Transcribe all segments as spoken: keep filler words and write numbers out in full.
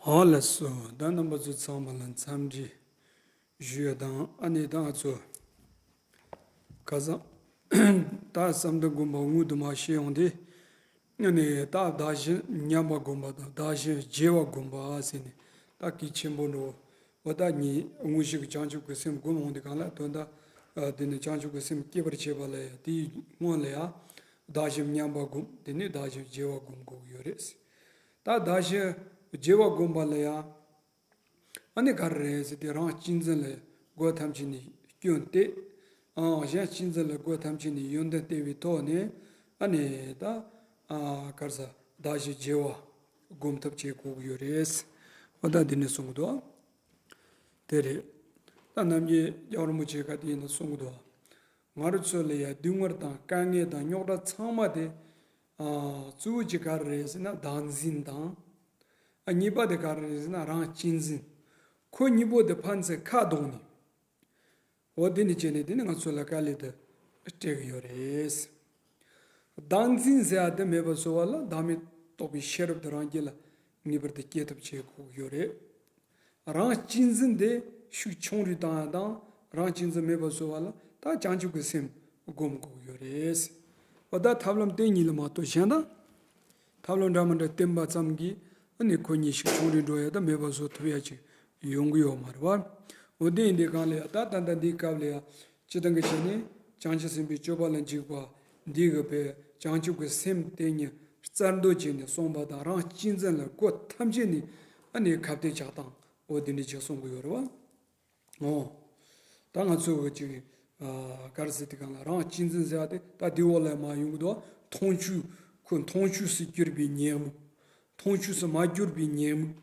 ཨོ་ལགས་སོ། ད་རྣམ་པ་ཚོ་ཚང་མ་ལ་འཚམས་འདྲི་ཞུ་ཡ་དང་། ཨ་ནི་ད་ང་ཚོ་ཁ་སང་ད་བསམ་གཏན་སྒོམ་པ་དངོས་དུ་མ་ཤེས་ཡོང་དེ། ཨ་ནི་ད་བདག་གཞན་མཉམ་པ་སྒོམ་པ་དང་བདག་གཞན་བརྗེ་བ་སྒོམ་པ་ཟེར་ནས་ད་གལ་ཆེན་པོ་འགྲོ། འོ་ད་ཉིད་དངོས་གཞི་གི་བྱང་ཆུབ་ཀྱི་སེམས་སྒོམ་འོང་དེ་གང་ལ་དོན་དག་དེ་ནི་བྱང་ཆུབ་ཀྱི་སེམས་སྐྱེད་པར་བྱེད་པ་ལ་ཡང་དེའི་སྔོན་ལ་ཡང་བདག་གཞན་མཉམ་པ་སྒོམ། དེ་ནས་བདག་གཞན་བརྗེ་བ་སྒོམ་དགོས་ཀྱི་ཡོད་རེད། ད་བདག་གཞན་བརྗེ་བ་སྒོམ་པ་ལ་ཡང་ཨ་ནི་ག་རེ་རེད་ཟེར་ཏེ། རང་གཅེས་འཛིན་ལས་སྒོ་ཐམས་ཅད་ནས་སྐྱོན་སྟེ། ཨང་། གཞན་གཅེས་འཛིན་ལས་སྒོ་ཐམས་ཅད་ནས་ཡོན་ཏན་སྟེར་བའི་ཐོག་ནས་ཨ་ནི་ད་ཨ་ག་རེ་ཟ། བདག་གཞན་བརྗེ་བ་སྒོམ་ཐབས་བྱེད་དགོས་ཀྱི་ཡོད་རེད། འོ་ད་འདི་ནས་གསུང་གི་འདུག། དེ་རེད། ད་རྣམ་རྒྱལ་རྒྱལ་བ་རིན་པོ་ཆེ་ག་དེ་ཡིན་ན་གསུང་གི་འདུག། ང་རང་ཚོ་ལ་ཡ་སྡུག་བསྔལ་དང་དཀའ་ངལ་དང་རྙོག་དྲ་ཚང་མ་དེ། ཨ། གཙོ་བོ་གཅིག་ག་རེ་རེད་ཟེར་ན་བདག་འཛིན་དང་། ཨ། གཉིས་པ་དེ་ག་རེ་རེད་ཟེར་ན་རང་གཅེས་འཛིན། ཁོ་གཉིས་པོ་དེ་ཕན་ཚུན་ཁ་བསྡོངས་ནས། འོ་དེ་ནི་བྱས་ནས་དེ་ནི་ང་ཚོ་ལ་དཀའ་ལས་དེ་སྤྲད་ཀྱི་ཡོད་རེད། བདག་འཛིན་ཟེར་ཡ་དེ་མེད་པ་བཟོ་བ་ལ་བདག་མེད་རྟོགས་པའི་ཤེས་རབ་དེ་རང་རྒྱུད་ལ་ངེས་པར་དུ་སྐྱེ་ཐབས་བྱེད་དགོས་ཀྱི་ཡོད་རེད། རང་གཅེས་འཛིན་དེ་ཤུགས་ཆུང་རུ་བཏང་ཡ་དང་། རང་གཅེས་འཛིན་མེད་པ་བཟོ་བ་ལ་ད་བྱང་ཆུབ་ཀྱི་སེམས་སྒོམ་དགོས་ཀྱི་ཡོད་རེད། འོ་ད་ཐབས་ལམ་དེ་གཉིས་ལ་མ་གཏོགས་གཞན་དག་ཐབས་ལམ་འདྲ་མི་འདྲ་བསྟེན་པ་ཙམ་གྱིས་ཨ་ནི་ཁོ་གཉིས་ཤུགས་ཆུང་རུ་འགྲོ་ཡ་ད་མེད་པ་བཟོ་ཐུབ་ཡ་ཅིག་ཡོང་གི་ཡོད་མ་རེད་བ། འོ་དེ་ཡིན་དུས་གང་ལ་ཡ་ད་ད་ལྟ་འདིའི་སྐབས་ལ་ཡ་སྤྱིར་བཏང་གི་ཆ་ནས་བྱང་ཆུབ་སེམས་དཔའི་སྤྱོད་པ་ལ་འཇུག་པ་འདི་གི་བའི་བྱང་ཆུབ་ཀྱི་སེམས་དེ་ཉིད་རྩལ་འདོན་བྱས་ནས་གསུངས་པ་དང་། རང་གཅེས་འཛིན་ལ་སྒོ་ཐམས་ཅད་ནས་ཨ་ནི་ཁ་གཏད་བཅག་སྟངས་འོ་དེ་འདྲ་ཅིག་གསུང་གི་ཡོད་རེད་བ། འོ། ད་ང་ཚོ་གི་ཅིག་ཨ་ག་རེ་ཟེར་དུས་གང་ལ་རང་གཅེས་འཛིན་ཟེར་བ་དེ་ད་དེའི་འོག་ལ་མར་ཡོང་གི་འདུག། མཐོང་ཆོས། ཁོ་མཐོང་ཆོས་སུ་གྱུར་པའི་ཉོན་མོངས། མཐོང་ཆོས་སུ་མ་གྱུར་པའི་ཉོན་མོངས་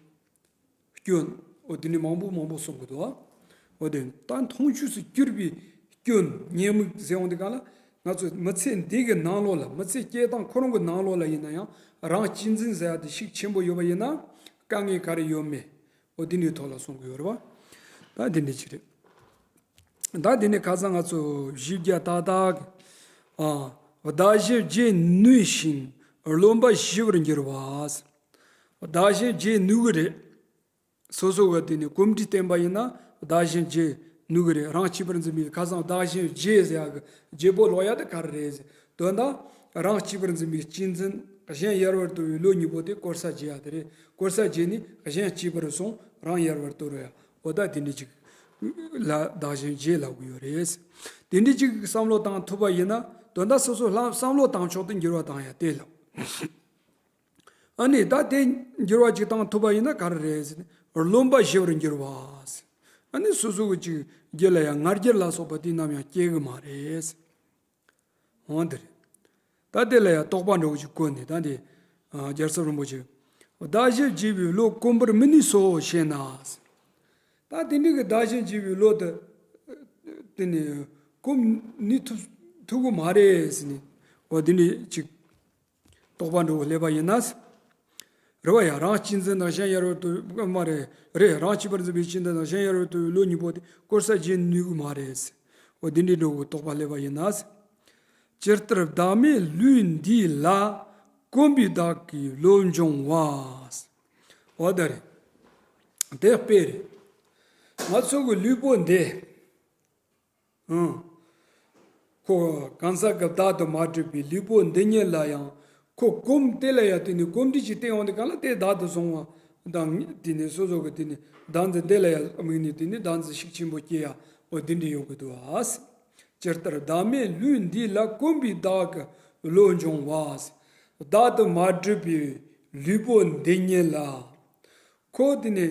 སྐྱོན། འོ་དེ་ནི་མང་པོ་མང་པོ་གསུང་གི་འདུག། འོ་དེ་ད་མཐོང་ཆོས་སུ་གྱུར་པའི་སྐྱོན་ཉོན་མོངས་ཟེར་འོང་དུས་གང་ལ་ང་ཚོ་མི་ཚེ་འདི་གི་ནང་ལོགས་ལ། མི་ཚེ་སྐྱེལ་སྟངས་ཁོ་རང་གི་ནང་ལོགས་ལ་ཡིན་ན་ཡང་རང་གཅེས་འཛིན་ཟེར་བ་དེ་ཤུགས་ཆེན་པོ་ཡོད་པ་ཡིན་ན་དཀའ་ངལ་ག་རེ་ཡོད་མེད། འོ་དེ་འདྲའི་ཐོག་ལ་གསུང་གི་ཡོད་རེད་བ། ད་དེ་འདྲ་ཅིག་རེད། ད་དེ་ནས་ཁ་སང་ང་ཚོ་བཞི་བརྒྱ་ཏག་ཏག་གི། ཨ། བདག་གཞན་བརྗེ་ནུས་ཤིང་རློམ་པ་ཞི་བར་འགྱུར་བ། བདག་གཞན་བརྗེ་ནུས་ཀྱི་རེད། སོ་སོ་གི་དེ་ནས་གོམས་འདྲིས་བསྟེན་པ་ཡིན་ན་བདག་གཞན་བརྗེ་ནུས་ཀྱི་རེད། རང་གཅེས་པར་འཛིན་པའི། ཁ་སང་བདག་གཞན་བརྗེ་ཟེར་ཡག་གི་བརྗེ་པོ་ལོག་ཡ་དེ་ག་རེ་རེད་ཟེར། དོན་དག་རང་གཅེས་པར་འཛིན་པའི་གཅེས་འཛིན། གཞན་ཡལ་བར་དོར་བའི་བློ་གཉིས་པོ་དེ་བཀོལ་ས་བརྗེ་ཡ་དེ་རེད། བཀོལ་ས་བརྗེ་ནས་གཞན་གཅེས་པར་སོང་རང་ཡལ་བར་དོར་བ་ཡ། འོ་ད་དེ་འདྲ་ཅིག་ལ་བདག་གཞན་བརྗེ་ལབ་ཀྱི་ཡོད་རེད། དེ་འདྲ་ཅིག་བསམ་བློ་བཏང་ཐུབ་པ་ཡིན་ན། དོན་དག་སོ་སོ་ལ་བསམ་བློ་བཏང་ཕྱོགས་དེ་འགྱུར་བ་བཏང་ཡ་དེ་ལ། ཨ་ནི་ད་དེ་འགྱུར་བ་ཅིག་བཏང་ཐུབ་པ་ཡིན་ན་ག་རེ་རེད་ཟེར་ན། རློམ་པ་ཞི་བར་འགྱུར་བ། ཨ་ནི་སོ་སོ་གི་ཅིག་རྒྱུད་ལ་ཡང་ང་རྒྱལ་ལ་སོགས་པ་དེ་ནམ་ཡང་སྐྱེ་གི་མ་རེད། འོ་འདི་རེད། ད་དེ་ལ་ཡང་དོགས་པ་འདྲ་བོ་ཅིག་བཀོད་ནས། ད་འདི་ཨ་རྒྱལ་ཚབ་རིན་པོ་ཆེ། བདག་གཞན་བརྗེ་བའི་བློ་གོམས་པར་མི་ནུས་སོ་ཞེ་ན། ད་དེ་འདྲ་གི་བདག་གཞན་བརྗེ་བའི་བློ་དེ་དེ་ནི་གོམས་ནུས་ཐུབ་ཐུབ་གི་མ་རེད་ཟེར་ནས། འོ་དེ་འདྲ་ཅིག་དོགས་པ་འདྲ་བོ་སླེབས་པ་ཡིན་ན། རེད་བ་ཡ། རང་གཅེས་འཛིན་དང་གཞན་ཡལ་བར་དོར་བའི། མ་རེད། རེད། རང་གཅེས་པར་འཛིན་པའི་གཅེས་འཛིན་དང་གཞན་ཡལ་བར་དོར་བའི་བློ་གཉིས་པོ་དེ་བཀོལ་ས་བརྗེ་ནུས་གི་མ་རེད། འོ་འདི་འདྲའི་འདྲ་བོ་དོགས་པ་སླེབས་པ་ཡིན་ན། ཇི་ལྟར་བདག་མེད་ལུས་འདི་ལ། གོམས་པའི་བདག་གི་བློ་འབྱུང་བ། འོ་ད་རེད། དེ་དཔེ་རེད། ང་ཚོ་གི་ལུས་པོ་འདི། ཨང་། ཁོ་གང་ཟག་གི་བདག་ཏུ་མ་གྲུབ་པའི་ལུས་པོ་འདི་ཉིད་ལ་ཡང་ཁོ་གོམས། དེ་ལ་ཡང་དེ་ནི་གོམས་འདྲིས་ཀྱིས་བསྟེན་ཡོང་དུས་གང་ལ་དེ་བདག་ཏུ་བཟུང་བ་དང་། དེ་ནི་སོ་སོ་གི་དེ་ནི་བདག་འཛིན་དེ་ལ་ཡང་དམིགས་ནས་དེ་ནི་བདག་འཛིན་ཤུགས་ཆེན་པོ་སྐྱེ་ཡ། འོ་དེ་འདྲ་ཡོང་གི་འདུག་ཨ། ཇི་ལྟར་བདག་མེད་ལུས་འདི་ལ། གོམས་པའི་བདག་གི་བློ་འབྱུང་བ། བདག་ཏུ་མ་གྲུབ་པའི་ལུས་པོ་འདི་ཉིད་ལ། ཁོ་དེ་ནི་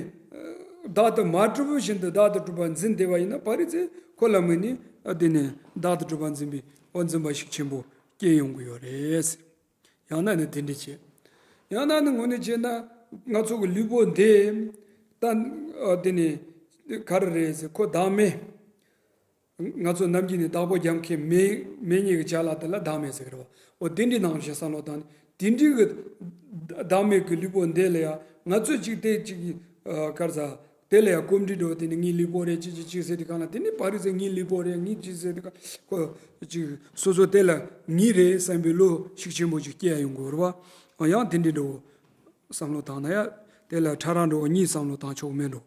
བདག་ཏུ་མ་གྲུབ་བཞིན་དུ་བདག་ཏུ་གྲུབ་པ་འཛིན་བསྡད་པ་ཡིན་ན། ཕ་རི་ཚེ་ཁོ་ལ་དམིགས་ནས་དེ་ནི་བདག་ཏུ་གྲུབ་པ་འཛིན་པའི། འོ་འཛིན་པ་ཤུགས་ཆེན་པོ་སྐྱེ་ཡོང་གི་ཡོད་རེད། ཡང་ན་ནི་དེ་འདྲ་བྱེད། ཡང་ན་ནི་དངོས་གནས་བྱས་ན་ང་ཚོ་གི་ལུས་པོ་འདི་ད་དེ་ནི་ག་རེ་རེད་ཟེར། ཁོ་བདག་མེད། ང་ཚོ་ནམ་རྒྱུན་ནས་བདག་པོ་རྒྱབ་མཁན་མེད། མེད་མཁན་གྱི་ཅ་ལག་དེ་ལ་བདག་མེད་ཟེར་གི་རེད་བ། འོ་དེ་འདྲའི་ནང་བཞིན་བསམ་བློ་བཏང་ནས། དེ་འདྲའི་གི་བདག་མེད་ཀྱི་ལུས་པོ་འདི་ལ་ཡང་ང་ཚོས་ཅིག་དེ་ཅིག་ཨ་ག་རེ་ཟ། དེ་ལ་ཡང་གོམས་འདྲིས་འགྲོ་བ། དེ་ནི་ངའི་ལུས་པོ་རེད། ཅི་ཅི་ཅི་ཟེར་དུས་གང་ལ་དེ་ནི་ཕ་རི་ཚེ་ངའི་ལུས་པོ་རེད། ངའི་ཅི་ཟེར་དུས་གང་ཁོ་ཅིག་སོ་སོ་དེ་ལ་ངའི་རེད་བསམ་པའི་བློ་ཤུགས་ཆེན་པོ་ཅིག་སྐྱེ་ཡ་ཡོང་གི་རེད་བ། ཡང་དེ་འདྲའི་འགྲོ་བསམ་བློ་བཏང་ན་ཡང་ དེ་ལ་ཕྲ་རགས་འགྲོ་བ་གཉིས་བསམ་བློ་བཏང་ཆོག་མེད་འགྲོ།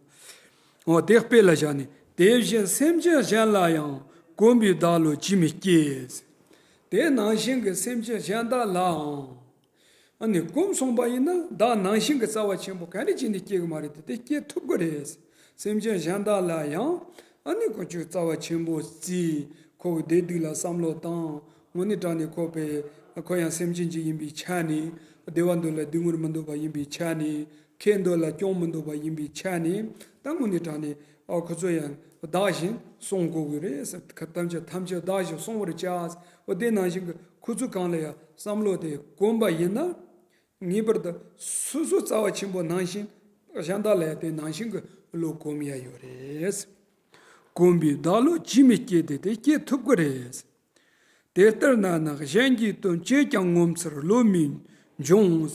འོ་དེ་དཔེ་ལ་བཞག་ནས། དེ་བཞིན་སེམས་ཅན་གཞན་ལ་ཡང་། གོམས་པའི་བདག་བློ་ཅིས་མི་སྐྱེ། དེ་ནང་བཞིན་གྱི་སེམས་ཅན་གཞན་དག་ལའང་། ཨ་ནི་གོམས་སོང་པ་ཡིན་ན་བདག་ནང་བཞིན་གྱི་རྩ་བ་ཆེན་པོ་ག་རེ་བྱས་ནས་སྐྱེ་གི་མ་རེད་དེ། དེ་སྐྱེ་ཐུབ་ཀྱི་རེད། སེམས་ཅན་གཞན་དག་ལ་ཡང་ཨ་ནི་ཁོ་ཚོའི་རྩ་བ་ཆེན་པོ་བརྩི། ཁོ་གི་བདེ་སྡུག་ལ་བསམ་བློ་བཏང་། དངོས་གནས་དྲང་གནས་ཁོ་པའི་ཁོ་ཡང་སེམས་ཅན་ཅིག་ཡིན་པའི་ཆ་ནས། བདེ་བ་འདོད་ལ་སྡུག་བསྔལ་མི་འདོད་པ་ཡིན་པའི་ཆ་ནས། ཁེ་འདོད་ལ་སྐྱོན་མི་འདོད་པ་ཡིན་པའི་ཆ་ནས། ད་དངོས་གནས་དྲང་གནས་ཨ་ཁོ་ཚོ་ཡང་བདག་བཞིན་བསྲུང་དགོས་ཀྱི་རེད་ཟེར། ཐམས་ཅད་ཐམས་ཅད་བདག་བཞིན་བསྲུང་བར་བྱ། འོ་དེ་ནང་བཞིན་གྱི་ཁོ་ཚོ་གང་ལ་ཡང་བསམ་བློ་དེ་གོམས་པ་ཡིན་ན། ངེས་པར་དུ་སོ་སོ་རྩ་བ་ཆེན་པོ་ནང་བཞིན་གཞན་དག་ལ་ཡང་དེ་ནང་བཞིན་གྱི་བློ་གོམས་ཡ་ཡོད་རེད། གོམས་པའི་བདག་བློ་ཅིས་མི་སྐྱེ་སྟེ། དེ་སྐྱེ་ཐུབ་ཀྱི་རེད། དེ་ལྟར་ན་ནི་གཞན་གྱི་དོན་བྱས་ཀྱང་ངོ་མཚར་བློ་མི་འབྱུང་།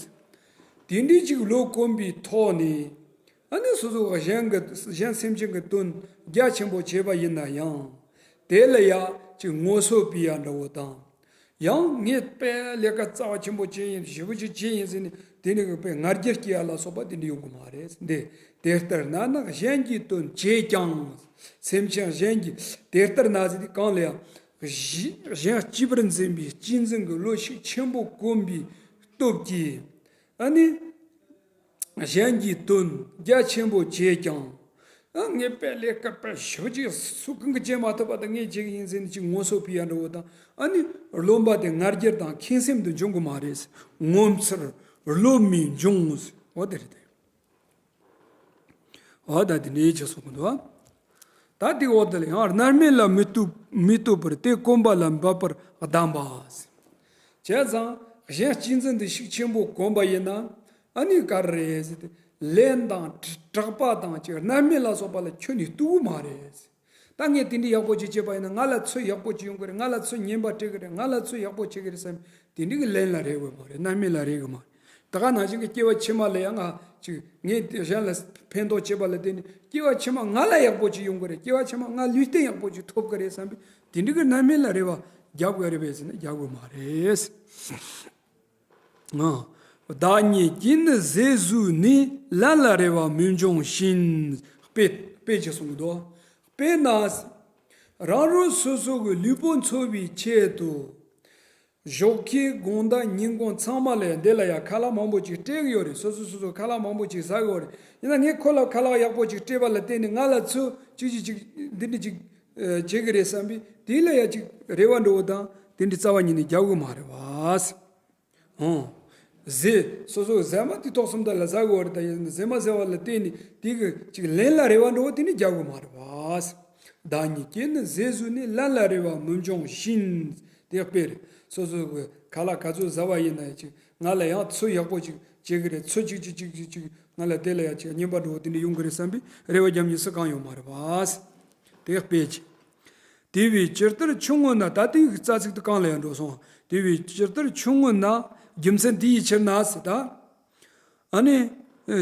དེ་འདྲའི་ཅིག་བློ་གོམས་པའི་ཐོག་ནས་ཨ་ནི་སོ་སོ་གཞན་གྱི་གཞན་སེམས་ཅན་གྱི་དོན་རྒྱ་ཆེན་པོ་བྱས་པ་ཡིན་ན་ཡང་། དེ་ལ་ཡ་ཅིག་ངོ་སོ་བུད་ཡ་འདྲ་བོ་དང་། ཡང་ངས་དཔེ་ལས་ཀ་རྩ་བ་ཆེན་པོ་བྱས་ཡིན། ཞེ་པོ་ཅིག་བྱས་ཡིན་ཟེར་ནས་དེ་ནས་དཔེ་ང་རྒྱལ་སྐྱེ་ཡ་ལ་སོགས་པ་དེ་འདྲ་ཡོང་གི་མ་རེད་འདི། དེ་ལྟར་ན་ནི་གཞན་གྱི་དོན་བྱས་ཀྱང་། སེམས་ཅན་གཞན་གྱི་དེ་ལྟར་ན་ཟེར་དུས་གང་ལ་ཡང་གཞི་གཞན་གཅེས་པར་འཛིན་པའི་གཅེས་འཛིན་གྱི་བློ་ཤུགས་ཆེན་པོ་གོམས་པའི་སྟོབས་ཀྱིས། ཨ་ནི། གཞན་གྱི་དོན་རྒྱ་ཆེན་པོ་བྱས་ཀྱང་། ཨ་ངས་དཔེ་ལས་ཀ་དཔེ་ཞེ་པོ་ཅིག་སུ་གང་གིས་བྱེད་མ་ཐུབ་པ་དང་ངས་བྱེད་ཀྱི་ཡིན་ཟེར་ནས་ཅིག་ངོ་སོ་བུད་ཡ་འདྲ་བོ་དང་། ཨ་ནི་རློམ་པ་དེ་ང་རྒྱལ་དང་ཁེངས་སེམས་དུ་འབྱུང་གི་མ་རེད། ངོ་མཚར་བློ་མི་འབྱུང་། འོ་དེ་རེད་དེ། འོ་ད་དེ་འདྲའི་ཅིག་གསུང་གི་འདུག་ད་དེ་འོག་དེ་ལ་ཡང་རྣམ་སྨིན་ལ་མི་ལྟོས་མི་ལྟོས་པར་དེ་གོམས་པ་ལ་འབབ་པར་གདམས་པ། བྱས་ཙང་གཞན་གཅེས་འཛིན་དེ་ཤུགས་ཆེན་པོ་གོམས་པ་ཡིན་ན། ཨ་ནི་ག་རེ་རེད་ཟེར་ཏེ། ལན་དང་དྲ་དྲག་པ་དང་ཅིག་རྣམ་སྨིན་ལ་སོགས་པ་ལ་ཁྱོན་ནས་ལྟོས་གི་མ་རེད། ད་ངས་དེ་འདྲའི་ཡག་པོ་ཅིག་བྱས་པ་ཡིན་ན་ང་ལ་ཚོད་ཡག་པོ་ཅིག་ཡོང་གི་རེད། ང་ལ་ཚོད་ཉན་པ་སྤྲད་གི་རེད། ང་ལ་ཚོད་ཡག་པོ་བྱེད་གི་རེད་བསམ། དེ་འདྲའི་གི་ལན་ལ་རེ་གི་མ་རེད། རྣམ་སྨིན་ལ་རེ་གི་མ་རེད། ད་ག་ནང་བཞིན་གྱི་སྐྱེ་བ་ཕྱི་མ་ལ་ཡང་ང་ཅིག་ངས་དེ་གཞན་ལ་ཕན་ཐོགས་བྱེད་པ་ལ་བརྟེན་ནས་སྐྱེ་བ་ཕྱི་མ་ང་ལ་ཡག་པོ་ཅིག་ཡོང་གི་རེད། སྐྱེ་བ་ཕྱི་མ་ང་ལུས་རྟེན་ཡག་པོ་ཅིག་ཐོབ་གི་རེད་བསམ་པའི་དེ་འདྲའི་གི་རྣམ་སྨིན་ལ་རེ་བ་རྒྱབ་དགོས་རེད་པས་ཟེར་ན་རྒྱབ་དགོས་མ་རེད། ཨ། བདག་ཉིད་ཀྱིས་ནི་ཟས་ཟོས་ནས། ལན་ལ་རེ་བ་མི་འབྱུང་ཞིང་། དཔེ་དཔེ་ཅིག་གསུངས་འདུག་དཔེར་ན། རང་རང་སོ་སོ་གི་ལུས་པོ་འཚོ་བའི་ཆེད་དུ། ཞོགས་ཀས་དགོང་དག་ཉིན་གུང་ཚང་མ་ལ་ཡང་འདི་ལ་ཡང་ཁ་ལག་མང་པོ་ཅིག་སྤྲད་གི་ཡོད་རེད། སོ་སོ་སོ་སོ་ཁ་ལག་མང་པོ་ཅིག་ཟ་གི་ཡོད་རེད། ཡིན་ན་ངས་ཁོ་ལ་ཁ་ལག་ཡག་པོ་ཅིག་སྤྲད་པ་ལ་བརྟེན་ནས་ང་ལ་ཚོད་ཅིག་ཅིག་ཅིག་འདི་འདྲ་ཅིག་ཨ་བྱེད་གི་རེད་བསམ་པས་དེ་ལ་ཡང་ཅིག་རེ་བ་འདྲ་བོ་དང་དེ་འདྲའི་རྩ་བ་ཉིད་ནས་རྒྱག་གི་མ་རེད་བ། ཨོ། ཟས་སོ་སོ་ཟ་མ་དུས་ཐོག་གསུམ་དུ་ལ་ཟ་དགོས་རེད། ད་ཡིན་ཟས་མ་ཟ་བ་ལ་བརྟེན་ནས་དེ་གི་ཅིག་ལན་ལ་རེ་བ་འདྲ་བོ་དེ་ནི་རྒྱག་དགོས་མ་རེད་བ། བདག་ཉིད་ཀྱིས་ནི་ཟས་ཟོས་ནས། ལན་ལ་རེ་བ་མི་འབྱུང་ཞིང་། དེ་དཔེ་རེད། སོ་སོ་གི་ཁ་ལག་ག་ཚོད་ཟ་བ་ཡིན་ན་ཡང་ཅིག་ང་ལ་ཡང་ཚོད་ཡག་པོ་ཅིག་བྱེད་གི་རེད། ཚོད་ཅིག་ཅིག་ཅིག་ཅིག་ཅིག་ང་ལ་དེ་ལ་ཡང་ཅིག་སྙན་པ་འདྲ་བོ་དེ་འདྲ་ཡོང་གི་རེད་བསམ་པའི་རེ་བ་རྒྱབ་མཁན་སུ་གང་ཡོད་མ་རེད་བ། དེ་དཔེ་ཅིག་དེ་བས་ཇི་ལྟར་ཆུང་ངུ་ན། ད་དེའི་རྩ་ཚིག་དེ་གང་ལ་ཡང་འགྲོ་སོང་། དེ་བས་ཇི་ལྟར་ཆུང་ངུ་ན། རྒྱུ་མཚན་དེ་ཡི་ཕྱིར་ན་ཟེར་ད། ཨ་ནི།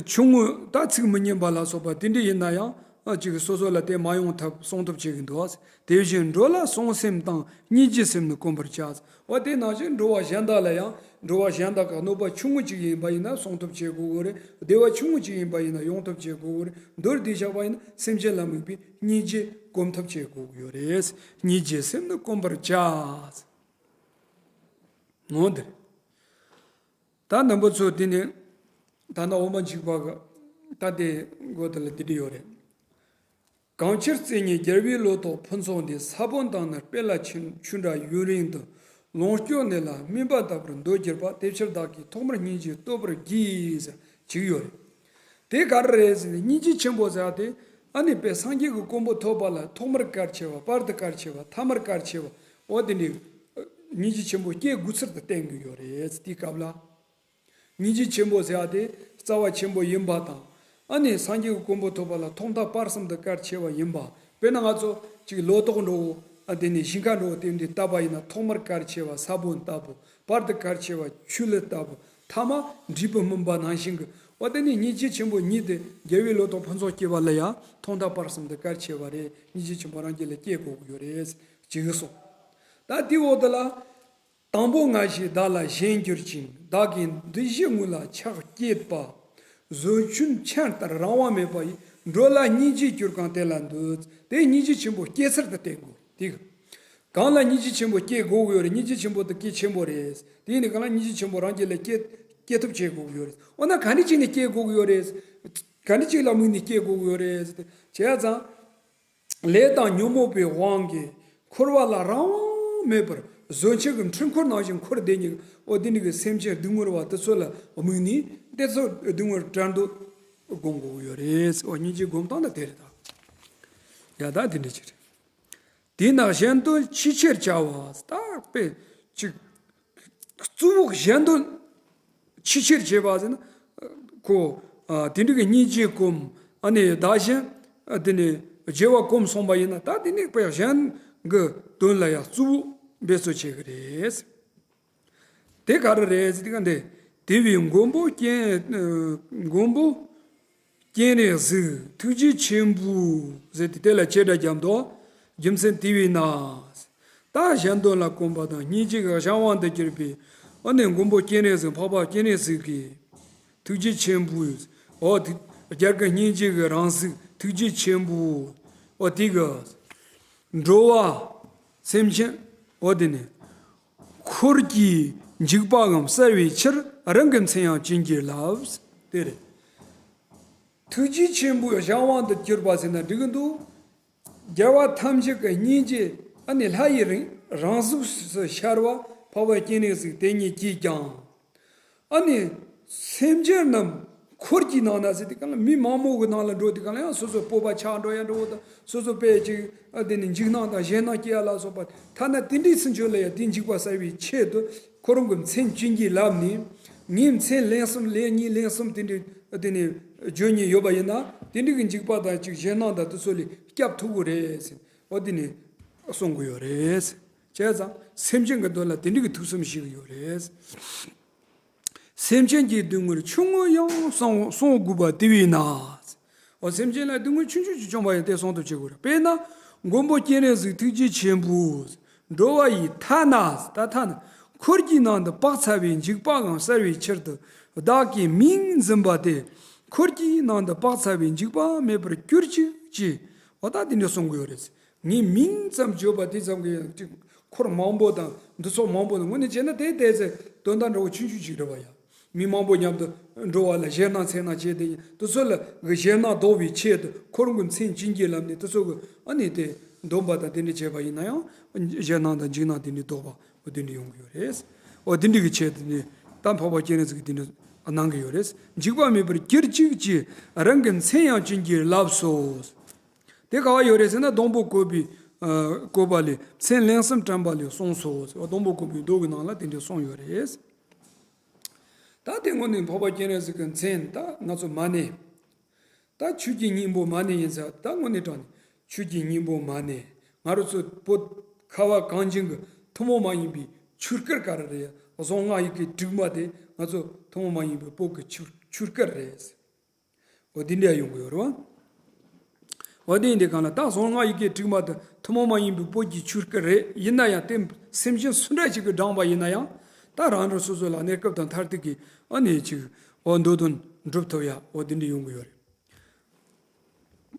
ཆུང་ངུ་ད་ཚིག་མི་སྙན་པ་ལ་སོགས་པ་དེ་འདྲ་ཡིན་ན་ཡང་ཨ་ཅིག་སོ་སོ་ལ་དེ་མ་ཡོང་ཐབས་སྲུང་ཐབས་བྱེད་ཀྱི་འདུག་དེ་བཞིན་འགྲོ་ལ་སྲུང་སེམས་དང་། སྙིང་རྗེའི་སེམས་ནི་གོམས་པར་བྱ། འོ་དེ་ནང་བཞིན་འགྲོ་བ་གཞན་དག་ལ་ཡང་འགྲོ་བ་གཞན་དག་གི་གནོད་པ་ཆུང་ངུ་ཅིག་ཡིན་པ་ཡིན་ན་སྲུང་ཐབས་བྱེད་དགོས་ཀྱི་རེད། བདེ་བ་ཆུང་ངུ་ཅིག་ཡིན་པ་ཡིན་ན་ཡོང་ཐབས་བྱེད་དགོས་ཀྱི་རེད། མདོར་བསྡུས་བཞག་པ་ཡིན་ན་སེམས་ཅན་ལ་དམིགས་པའི་སྙིང་རྗེ་གོམས་ཐབས་བྱེད་དགོས་ཀྱི་ཡོད་རེད། སྙིང་རྗེའི་སེམས་ནི་གོམས་པར་བྱ། འོ་དེ་རེད། ད་རྣམ་པ་ཚོ་དེ་ནས་ད་ནི་འོ་མ་འཇིགས་པ་གི་ད་དེ་མགོ་དེ་ལ་དེ་འདྲ་ཡོད་རེད། གང་ཕྱིར་བརྩེ་ཉིད་རྒྱལ་བའི་ལོ་ཏོག་ཕུན་ཚོགས་འདི། ས་བོན་དང་ནི་སྤོས་ལ་ཆུ་ཆུ་འདྲ་ཡུན་རིང་དུ། ལོངས་སྤྱོད་ནི་ལ་སྨིན་པ་ལྟ་བུར་འདོད་གྱུར་པ། དེ་ཕྱིར་བདག་གིས་ཐོག་མར་སྙིང་རྗེ་བསྟོད་པར་བགྱི་ཟེར་ཅིག་ཡོད་རེད། དེ་ག་རེ་རེད་ཟེར་ན་སྙིང་རྗེ་ཆེན་པོ་ཟེར་ཡ་དེ་ཨ་ནི་དཔེ་སངས་རྒྱས་ཀྱི་གོ་འཕང་ཐོབ་པ་ལ་ཐོག་མར་གལ་ཆེ་བ། བར་དུ་གལ་ཆེ་བ། ཐ་མར་གལ་ཆེ་བ། འོ་དེ་འདྲའི་སྙིང་རྗེ་ཆེན་པོ་སྐྱེ་དགོས་ཚུལ་དུ་བསྟན་གྱི་ཡོད་རེད། དེའི་སྐབས་ལ། སྙིང་རྗེ་ཆེན་པོ་ཟེར་ཡ་དེ་རྩ་བ་ཆེན་པོ་ཡིན་པ་དང་། ཨ་ནི་སངས་རྒྱས་ཀྱི་གོ་འཕང་ཐོབ་པ་ལ་ཐོག་མཐའ་བར་གསུམ་དུ་གལ་ཆེ་བ་ཡིན་པ། དཔེར་ན་ང་ཚོ་ཅིག་ལོ་ཏོག་འདྲ་བོ་ཨ་དེ་ནས་ཞིང་ཁ་འདྲ་བོ་དེ་འདྲའི་བཏབ་པ་ཡིན་ན་ཐོག་མར་གལ་ཆེ་བ་ས་བོན་ལྟ་བུ། བར་དུ་གལ་ཆེ་བ་ཆུ་ལུད་ལྟ་བུ། ཐ་མ་འབྲས་བུ་སྨིན་པ་ནང་བཞིན་གྱི། འོ་དེ་ནི་སྙིང་རྗེ་ཆེན་པོ་ཉིད་དེ་རྒྱལ་བའི་ལོ་ཏོག་ཕུན་ཚོགས་སྐྱེ་བ་ལ་ཡང་ཐོག་མཐའ་བར་གསུམ་དུ་གལ་ཆེ་བ་རེད། སྙིང་རྗེ་ཆེན་པོ་རང་རྒྱུད་ལ་སྐྱེ་དགོས་ཀྱི་ཡོད་རེད། ཅིག་གསུངས། ད་དེའི་འོག་དེ་ལ། དང་པོ་ང་ཞེས་བདག་ལ་ཞེན་གྱུར་ཅིང་། བདག་གི་འདུ་ཤེས་དངོས་ལ་ཆགས་བསྐྱེད་པ། བཟོ་ཆུན་ཆར་ལྟར་རང་དབང་མེད་པ་ཡིས། འགྲོ་ལ་སྙིང་རྗེས་གྱུར་གང་དེ་ལ་འདུད། དེ་སྙིང་རྗེ་ཆེན་པོ་སྐྱེ་ཚུལ་དུ་བསྟན་དགོས། དེ་གང་ལ་སྙིང་རྗེ་ཆེན་པོ་སྐྱེ་དགོས་ཀྱི་ཡོད་རེད། སྙིང་རྗེ་ཆེན་པོ་དེ་གལ་ཆེན་པོ་རེད། དེ་ཡིན་ནི་གང་ལ་སྙིང་རྗེ་ཆེན་པོ་རང་རྒྱུད་ལ་སྐྱེ་སྐྱེ་ཐབས་བྱེད་དགོས་ཀྱི་ཡོད་རེད། འོ་ན་ག་འདྲ་བྱས་ནས་སྐྱེ་དགོས་ཀྱི་ཡོད་རེད། ག་འདྲ་ཅིག་ལ་དམིགས་ནས་སྐྱེ་དགོས་ཀྱི་ཡོད་རེད། བྱས་ཙང་། ལས་དང་ཉོན་མོངས་པའི་དབང་གིས་འཁོར་བ་ལ་རང་དབང་མེད་པར་བཟོ་ཆུན་གྱི་འཕྲུལ་འཁོར་ནང་བཞིན་འཁོར་བསྡད་མཁན་འོ་དེ་འདྲ་གི་སེམས་ཅན་སྡུག་བསྔལ་བ་དེ་ཚོ་ལ་དམིགས་ནས་དེ་ཚོ་སྡུག་བསྔལ་བྲལ་འདོད་སྒོམ་དགོས་ཀྱི་ཡོད་རེད། འོ་སྙིང་རྗེ་སྒོམ་སྟངས་ལ་དེ་རེད་ད། ཡ་ད་དེ་འདྲ་ཅིག་རེད། དེས་ན་གཞན་དོན་ཆེས་ཆེར་བྱ་བ། ད་དཔེ་ཅིག་གཙོ་བོ་གཞན་དོན་ཆེས་ཆེར་བྱེད་པ་ཟེར་ན། ཁོ་ཨ་དེ་འདྲ་གི་སྙིང་རྗེ་སྒོམ། ཨ་ནི་བདག་གཞན་དེ་ནི་བརྗེ་བ་སྒོམ་སོང་པ་ཡིན་ན། ད་དེ་ནི་དཔེ་གཞན་གྱི་དོན་ལ་ཡང་གཙོ་བོ་འབད་རྩོལ་བྱེད་ཀྱི་རེད། དེ་ག་རེ་རེད་ཟེར་དུས་ཀ་འདི། དེ་བས་མགོན་པོ་སྤྱན་མགོན་པོ་སྤྱན་རས་གཟིགས་ཐུགས་རྗེ་ཆེན་པོ་ཟེར་ཏེ་དེ་ལ་བྱེད་སྒྲ་བརྒྱབ་འདུག་རྒྱུ་མཚན་དེ་བས་ན། ད་གཞན་དོན་ལ་གོམས་པ་དང་སྙིང་རྗེ་གི་གཞན་དབང་དུ་གྱུར་པའི་ཨ་ནི་མགོན་པོ་སྤྱན་རས་གཟིགས་འཕགས་པ་སྤྱན་རས་གཟིགས་ཀྱི་ཐུགས་རྗེ་ཆེན་པོ། འོ་དེ་རྒྱལ་གྱི་སྙིང་རྗེ་གི་རང་གཟིགས་ཐུགས་རྗེ་ཆེན་པོ། འོ་དེ་གི་འགྲོ་བ་སེམས་ཅན་འོ་དེ་ནི། འཁོར་གྱི་འཇིགས་པའམ་བསལ་བའི་ཕྱིར། རང་གི་མཚན་ཡང་བྱིན་གྱིས་བརླབས། དེ་རེད། ཐུགས་རྗེ་ཆེན་པོའི་གཞན་དབང་དུ་གྱུར་པ་ཟེར་ན་འགྲིག་གི་འདུག་རྒྱལ་བ་ཐམས་ཅད་ཀྱི་སྙིང་རྗེ་ཨ་ནི་ལྷ་ཡི་རིང་རང་གཟུགས་སུ་ཤར་བ་འཕགས་པ་སྤྱན་རས་གཟིགས་དེ་ཉིད་ཀྱིས་ཀྱང་། ཨ་ནི། སེམས་ཅན་རྣམས་འཁོར་གྱི་ནང་ན་ཟེར་དུས་གང་ལ་མི་མང་པོ་གི་ནང་ལ་འགྲོ་དུས་གང་ལ་ཡང་སོ་སོ་སྤོབས་པ་ཆག་འགྲོ་ཡ་འགྲོ་བོ་དང་སོ་སོ་དཔེ་ཅིག་ཨ་དེ་ནི་འཇིགས་སྣང་དང་ཞེད་སྣང་སྐྱེ་ཡ་ལ་སོགས་པ་ཐ་ན་དེ་འདྲའི་ཚུན་ཆོད་ལ་ཡང་དེ་འཇིགས་པ་བསལ་བའི་ཆེད་དུ་ཁོ་རང་གི་མཚན་བྱིན་གྱིས་བརླབས་ནས་ངའི་མཚན་ལན་གསུམ་ལན་གཉིས་ལན་གསུམ་དེ་འདྲའི་དེ་ནི་བརྗོད་ཉེན་ཡོད་པ་ཡིན་ན་དེ་འདྲའི་གི་འཇིགས་པ་དང་ཅིག་ཞེད་སྣང་དང་དེ་ཚོ་ལས་སྐྱབས་ཐུབ་ཀྱི་རེད་ཟེར་འོ་དེ་ནི་གསུང་གི་ཡོད་རེད། བྱས་ཙང་སེམས་ཅན་གྱི་དོན་ལ་དེ་འདྲའི་གི་ཐུགས་བསམ་བཞེས་ཀྱི་ཡོད་རེད། སེམས་ཅན་གྱི་སྡུག་བསྔལ་ཆུང་ངུ་ཡང་སྲུང་སྲུང་དགོས་པ་དེ་བས་ན། འོ་སེམས་ཅན་ལ་སྡུག་བསྔལ་ཆུང་ཆུང་ཅིག་བྱུང་བ་ཡང་དེ་སྲུང་ཐབས་བྱེད་དགོས་རེད། དཔེར་ན་མགོན་པོ་སྤྱན་རས་གཟིགས་ཐུགས་རྗེ་ཆེན་པོས་འགྲོ་བ་ཡི་ཐ་ན་ད་ཐ་ན་འཁོར་གྱི་ནང་དུ་བག་ཚ་བའི་འཇིགས་པའང་བསལ་བའི་ཕྱིར་དུ་བདག་གི་མིང་འཛིན་པ་དེ་འཁོར་གྱི་ནང་དུ་བག་ཚ་བའི་འཇིགས་པ་མེད་པར་གྱུར་ཅིག་ཅེས་འོ་ད་དེ་འདྲ་གསུང་གི་ཡོད་རེད། ངའི་མིང་ཙམ་བརྗོད་པ་དེ་ཙམ་གྱིས་ཅིག་འཁོར་མང་པོ་དང་འདུ་ཚོགས་མང་པོ་དང་དངོས་གནས་བྱས་ན་དེ་དེ་ཚེ་དོན་དག་འདྲ་བོ་ཆུང་ཆུང་ཅིག་རེད་བ་ཡ། མི་མང་པོ་མཉམ་དུ་འགྲོ་བ་ལ་ཞེད་སྣང་འཚེར་སྣང་བྱས་ཏེ་དེ་ཚོ་ལ་གི་ཞེད་སྣང་ཟློག་པའི་ཆེད་དུ་ཁོ་རང་གི་མཚན་བྱིན་གྱིས་བརླབས་ནས་དེ་ཚོ་གི་ཨ་ནི་དེ་འདོན་པ་དང་དེ་འདྲ་བྱས་པ་ཡིན་ན་ཡང་ཞེད་སྣང་དང་འཇིགས་སྣང་དེ་འདྲ་ཟློག་པ་འོ་དེ་འདྲ་ཡོང་གི་ཡོད་རེད། འོ་དེ་འདྲ་གི་ཆེད་དུ་ནི་ད་འཕགས་པ་སྤྱན་རས་གཟིགས་ཀྱིས་དེ་འདྲ་གནང་གི་ཡོད་རེད། འཇིགས་པ་མེད་པར་གྱུར་ཅིག་ཅེས་རང་གི་མཚན་ཡང་བྱིན་གྱིས་བརླབས་སོ། དེ་ག་བ་ཡོད་རེད་ཟེར་ན་སྡོང་པོ་བཀོད་པའི་ཨ་བཀོད་པ་ལས་མཚན་ལན་གསུམ་བཀྲམ་པ་ལས་གསུངས་སོ་ཟེར་བ་སྡོང་པོ་བཀོད་པའི་མདོ་གི་ནང་ལ་དེ་འདྲ་གསུངས་ཡོད་རེད། ད་དེ་དངོས་གནས་འཕགས་པ་སྤྱན་རས་གཟིགས་ཀྱི་མཚན་ད་ང་ཚོ་མ་ཎི། ད་ཆོས་ཀྱི་སྙིང་པོ་མ་ཎི་ཡིན་ཟེར་ད་དངོས་གནས་དྲང་ནས་ཆོས་ཀྱི་སྙིང་པོ་མ་ཎི། ང་རང་ཚོ་བོད་ཁ་བ་གངས་ཅན་གྱི་ཐུན་མོང་མ་ཡིན་པའི་ཆོས་སྐལ་ག་རེ་རེད། གཟུངས་སྔགས་ཡི་གེ་དྲུག་མ་དེ་ང་ཚོ་ཐུན་མོང་མ་ཡིན་པའི་བོད་ཀྱི་ཆོས་ཆོས་སྐལ་རེད། འོ་དེ་འདྲ་ཡོང་གི་ཡོད་རེད་བ། འོ་དེ་ཡིན་དུས་གང་ལ་ད་གཟུངས་སྔགས་ཡི་གེ་དྲུག་མ་དེ་ཐུན་མོང་མ་ཡིན་པའི་བོད་ཀྱི་ཆོས་སྐལ་རེད། ཡིན་ན་ཡང་དེ་སེམས་ཅན་སུ་འདྲ་ཞིག་གིས་བགྲངས་པ་ཡིན་ན་ཡང་ད་རང་རང་སོ་སོ་ལ་གནས་སྐབས་དང་མཐར་ཐུག་གི་ཨ་ནི་ཅིག་འོ་འདོད་དོན་འགྲུབ་ཐུབ་ཡ་འོ་དེ་འདྲ་ཡོང་གི་ཡོད་རེད།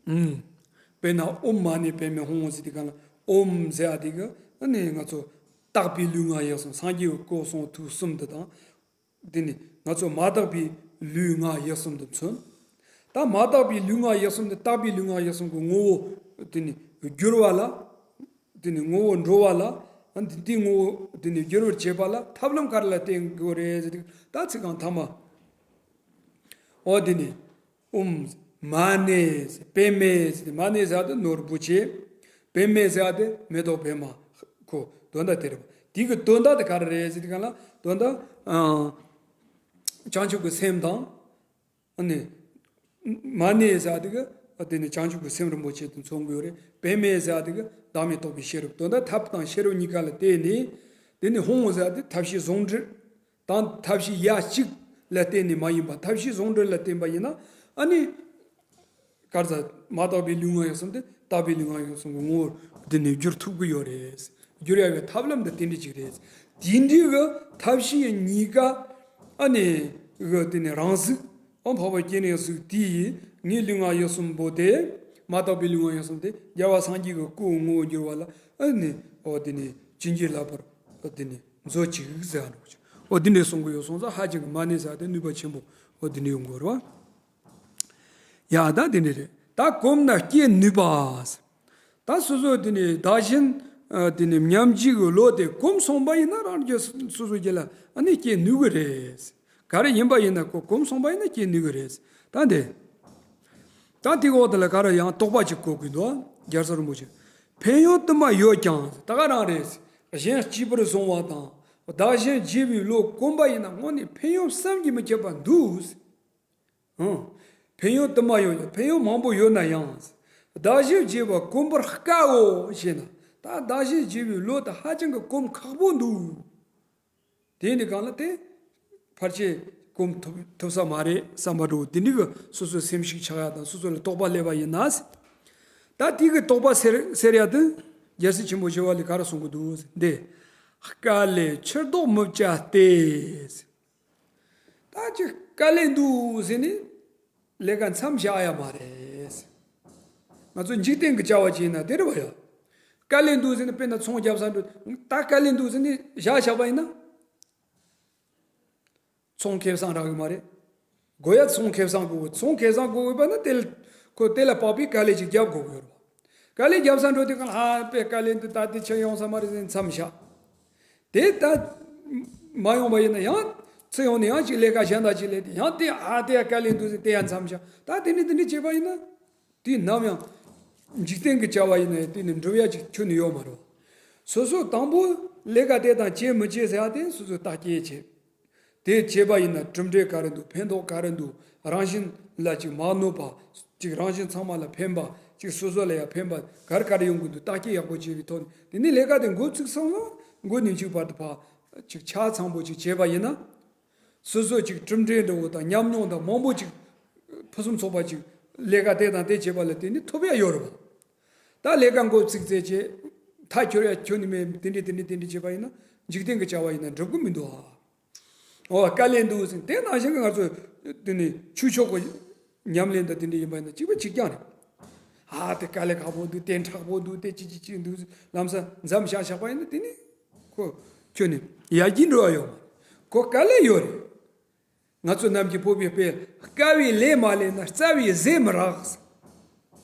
ཨུམ། དཔེར་ན་ཨོཾ་མ་ཎི་པདྨེ་ཧཱུྃ་ཟེར་དུས་གང་ལ་ཨོཾ་ཟེར་ཡ་དེ་གི་ཨ་ནི་ང་ཚོ་དག་པའི་ལུས་ངག་ཡིད་གསུམ་སངས་རྒྱས་ཀྱི་སྐུ་གསུང་ཐུགས་གསུམ་དེ་དང་། དེ་ནི་ང་ཚོ་མ་དག་པའི་ལུས་ངག་ཡིད་གསུམ་དུ་མཚོན། ད་མ་དག་པའི་ལུས་ངག་ཡིད་གསུམ་དེ་དག་པའི་ལུས་ངག་ཡིད་གསུམ་གྱི་ངོ་བོ་དེ་ནི་བསྒྱུར་བ་ལ། དེ་ནི་ངོ་བོ་འགྲོ་བ་ལ། ཨ་འདི་འདི་ངོ་བོ་དེ་ནི་བསྒྱུར་བར་བྱེད་པ་ལ་ཐབས་ལམ་ག་རེ་ལ་བརྟེན་དགོས་རེད་ཟེར་དུས་ད་ཚིག་རྐང་ཐ་མ། འོ་དེ་ནི། ཨོཾ། མ་ཎི། པདྨེ། མ་ཎི་ཟེར་དེ་ནོར་བུ་ཆེ། པདྨེ་ཟེར་དེ་མེ་ཏོག་པདྨ། ཁོ་དོན་དག་དེ་རེད། དེ་གི་དོན་དག་དེ་ག་རེ་རེད་ཟེར་དུས་གང་ལ་དོན་དག་ཨ། བྱང་ཆུབ་ཀྱི་སེམས་དང་། ཨ་ནི། མ་ཎི་ཟེར་དེ་གི་དེ་ནི་བྱང་ཆུབ་ཀྱི་སེམས་རིན་པོ་ཆེ་དེ་མཚོན་གྱི་ཡོད་རེད། པདྨེ་ཟེར་དེ་གི་བདག་མེད་རྟོགས་པའི་ཤེས་རབ་དོན་དག་ཐབས་དང་ཤེས་རབ་གཉིས་ཀ་ལ་བརྟེན་ནས། དེ་ནི་ཧཱུྃ་ཟེར་དེ་ཐབས་ཤེས་ཟུང་འབྲེལ། དང་ཐབས་ཤེས་ཡ་གཅིག་ལ་བརྟེན་ནས་མ་ཡིན་པ་ཐབས་ཤེས་ཟུང་འབྲེལ་ལ་བརྟེན་པ་ཡིན་ན་ཨ་ནི། ག་རེ་ཟེར་མ་དག་པའི་ལུས་ངག་ཡིད་གསུམ་དེ་དག་པའི་ལུས་ངག་ཡིད་གསུམ་གྱི་ངོ་བོར་དེ་ནས་བསྒྱུར་ཐུབ་ཀྱི་ཡོད་རེད། བསྒྱུར་ཡག་གི་ཐབས་ལམ་དེ་དེ་འདྲ་ཅིག་རེད། དེ་འདྲའི་གི་ཐབས་ཤེས་གཉིས་ཀ་ཨ་ནི་གི་དེ་ནས་རང་གཟུགས་ ཨོ་འཕགས་པ་སྤྱན་རས་གཟིགས་དེ་ཡིས་ངའི་ལུས་ངག་ཡིད་གསུམ་པོ་དེ། མ་དག་པའི་ལུས་ངག་ཡིད་གསུམ་དེ་རྒྱལ་བ་སངས་རྒྱས་ཀྱི་སྐུ་ངོ་བོར་གྱུར་པ་ལ། ཨ་ནི་ཨོ་དེ་ནི་བྱིན་གྱིས་བརླབས་པར་ཨོ་དེ་ནི་མཛོད་ཅིག་ཟེར་བ་འདྲ་པོ་ཅིག་ཨོ་དེ་འདྲ་གསུང་གི་ཡོད་སོང་ཙང་ཧ་ཅང་གི་མ་ཎི་ཟེར་དེ་ནུས་པ་ཆེན་པོ་ཨོ་དེ་འདྲ་ཡོང་གི་ཡོད་རེད་བ། ཡ་ད་དེ་འདྲ་རེད། ད་གོམས་ན་སྐྱེ་ནུས་པ། ད་སོ་སོ་དེ་ནི་བདག་གཞན་ཨ་དེ་ནི་མཉམ་བརྗེ་གི་བློ་དེ་གོམས་སོང་པ་ཡིན་ན་རང་གི་སོ་སོ་རྒྱུད་ལ་ཨ་ནི་སྐྱེ་ནུས་གི་རེད། ག་རེ་ཡིན་པ་ཡིན་ན་ཁོ་གོམས་སོང་པ་ཡིན་ན་སྐྱེ་ནུས་གི་རེད། ད་འདི། ད་དེའི་འོག་དེ་ལ་ག་རེ་ཡང་དོགས་པ་ཅིག་བཀོད་གི་འདུག་རྒྱལ་སྲས་རིན་པོ་ཆེ། ཕན་ཡོན་དུ་མ་ཡོད་ཀྱང་ད་ག་རང་རེད། གཞན་སྐྱིད་པར་བཟུང་བ་དང་བདག་གཞན་བརྗེ་བའི་བློ་གོམས་པ་ཡིན་ན་དངོས་གནས་ཕན་ཡོན་བསམ་གྱིས་མི་ཁྱབ་པ་འདུག་ཨང་། ཕན་ཡོན་དུ་མ་ཡོད་ཀྱང་ཕན་ཡོན་མང་པོ་ཡོད་ན་ཡང་། བདག་གཞན་བརྗེ་བ་གོམས་པར་དཀའོ་ཞེ་ན། ད་བདག་གཞན་བརྗེ་བའི་བློ་དེ་ཧ་ཅང་གི་གོམས་ཁག་པོ་འདུག་དེ་ནི་གང་ལ་དེ་ཕལ་ཆེར་གོམས་ཐུབ་ཐུབ་ས་མ་རེད་བསམ་པ་འདྲ་པོ་དེ་འདྲ་གི་སོ་སོའི་སེམས་ཤུགས་ཆག་ཡ་དང་སོ་སོ་ལ་དོགས་པ་སླེབས་པ་ཡིན་ན། ད་དེ་གི་དོགས་པ་སེལ་སེལ་ཡ་དེ་རྒྱལ་སྲས་ཆེན་པོ་ཞི་བ་ལྷས་ག་རེ་གསུང་གི་འདུག་འདི། དཀའ་ལས་ཕྱིར་ལྡོག་མི་བྱ་སྟེ། ད་ཅིག་དཀའ་ལས་འདུག་ཟེར་ནས་ལས་ཀ་མཚམས་བཞག་ཡ་མ་རེད། ང་ཚོ་འཇིག་རྟེན་གྱི་བྱ་བ་བྱས་ན་དེ་རེད་བ་ཡ། དཀའ་ལས་འདུག་ཟེར་ནས་དཔེར་ན་ཚོང་རྒྱབ་ས་འགྲོ་ད་དཀའ་ལས་འདུག་ཟེར་ནས་བཞག་བཞག་པ་ཡིན་ན། ཚོང་ཁེ་བཟང་རག་གི་མ་རེད། དགོས་ཡ་ཚོང་ཁེ་བཟང་དགོས་གི་ཚོང་ཁེ་བཟང་དགོས་གི་པ་ན་དེ་ལ་ཁོ་དེ་ལ་དཔག་པའི་དཀའ་ལས་ཅིག་རྒྱབ་དགོས་གི་ཡོད་རེད་བ། དཀའ་ལས་རྒྱབ་ས་འགྲོ་དུས་གང་ལ་ཧ་པའི་དཀའ་ལས་འདི་ད་དེ་ཆེ་ཡོང་ས་མ་རེད་ཟེར་མཚམས་བཞག་དེ་ད་མ་ཡོང་བ་ཡིན་ན་ཡང་ཚུར་ཡོང་ནས་ཡང་ཅིག་ལས་ཀ་གཞན་དག་ཅིག་ལས་དེ་ཡང་དེ་ཨ་དེ་ཡ་དཀའ་ལས་འདུག་ཟེར་དེ་ཡ་མཚམས་བཞག་ད་དེ་ནས་དེ་འདྲ་བྱས་པ་ཡིན་ན། དེ་ནམ་ཡང་འཇིག་རྟེན་གྱི་བྱ་བ་ཡིན་ན་ཡང་དེ་ནི་འགྲུབ་ཡ་ཅིག་ཁྱོན་ནས་ཡོད་མ་རེད། སོ་སོ་དང་པོ་ལས་ཀ་དེ་དང་བྱེད་མི་བྱེད་ཟེར་ཡ་དེ་སོ་སོས་བརྟག་དཔྱད་བྱེད། དེ་བྱས་པ་ཡིན་ན་གྲུབ་འབྲས་ག་རེ་འདུག་ཕན་ཐོགས་ག་རེ་འདུག་རང་བཞིན་ལ་ཅིག་མ་གནོད་པ། ཅིག་རང་བཞིན་ཚང་མ་ལ་ཕན་པ། ཅིག་སོ་སོ་ལ་ཡང་ཕན་པ་ག་རེ་ག་རེ་ཡོང་གི་འདུག་བརྟག་དཔྱད་ཡག་པོ་བྱས་པའི་ཐོག་ནས་དེ་ནས་ལས་ཀ་དེ་འགོ་ཚུགས་སོང་ན་འགོ་ནས་མཇུག་བར་དུ་ཕར་ཅིག་ཆ་ཚང་པོ་ཅིག་བྱས་པ་ཡིན་ན། སོ་སོ་ཅིག་གྲུབ་འབྲས་འདྲ་བོ་དང་ཉམས་མྱོང་དང་མང་པོ་ཅིག་ཕུན་སུམ་ཚོགས་པ་ཅིག་ལས་ཀ་དེ་དང་དེ་བྱེད་པ་ལ་བརྟེན་ནས་ཐོབ་ཡ་ཡོད་རེད་པ། ད་ལས་ཀ་འགོ་ཚུགས་ཚེ་བྱས་མཐའ་འཁྱོལ་ཡ་ཁྱོན་ནས་མེད་དེ་འདྲས་དེ་འདྲས་དེ་འདྲས་བྱེད་པ་ཡིན་ན་འཇིག་རྟེན་གྱི་བྱ་བ་ཡིན་ན་འགྲུབ་གི་མི་འདུག་ཨ། ཨོ་དཀའ་ལས་འདུག་ཟེར་དེ་ནང་བཞིན་གྱི་ང་ཚོ་དེ་ནས་ཆོས་ཕྱོགས་ཀྱི་ཉམས་ལེན་དང་དེ་འདྲས་ཡིན་པ་ཡིན་ན་གཅིག་པ་གཅིག་རྐྱང་རེད། ཨ་དེ་དཀའ་ལས་ཁག་པོ་འདུག་དེ་མཁྲེགས་པོ་འདུག་དེ་ཅི་ཅི་ཅི་འདུག་ལམ་སང་མཚམས་བཞག་བཞག་པ་ཡིན་ན་དེ་ནི་ཁོ་ཁྱོད་ནི་ཡར་རྒྱས་འགྲོ་བ་ཡོད་མ་རེད། ཁོ་དཀའ་ལས་ཡོད་རེད། ང་ཚོ་ནམ་རྒྱུན་སྤོབས་པའི་དཔེ་དཀའ་བའི་ལས་མ་ལས་ན་རྩ་བའི་ཟས་མི་རག་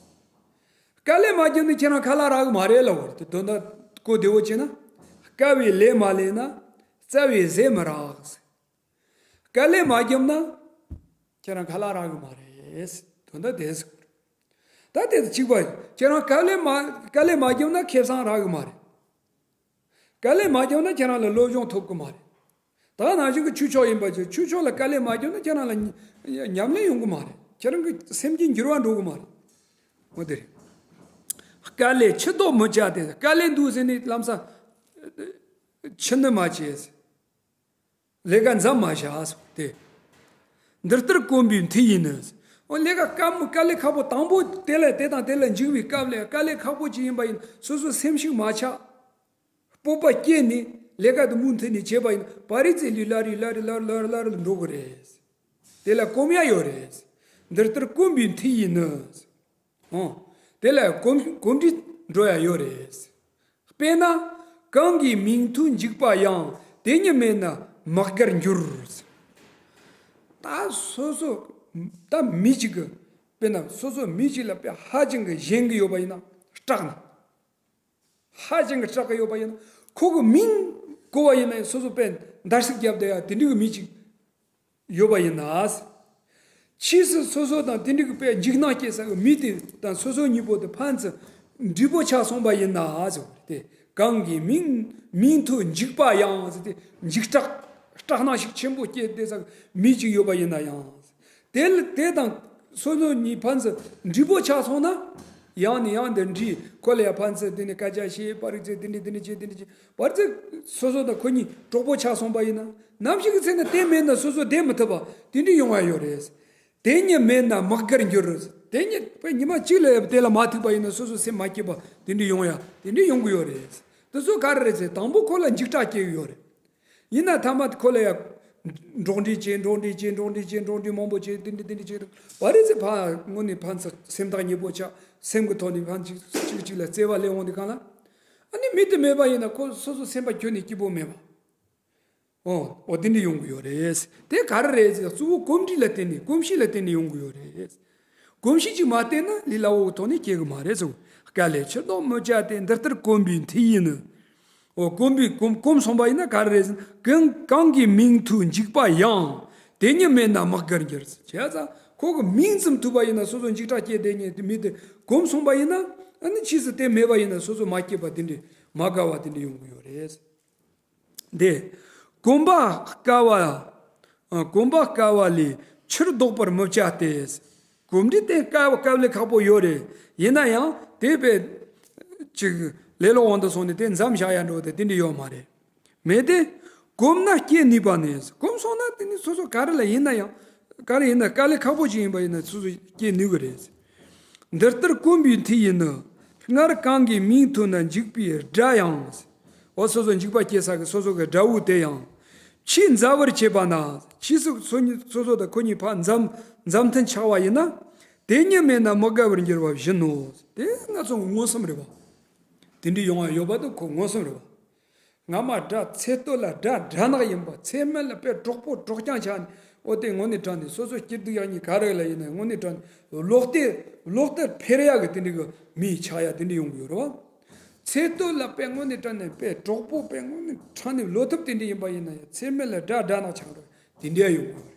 དཀའ་ལས་མ་བརྒྱབ་ན་ཁྱེད་རང་ཁ་ལག་རག་གི་མ་རེད་ལབ་པ་རེད། དོན་དག་གོ་བདེ་བོ་བྱས་ན། དཀའ་བའི་ལས་མ་ལས་ན་རྩ་བའི་ཟས་མི་རག་དཀའ་ལས་མ་བརྒྱབ་ན་ཁྱེད་རང་ཁ་ལག་རག་གི་མ་རེད། དོན་དག་དེ་ཟེར་གི་རེད། ད་དེ་གཅིག་པ་ཁྱེད་རང་དཀའ་ལས་མ་དཀའ་ལས་མ་བརྒྱབ་ན་ཁེ་བཟང་རག་གི་མ་རེད། དཀའ་ལས་མ་བརྒྱབ་ན་ཁྱེད་རང་ལ་བློ་སྦྱོང་ཐོབ་གི་མ་རེད། ད་ནང་བཞིན་གྱི་ཆོས་ཕྱོགས་ཡིན་པ་ཅིག་ཆོས་ཕྱོགས་ལ་དཀའ་ལས་མ་བརྒྱབ་ན་ཁྱེད་རང་ལ་ཉམས་ལེན་ཡོང་གི་མ་རེད། ཁྱེད་རང་གི་སེམས་ཀྱི་འགྱུར་བ་འགྲོ་གི་མ་རེད། འོ་དེ་རེད། དཀའ་ལས་ཕྱིར་ལྡོག་མི་བྱ་སྟེ། དཀའ་ལས་འདུག་ཟེར་ནས་ལམ་སང་ཕྱིར་ནི་མ་བྱེད། ལས་ཀ་མཚམས་མ་བཞག་སྟེ། འདི་ལྟར་གོམས་པའི་མཐུ་ཡིས་ནི། འོ་ལས་ཀ་དཀའ་མོ་དཀའ་ལས་ཁག་པོ་དང་པོ་དེ་ལས་དེ་དང་དེ་ལ་འཇུག་པའི་སྐབས་ལས་དཀའ་ལས་ཁག་པོ་ཅིག་ཡིན་པ་ཡིན་སོ་སོ་སེམས་ཤུགས་མ་ཆག་སྤོབས་པ་སྐྱེས་ནས་ལས་ཀ་དེ་མུ་མཐུད་ནས་བྱས་པ་ཡིན་པ་རི་ཙི་ལི་ལ་རི་ལ་རི་ལ་རི་ལ་རི་ལ་རི་འགྲོ་གི་རེད། དེ་ལ་གོམས་ཡ་ཡོད་རེད། འདི་ལྟར་གོམས་པའི་མཐུ་ཡིས་ནི། འོ། དེ་ལ་གོམས་གོམས་འདྲིས་འགྲོ་ཡ་ཡོད་རེད། དཔེར་ན། གང་གི་མིང་ཐོས་འཇིགས་པ་ཡང་། དེ་ཉིད་མེད་ན་མི་དགར་འགྱུར། ད་སོ་སོ་ད་མི་གཅིག་གི་དཔེར་ན་སོ་སོ་མི་གཅིག་ལ་དཔེ་ཧ་ཅང་གི་ཞེན་གི་ཡོད་པ་ཡིན་ན་སྐྲག་ན། ཧ་ཅང་གི་སྐྲག་གི་ཡོད་པ་ཡིན་ན་ཁོ་གི་མིང་གོ་བ་ཡིན་ན་སོ་སོ་དཔེ་འདར་སིག་བརྒྱབ་བསྡད་ཡ་དེ་འདྲ་གི་མི་གཅིག་ཡོད་པ་ཡིན་ན། ཕྱིས་སུ་སོ་སོ་དང་དེ་འདྲ་གི་དཔེ་འཇིགས་སྣང་སྐྱེ་ས་གི་མི་དེ་དང་སོ་སོ་གཉིས་པོ་དེ་ཕན་ཚུན་འདྲིས་པོ་ཆགས་སོང་པ་ཡིན་ན་ཟེར་བ་རེད་དེ། གང་གི་མིང་མིང་ཐོས་འཇིགས་པ་ཡང་ཟེར་ཏེ་འཇིགས་སྐྲག་སྐྲག་སྣང་ཞིག་ཆེན་པོ་སྐྱེས་བསྡད་ས་གི་མི་གཅིག་ཡོད་པ་ཡིན་ན་ཡང་། དེ་ལ་དེ་དང་སོ་སོ་གཉིས་ཕན་ཚུན་འདྲིས་པོ་ཆགས་སོང་ན། ཡང་ནས་ཡང་དུ་འདྲིས་ཁོ་ལ་ཡང་ཕན་ཚུན་དེ་ནས་སྐད་ཆ་བཤད་པ་རིག་ཚེ་དེ་འདྲས་དེ་འདྲས་བྱེད་དེ་འདྲས་བྱེད་བར་ཚེ་སོ་སོ་དང་ཁོ་གཉིས་གྲོགས་པོ་ཆགས་སོང་པ་ཡིན་ན་ནམ་ཞིག་གི་ཚེ་ན་དེ་མེད་ན་སོ་སོ་བསྡད་མི་ཐུབ་པ་དེ་འདྲས་ཡོང་བ་ཡོད་རེད། དེ་ཉིད་མེད་ན་མི་དགར་འགྱུར། དེ་ཉིད་པའི་ཉི་མ་གཅིག་ལ་ཡང་དེ་ལ་མ་ཐུག་པ་ཡིན་ན་སོ་སོ་སེམས་མ་སྐྱིད་པ་དེ་འདྲས་ཡོང་ཡ་དེ་འདྲས་ཡོང་གི་ཡོད་རེད། དེ་ཚོ་ག་རེ་རེད་ཟེར་དང་པོ་ཁོ་ལ་འཇིགས་སྐྲག་སྐྱེ་གི་ཡོད་རེད། ཡིན་ན་ཐ་མ་ཁོ་ལ་ཡང་ འགྲོགས་འདྲིས་བྱས། འགྲོགས་འདྲིས་བྱས། འགྲོགས་འདྲིས་བྱས། འགྲོགས་འདྲིས་མང་པོ་བྱས། དེ་འདྲ་དེ་འདྲ་བྱས། བར་རེ་ཚེ་ཕར་དངོས་གནས་ཕར་ཚུར་སེམས་ཐག་ཉེ་པོ་ཆགས། སེམས་ཀྱི་ཐོག་ནས་ཕར་གཅིག་གཅིག་གཅིག་ལ་བརྩེ་བ་སླེབས་འོང་དུས་སྒང་ལ། ཨ་ནི་མི་དེ་མེད་པ་ཡིན་ན་ཁོ་སོ་སོ་སེམས་པ་ཁྱོན་ནས་སྐྱིད་པོ་མེད་པ། ཨོ། ཨོ། དེ་འདྲ་ཡོང་གི་ཡོད་རེད། དེ་ག་རེ་རེད་ཟེར་ན། གཙོ་བོ་གོམས་འདྲིས་ལ་བརྟེན་ནས། གོམས་གཤིས་ལ་བརྟེན་ནས་ཡོང་གི་ཡོད་རེད། གོམས་གཤིས་ཅིག་མ་བརྟེན་ན་ལས་སླ་བོ་གི་ཐོག་ནས་སྐྱེ་གི་མ་རེད་ཟེར། དཀའ་ལས་ཕྱིར་ལྡོག་མི་བྱ་སྟེ། འདི་ལྟར་གོམས་པའི་མཐུ་ཡིས་ནི། ཨོ། གོམས་པའི་གོམས་གོམས་སོང་པ་ཡིན་ན་ག་རེ་རེད་ཟེར་ན། གང་གང་གི་མིང་ཐོས་འཇིགས་པ་ཡང་། དེ་ཉིད་མེད་ན་མི་དགར་འགྱུར་ཟེར། བྱས་ཙང་ཁོ་གི་མིང་ཙམ་ཐོས་པ་ཡིན་ན་སོ་སོ་འཇིགས་སྐྲག་སྐྱེས་བསྡད་མཁན་དེ་མི་དེ་གོམས་སོང་པ་ཡིན་ན། ཨ་ནི་ཕྱིས་སུ་དེ་མེད་པ་ཡིན་ན་སོ་སོ་མ་སྐྱིད་པ་དེ་འདྲ། མ་དགའ་བ་དེ་འདྲ་ཡོང་གི་ཡོད་རེད། འདི། གོམས་པ་དཀའ་བ། ཨ། གོམས་པ་དཀའ་བ་ལས་ཕྱིར་ལྡོག་པར་མི་བྱ་སྟེ། གོམས་འདྲིས་དེ་དཀའ་བ་དཀའ་ལས་ཁག་པོ་ཡོད་རེད། ཡིན་ན་ཡང་དེ་དཔེ་ཅིག་ལེ་ལོ་འོང་དུ་སོང་ནས་དེ་མཚམས་བཞག་ཡ་འགྲོ་དེ་དེ་འདྲ་ཡོད་མ་རེད། མེད་དེ། གོམས་ན་སྐྱེ་ནུས་པ་ནི། གོམས་སོང་ན་དེ་ནི་སོ་སོ་ག་རེ་ལ་ཡིན་ན་ཡང་། ག་རེ་ཡིན་ན་དཀའ་ལས་ཁག་པོ་ཅིག་ཡིན་པ་ཡིན་ན་སོ་སོ་སྐྱེ་ནུས་ཀྱི་རེད། འདི་ལྟར་གོམས་པའི་མཐུ་ཡིས་ནི། སྔར་གང་གི་མིང་ཐོས་ན་འཇིགས་པའི་དགྲ་ཡང་། འོ། སོ་སོ་འཇིགས་པ་སྐྱེ་ས་གི་སོ་སོ་གི་དགྲ་བོ་དེ་ཡང་། ཕྱིས་མཛའ་བར་བྱེད་པ་ན། ཕྱིས་སུ་སོ་གཉིས་སོ་སོ་དང་ཁོ་གཉིས་ཕར་མཛའ་མཛའ་མཐུན་ཆགས་པ་ཡིན་ན། དེ་ཉིད་མེད་ན་མི་དགའ་བར་འགྱུར་བ་བཞིན་ནོ། དེ་ང་ཚོ་མངོན་སུམ་རེད་པ། དེ་འདྲ་ཡོང་བ་ཡོད་པ་དེ་ཁོ་མངོན་སུམ་རེད་པ། སྔ་མ་དགྲ་ཚེ་སྟོད་ལ་དགྲ་དགྲ་ནག་ཡིན་པ། ཚེ་སྨད་ལ་དཔེ་གྲོགས་པོ་གྲོགས་རྐྱང་ཆགས་ནས། འོ། དེ་དངོས་གནས་དྲང་གནས་སོ་སོ་སྐྱིད་སྡུག་ཡག་ཉེས་ག་རེ་ལ་ཡིན་ན་དངོས་གནས་དྲང་གནས་ལོག་སྟེ་ལོག་སྟེ་འཕེར་ཡག་གི་དེ་འདྲ་གི་མི་ཆགས་ཡག་དེ་འདྲ་ཡོང་གི་ཡོད་རེད་པ། ཚེ་སྟོད་ལ་དཔེ་དངོས་གནས་དྲང་གནས་དཔེ་གྲོགས་པོ་དཔེ་དངོས་གནས་དྲང་གནས་བློ་ཐུབ་དེ་འདྲ་ཡིན་པ་ཡིན་ན་ཡང་། ཚེ་སྨད་ལ་དགྲ་དགྲ་ནག་ཆགས་འགྲོ་དེ་འདྲ་ཡོང་གི་ཡོད་རེད།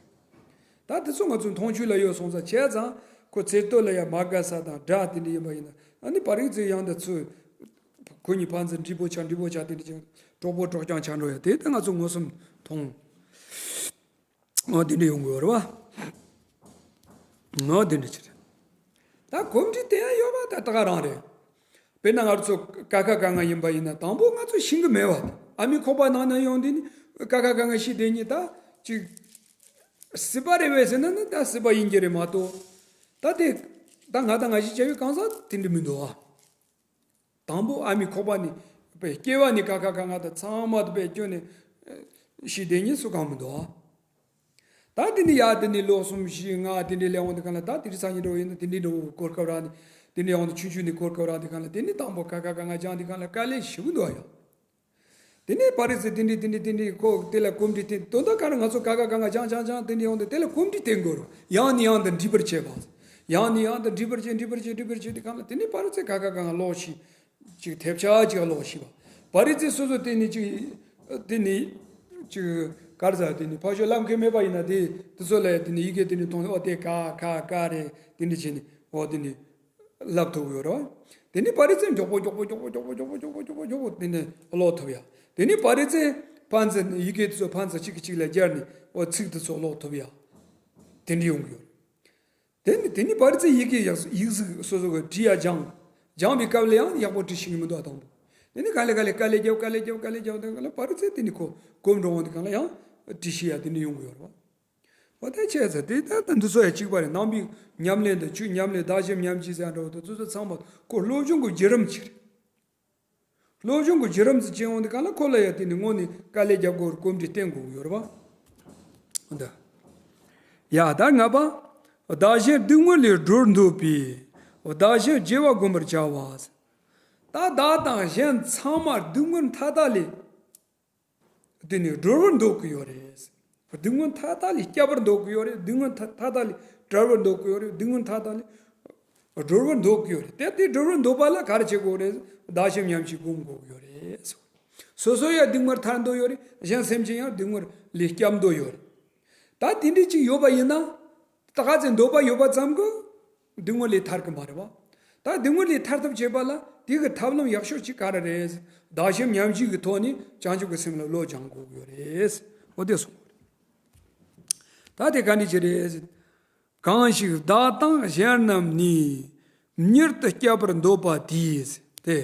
ད་དེ་ཚོ་ང་ཚོ་མཐོང་ཆོས་ལ་ཡོད་སོང་ཙང་། བྱས་ཙང་ཁོ་ཚེ་སྟོད་ལ་ཡང་མ་དགའ་ས་དང་དགྲ་དེ་འདྲ་ཡིན་པ་ཡིན་ན། ཨ་ནི་བར་རེ་ཚེ་ཡང་དེ་ཚོ་ཁོ་གཉིས་ཕར་ཚུར་འགྲིག་པོ་ཆགས་འགྲིག་པོ་ཆགས། དེ་འདྲ་ཅིག་གྲོགས་པོ་གྲོགས་རྐྱང་ཆགས་འགྲོ་ཡ་དེ་ད་ང་ཚོ་མངོན་སུམ་མཐོང་། འོ། དེ་འདྲ་ཡོང་གི་ཡོད་རེད་པ། འོ། དེ་འདྲ་ཅིག་རེད། ད་གོམས་འདྲིས་དེ་ཡང་ཡོད་པ་ད་ད་ག་རང་རེད། དཔེར་ན་ང་ཚོ་ཀ་ཁ་ག་ང་ཡིན་པ་ཡིན་ན། དང་པོ་ང་ཚོ་ཤེས་ཀྱི་མེད་པ། ཨ་མའི་ཁོག་པ་ནང་ན་ཡོང་དུས་ནི་ཀ་ཁ་ག་ང་ཤེས་དེ་ཉིད་ད་ཅིག་སྲིད་པ་རེད་པས་ཟེར་ན་ནི་ད་སྲིད་པ་ཡིན་གྱི་རེད་མ་གཏོགས། ད་དེ་ད་ང་དང་ང་ཤེས་བྱ་བའི་གང་ཟག་དེ་འདྲ་མི་འདུག་ཨ། དང་པོ་ཨ་མའི་ཁོག་པ་ནས་དཔེ་སྐྱེ་བ་ནས་ཀ་ཁ་ག་ང་དང་ཚང་མ་དེ་དཔེ་སྐྱོན་ནས་ཤེས་དེ་ཉིད་སུ་གང་མི་འདུག་ཨ། ད་དེ་ནས་ཡར་དེ་ནས་ལོ་གསུམ་བཞི་ལྔ་དེ་འདྲའི་སླེབས་འོང་དུས་སྒང་ལ། ད་དེ་རིང་སང་ཉིན་འདྲ་བོ་ཡིན་ན་དེ་འདྲའི་འདྲ་བོ་གོ་སྐབས་རག་ནས། དེ་འདྲའི་ཡང་དུ་ཆུང་ཆུང་ནས་གོ་སྐབས་རག་དུས་སྒང་ལ། དེ་ནས་དང་པོ་ཀ་ཁ་ག་ང་སྦྱངས་དུས་སྒང་ལ་དཀའ་ལས་ཞེ་པོ་འདུག་ཨ་ཡ། དེ་ནས་བར་རེ་ཚེ་དེ་འདྲའི་དེ་འདྲའི་དེ་འདྲའི་ཁོ་དེ་ལ་གོམས་འདྲིས་བསྟེན། དོན་དག་ག་རེ། ང་ཚོ་ཀ་ཁ་ག་ང་སྦྱངས་སྦྱངས་སྦྱངས་དེ་འདྲའི་ཡོང་དུས་དེ་ལ་གོམས་འདྲིས་བསྟེན་དགོས་རེད། ཡང་ནས་ཡང་དུ་འདྲིས་པར་བྱེད་པ། ཡང་ནས་ཡང་དུ་འདྲིས་པར་བྱེད། འདྲིས་པར་བྱེད། འདྲིས་པར་བྱེད་དུས་སྒང་ལ། དེ་ནས་བར་རེ་ཚེ་ཀ་ཁ་ག་ང་ལོག་ཤེས། ཅིག་ཐེབས་ཆག་ཅིག་ལོག་ཤེས་པ། བར་རེ་ཚེ་སོ་སོ་དེ་ནི་ཅིག་དེ་ནི་ཅིག་ག་རེ་ཟེར། དེ་ནི་ཕར་ཞོག་ལམ་ཁ་མེད་པ་ཡིན་ན། དེ་དེ་ཚོ་ལ་དེ་ནི་ཡི་གེ་དེ་ནི་མཐོང་ནས། ཨོ། དེ་ཀ་ཁ་ག་རེད། དེ་འདྲ་བྱས་ནས། ཨོ། དེ་ནི་ལབ་ཐུབ་ཡོད་རེད་པ། དེ་ནི་བར་རེ་ཚེ་མགྱོགས་པོ་མགྱོགས་པོ་དེ་ནི་ཀློག་ཐུབ་ཡ། དེ་ནི་བར་རེ་ཚེ་ཕར་ཚུར་ཡི་གེ་དེ་ཚོ་ཕར་ཚུར་གཅིག་གིས་གཅིག་ལ་སྦྱར་ནས། ཨོ། ཚིག་དེ་ཚོ་ཀློག་ཐུབ་ཡ། དེ་འདྲ་ཡོང་གི་ཡོད། དེ་ནི་དེ་ནི་བར་རེ་ཚེ་ཡི་གེ་ཡག་ཡིག་གཟུགས་སོ་སོ་གིས་བྲིས་ཡ་སྦྱངས། སྦྱངས་པའི་སྐབས་ལ་ཡང་ཡག་པོ་བྲིས་ཤེས་ཀྱི་མི་འདུག་ཨ། དང་པོ། དེ་ནི་ག་ལེ་ག་ལེ་དཀའ་ལས་རྒྱབ། དཀའ་ལས་རྒྱབ། དཀའ་ལས་རྒྱབ། དེ་ག་ལ་བར་རེ་ཚེ་དེ་ནི་ཁོ་གོམས་འགྲོ་འོང་དུས་སྒང་ལ་ཡང་བྲིས་ཤེས་ཡ་དེ་འདྲ་ཡོང་གི་ཡོད་རེད་པ། འོ། ད་བྱས་ཙང་དེ་ད་ད་འདི་ཚོ་ཡང་གཅིག་པ་རེད། ནང་པའི་ཉམས་ལེན་དང་ཆོས་ཉམས་ལེན། བདག་གཞན་མཉམ་བརྗེ་ཟེར་ཡ་འདྲ་བོ་དེ་ཚོ་ཚང་མ་ཁོ་སློབ་སྦྱོང་གི་བརྒྱུད་རིམ་ཅིག་རེད། སློབ་སྦྱོང་གི་བརྒྱུད་རིམ་ཅིག་བྱེད་འོང་དུས་སྒང་ལ་ཁོ་ལ་ཡང་དེ་ནི་དངོས་གནས་དཀའ་ལས་རྒྱབ་དགོས་རེད། གོམས་འདྲིས་བསྟེན་དགོས་ཀྱི་ཡོད་རེད་པ། འདི། ཡ། ད་ལྔ་པ། བདག་གཞན་སྡུག་བསྔལ་ལས་སྒྲོལ་འདོད་པས། བདག་གཞན་བརྗེ་བ་བསྒོམ་པར་བྱ་བ། ད་བདག་དང་གཞན་ཚང་མ་སྡུག་བསྔལ་མཐའ་དག་ལས་དེ་ནི་སྒྲོལ་བར་འདོད་ཀྱི་ཡོད་རེད། སྡུག་བསྔལ་མཐའ་དག་ལས་སྐྱབས་པར་འདོད་ཀྱི་ཡོད་རེད། སྡུག་བསྔལ་མཐའ་མཐའ་དག་ལས་བྲལ་བར་འདོད་ཀྱི་ཡོད་རེད། སྡུག་བསྔལ་མཐའ་དག་ལས་སྒྲོལ་བར་འདོད་ཀྱི་ཡོད་རེད། དེ་དེ་སྒྲོལ་བར་འདོད་པ་ལ་ག་རེ་བྱེད་དགོས་རེད། བདག་གཞན་མཉམ་བརྗེ་སྒོམ་དགོས་ཀྱི་ཡོད་རེད། སོ་སོ་ཡང་སྡུག་བསྔལ་ཐར་འདོད་ཡོད་རེད། གཞན་སེམས་ཅན་ཡང་སྡུག་བསྔལ་ལས་སྐྱབས་འདོད་ཡོད་རེད། ད་དེ་འདྲ་ཅིག་ཡོད་པ་ཡིན་ན། ད་ག་ཚོད་འདོད་པ་ཡོད་པ་ཙམ་གྱིས་སྡུག་བསྔལ་ལས་ཐར་གྱི་མ་རེད་པ། ད་སྡུག་བསྔལ་ལས་ཐར་ཐབས་བྱེད་པ་ལ་དེ་གི་ཐབས་ལམ་ཡག་ཤོས་ཅིག་ག་རེ་རེད། བདག་གཞན་མཉམ་བརྗེ་གི་ཐོག་ནས་བྱང་ཆུབ་ཀྱི་སེམས་ལ་བློ་སྦྱང་དགོས་ཀྱི་ཡོད་རེད། འོ། དེ་གསུངས་པ་རེད། ད་དེ་ག་འདྲ་ཅིག་རེད། གང་ཞིག་བདག་དང་གཞན་རྣམས་ནི། མྱུར་དུ་སྐྱབས་པར་འདོད་པ་དེས། དེ་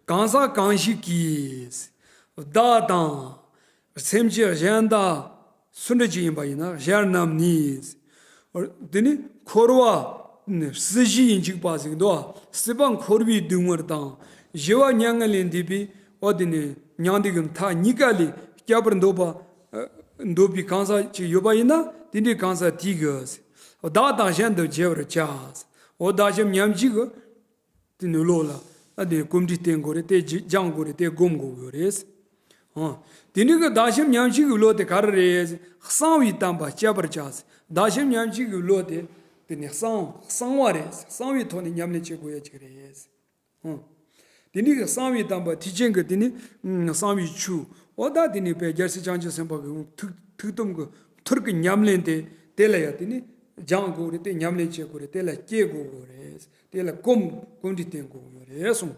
གང་ཟག་གང་ཞིག་གིས་བདག་དང་སེམས་ཅན་གཞན་དག་སུ་འདྲ་ཅིག་ཡིན་པ་ཡིན་ན། གཞན་རྣམས་ནི། དེ་ནི་འཁོར་བ་ནི་སྲིད་ཞིའི་འཇིགས་པ་ཟེར་གྱི་འདུག་པ། སྲིད་པ་འཁོར་བའི་སྡུག་བསྔལ་དང་། ཞི་བ་མྱ་ངན་ལས་འདས་པའི། འོ། དེ་ནི་མྱང་འདས་ཀྱི་མཐའ་གཉིས་ཀ་ལས་སྐྱབས་པར་འདོད་པ། ཨ། འདོད་པའི་གང་ཟག་ཅིག་ཡོད་པ་ཡིན་ན། དེ་འདྲའི་གང་ཟག་དེ་གིས་བདག་དང་གཞན་དུ་བརྗེ་བར་བྱ། འོ་བདག་གཞན་མཉམ་བརྗེ་གི་དེ་ནི་བློ་ལ་ཨ་དེ་གོམས་འདྲིས་བསྟེན་དགོས་རེད། དེ་སྦྱང་དགོས་རེད། དེ་སྒོམ་དགོས་ཡོད་རེད། ཨང་། དེ་འདྲའི་གི་བདག་གཞན་མཉམ་བརྗེ་གི་བློ་དེ་ག་རེ་རེད། གསང་བའི་དམ་པ་སྐྱེད་པར་བྱ། བདག་གཞན་མཉམ་བརྗེ་གི་བློ་དེ་དེ་ནི་གསང་གསང་བ་རེད། གསང་བའི་ཐོག་ནས་ཉམས་ལེན་བྱེད་དགོས་ཡ་ཅིག་རེད། ཨང་། དེ་ནི་གི་གསང་བའི་དམ་པ་ཐེག་ཆེན་གི་དེ་ནི་ཨང་གསང་བའི་ཆོས། འོ་ད་དེ་ནི་དཔེ་རྒྱལ་སྲས་བྱང་ཆུབ་སེམས་དཔའ་གི་ཐུགས་ཐུགས་དམ་གི་ཐུར་གི་ཉམས་ལེན་དེ། དེ་ལ་ཡ་དེ་ནི་སྦྱང་དགོས་རེད། དེ་ཉམས་ལེན་བྱེད་དགོས་རེད། དེ་ལ་སྐྱེ་དགོས་དགོས་རེད། དེ་ལ་གོམས་གོམས་འདྲིས་བསྟེན་དགོས་ཡོད་རེད་གསུངས།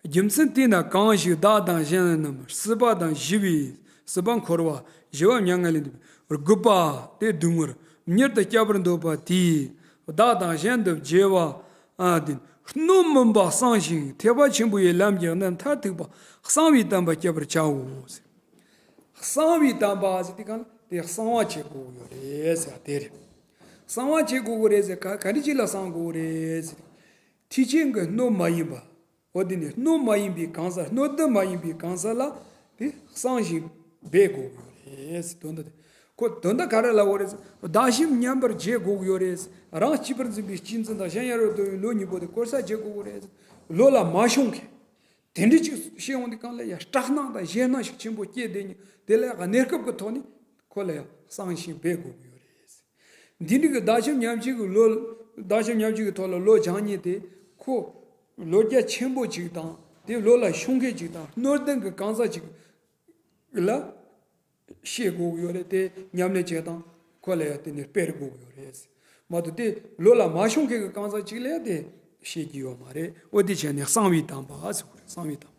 རྒྱུ་མཚན་དེས་ན་གང་ཞིག་བདག་དང་གཞན་རྣམས། སྲིད་པ་དང་ཞི་བའི། སྲིད་པ་འཁོར་བ་ཞི་བ་མྱ་ངན་ལས་འདས་པའི་རྒུད་པ་དེ་སྡུག་བསྔལ་མྱུར་དུ་སྐྱེ་བར་འདོད་པ་དེས། བདག་དང་གཞན་དུ་བརྗེ་བ་ཨ་དེ་སྣོད་མུན་པ་སངས་ཤིང་། ཐེག་པ་ཆེན་པོའི་ལམ་གྱི་གནད་མཐར་ཐུག་པ། གསང་བའི་དམ་པ་སྐྱེད་པར་བྱའོ། གསང་བའི་དམ་པ་ཟེར་དུས་གང་དེ་གསང་བ་བྱེད་དགོས་ཡོད་རེད་ཟེར་དེ་རེད། གསང་བ་བྱེད་དགོས་ཀྱི་རེད་ཟེར། ག་ག་འདྲ་ཅིག་ལ་གསང་དགོས་རེད་ཟེར། ཐེག་ཆེན་གྱི་སྣོད་མ་ཡིན་པ། འོ་དེ་ནི་སྣོད་མ་ཡིན་པའི་གང་ཟག་སྣོད་ལྡན་མ་ཡིན་པའི་གང་ཟག་ལ་དེ་གསང་ཞིང་སྦས་དགོས་ཀྱི་ཡོད་རེད་ཟེར། དོན་དག་དེ་ཁོ་དོན་དག་ག་རེ་ལབ་དགོས་རེད་ཟེར། བདག་གཞན་མཉམ་པར་བརྗེ་དགོས་ཀྱི་ཡོད་རེད་ཟེར། རང་སྐྱེ་བར་འཛིན་པའི་གཅེས་འཛིན་དང་གཞན་ཡང་རབ་ཏུ་བསྒོམ་པའི་བློ་གཉིས་པོ་དེ་བཀོལ་ས་བྱེད་དགོས་ཀྱི་རེད་ཟེར། བློ་ལ་མ་ཤོང་མཁན། དེ་འདྲ་ཅིག་བཤད་ཡོང་དུས་གང་ལ་ཡ་སྐྲག་སྣང་དང་ཞེད་སྣང་ཞིག་ཆེན་པོ་སྐྱེས་བསྡད་མཁན་དེ་ལ་ཡ་གནས་སྐབས་ཀྱི་ཐོག་ནས་ཁོ་ལ་ཡ་གསང་ཞིང་སྦས་དགོས་ཀྱི་ཡོད་རེད། འདི་འདྲ་གི་བདག་གཞན་མཉམ་བརྗེ་གི་བློ། བདག་གཞན་མཉམ་བརྗེ་གི་ཐོག་ལ་བློ་སྦྱང་མཁན་དེ་ཁོ་བློ་རྒྱ་ཆེན་པོ་ཅིག་དང་དེ་བློ་ལ་ཤོང་མཁན་ཅིག་དང་སྣོད་ལྡན་གྱི་གང་ཟག་ཅིག་ལ་ཤེས་དགོས་ཀྱི་ཡོད་རེད། དེ་ཉམས་ལེན་བྱེད་སྟངས་ཁོ་ལ་ཡང་དེ་ནས་སྤེལ་དགོས་ཀྱི་ཡོད་རེད། མ་གཏོགས་དེ་བློ་ལ་མ་ཤོང་མཁན་གྱི་གང་ཟག་ཅིག་ལ་ཡང་དེ་ཤེས་ཀྱི་ཡོད་མ་རེད། འོ་དེ་བྱས་ནས་གསང་བའི་དམ་པ་ཟེར་དགོས་རེད། གསང་བའི་དམ་པ།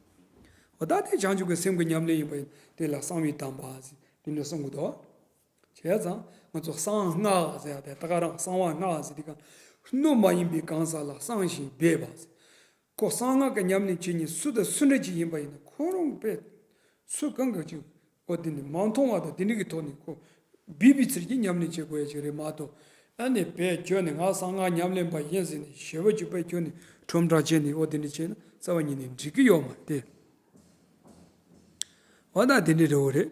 འོ་ད་དེ་བྱང་ཆུབ་ཀྱི་སེམས་ཀྱི་ཉམས་ལེན་ཡིན་པ་ཡིན་དེ་ལ་གསང་བའི་དམ་པ་ཟེར་དེ་འདྲ་གསུང་གི་འདུག་བྱས་ཙང་ང་ཚོ་གསང་སྔགས་ཟེར་ཡ་དེ་ད་ག་རང་གསང་བ་སྔགས་ཟེར་དེ་ག་སྣོད་མ་ཡིན་པའི་གང་ཟག་ལ་གསང་ཞིང་སྦས་པ་ཟེར། ཁོ་གསང་སྔགས་ཀྱི་ཉམས་ལེན་བྱེད་མཁན་སུ་དང་སུ་འདྲ་ཅིག་ཡིན་པ་ཡིན་ན་ཁོ་རང་དཔེ་སུ་གང་གི་ཅིག་ཨོ་དེ་ནི་མ་མཐོང་བ་དང་དེ་འདྲ་གི་ཐོག་ནས་ཁོ་སྦས་པའི་ཚུལ་གྱིས་ཉམས་ལེན་བྱེད་དགོས་ཡ་ཅིག་རེད་མ་གཏོགས། ཨ་ནི་དཔེ་ཁྱོད་ནི་ང་གསང་སྔགས་ཉམས་ལེན་པ་ཡིན་ཟེར་ནས་ཞེ་པོ་ཅིག་དཔེ་ཁྱོད་ནི་ཁྲོམ་བསྒྲགས་བྱས་ནས་ཨོ་དེ་འདྲ་བྱས་ན་རྩ་བ་ཉིད་ནས་འགྲིག་གི་ཡོད་མ་རེད་དེ། འོ་ད་དེ་འདྲ་རེད་འོ་རེད།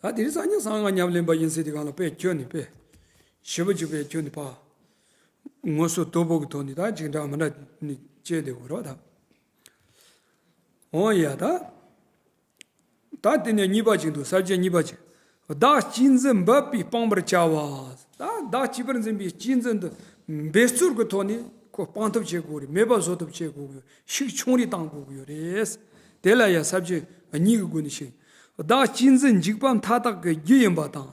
ད་དེ་རིང་སང་ཉིན་གསང་སྔགས་ཉམས་ལེན་པ་ཡིན་ཟེར་དེ་གང་ལ་དཔེ་ཁྱོད་ནི་དཔེ་ཞེ་པོ་ཅིག་དཔེ་ཁྱོད་ནི་ཕ་ངོ་སོ་དོད་པོ་གི་ཐོག་ནས་ད་ཅིག་འདྲ་མི་འདྲ་ནི་བྱས་དེ་འོ་རོགས་ད། འོ་ཡ་ད། ད་དེ་ནས་གཉིས་པ་ཅིག་འདུག་ས་བཅད་གཉིས་པ་ཅིག་བདག་གཅེས་འཛིན་འབད་པས་སྤང་བར་བྱ་བ། ད་བདག་གཅེས་པར་འཛིན་པའི་གཅེས་འཛིན་དུ་འབད་རྩོལ་གྱི་ཐོག་ནས་ཁོ་སྤང་ཐབས་བྱེད་དགོས་རེད། མེད་པ་བཟོ་ཐབས་བྱེད་དགོས་ཀྱི་ཡོད། ཤུགས་ཆུང་རུ་བཏང་དགོས་ཀྱི་ཡོད་རེད། དེ་ལ་ཡང་ས་བཅད་གཉིས་ཀྱི་སྒོ་ནས་ཤེས། བདག་གཅེས་འཛིན་འཇིགས་པ་མཐའ་དག་གི་རྒྱུ་ཡིན་པ་དང་།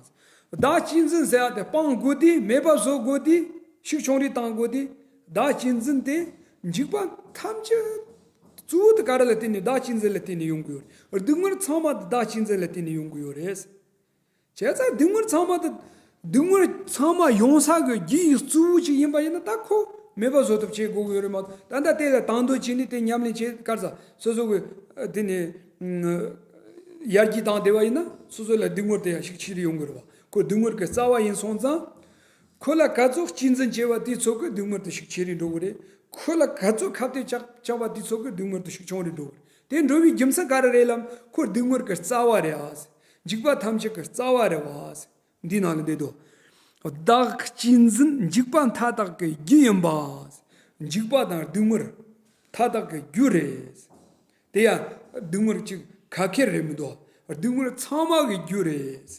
བདག་གཅེས་འཛིན་ཟེར་ཡ་དེ་སྤང་དགོས་དུས་མེད་པ་བཟོ་དགོས་དུས་ཤུགས་ཆུང་རུ་བཏང་དགོས་དུས་བདག་གཅེས་འཛིན་དེ་འཇིགས་པ་ཐམས་ཅད་གཙོ་བོ་དེ་ག་རེ་ལ་བརྟེན་ནས་བདག་གཅེས་འཛིན་ལ་བརྟེན་ནས་ཡོང་གི་ཡོད་རེད། སྡུག་བསྔལ་ཚང་མ་དེ་བདག་གཅེས་འཛིན་ལ་བརྟེན་ནས་ཡོང་གི་ཡོད་རེད། བྱས་ཙང་སྡུག་བསྔལ་ཚང་མ་དེ། སྡུག་བསྔལ་ཚང་མ་ཡོང་ས་གི་རྒྱུ་ཡི་གཙོ་བོ་ཅིག་ཡིན་པ་ཡིན་ན་ད་ཁོ་མེད་པ་བཟོ་ཐབས་བྱེད་དགོས་ཀྱི་ཡོད་རེད་མ་གཏོགས། ད་ལྟ་དེ་ལ་དང་དོད་བྱས་ནས་དེ་ཉམས་ལེན་བྱེད་གར་ས་སོ་སོ་གི་དེ་ནས་ཡར་རྒྱས་བཏང་བསྡད་པ་ཡིན་ན་སོ་སོ་ལ་སྡུག་བསྔལ་དེ་ཡང་ཤུགས་ཆེ་རུ་ཡོང་གི་རེད་བ། ཁོ་སྡུག་བསྔལ་གྱི་རྩ་བ་ཡིན་སོང་ཙང་། ཁོ་ལ་ག་ཚོད་གཅེས་འཛིན་བྱས་པ་དེ་ཚོད་ཀྱི་སྡུག་བསྔལ་དེ་ཤུགས་ཆེ་རུ་འགྲོ་གི་རེད། ཁོ་ལ་ག་ཚོད་ཁ་གཏད་བཅག་བཅག་པ་དེ་ཚོད་ཀྱི་སྡུག་བསྔལ་དེ་ཤུགས་ཆུང་རུ་འགྲོ་གི་རེད། དེ་འགྲོ་བའི་རྒྱུ་མཚན་ག་རེ་རེད་ལབ་ན་ཁོ་སྡུག་བསྔལ་གྱི་རྩ་བ་རེད་ཨ། འཇིགས་པ་ཐམས་ཅད་ཀྱི་རྩ་བ་རེད་བ། འདི་ནང་ལ་འདི་འདུག་བདག་གཅེས་འཛིན་འཇིགས་པ་མཐའ་དག་གི་རྒྱུ་ཡིན་པ། འཇིགས་པ་དང་སྡུག་བསྔལ་མཐའ་དག་གི་རྒྱུ་རེད། དེ་ཡང་སྡུག་བསྔལ་གཅིག་ཁ་ཁེར་རེད་མི་འདུག་སྡུག་བསྔལ་ཚང་མ་གི་རྒྱུ་རེད།